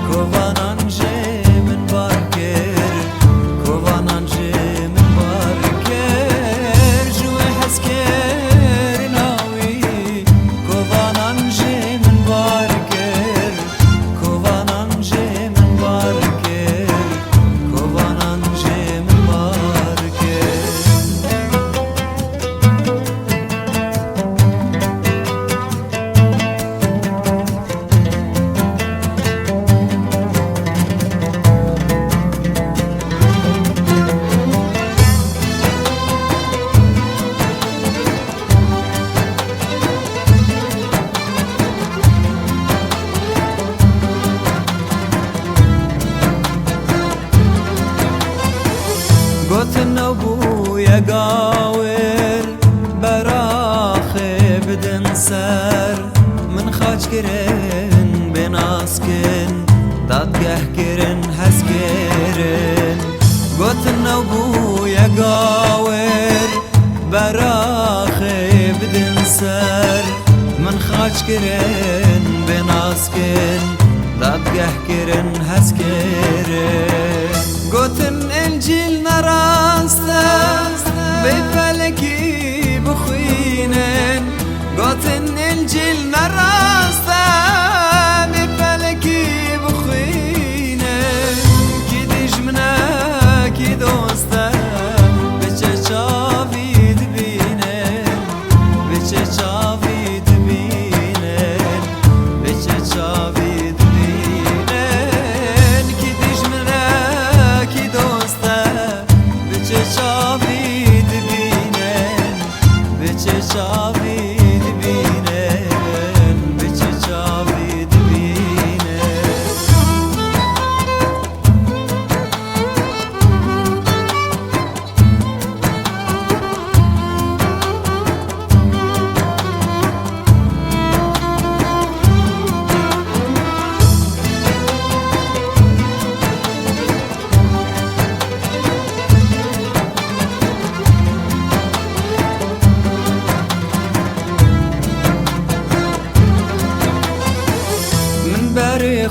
Kovanan jê min bar kir, kovanan jê min bar kir, ji wê hezkirina wî. Kovanan jê min bar kir, kovanan jê min bar kir, kovanan jê min bar kir. Gotin ew bûye gawir, beraxê bidin ser. Min xaç kirin, bê nas kin, dadgeh kirin, hez kirin. Gotin ew bûye gawir, beraxê bidin ser. Min xaç kirin, bê nas kin, dadgeh kirin, hez kirin. Gotin Încîl ne rast e, bê felekî bixwînin. Gotin Încîl ne rast e, bê felekî bixwînin. Kî dijmin e, kî dost e, bi çe çavî dibînin.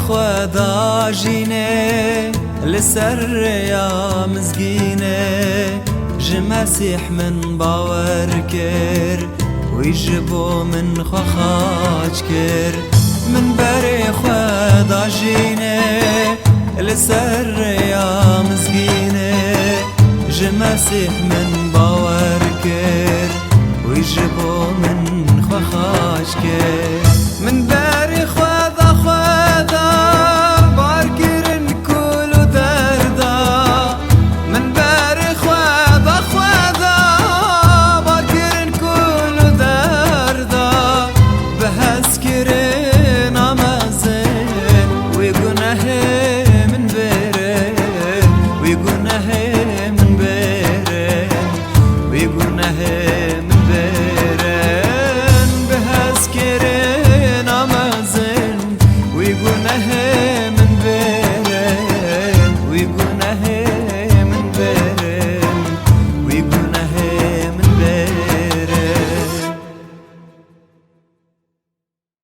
Xwe dajînê li ser rêya mizgînê, ji Mesîh min bawer kir, wî ji bo min xwe xaç kir. Min berê xwe dajînê li ser rêya mizgînê, ji Mesîh min bawer kir, wî ji bo min xwe xaç kir.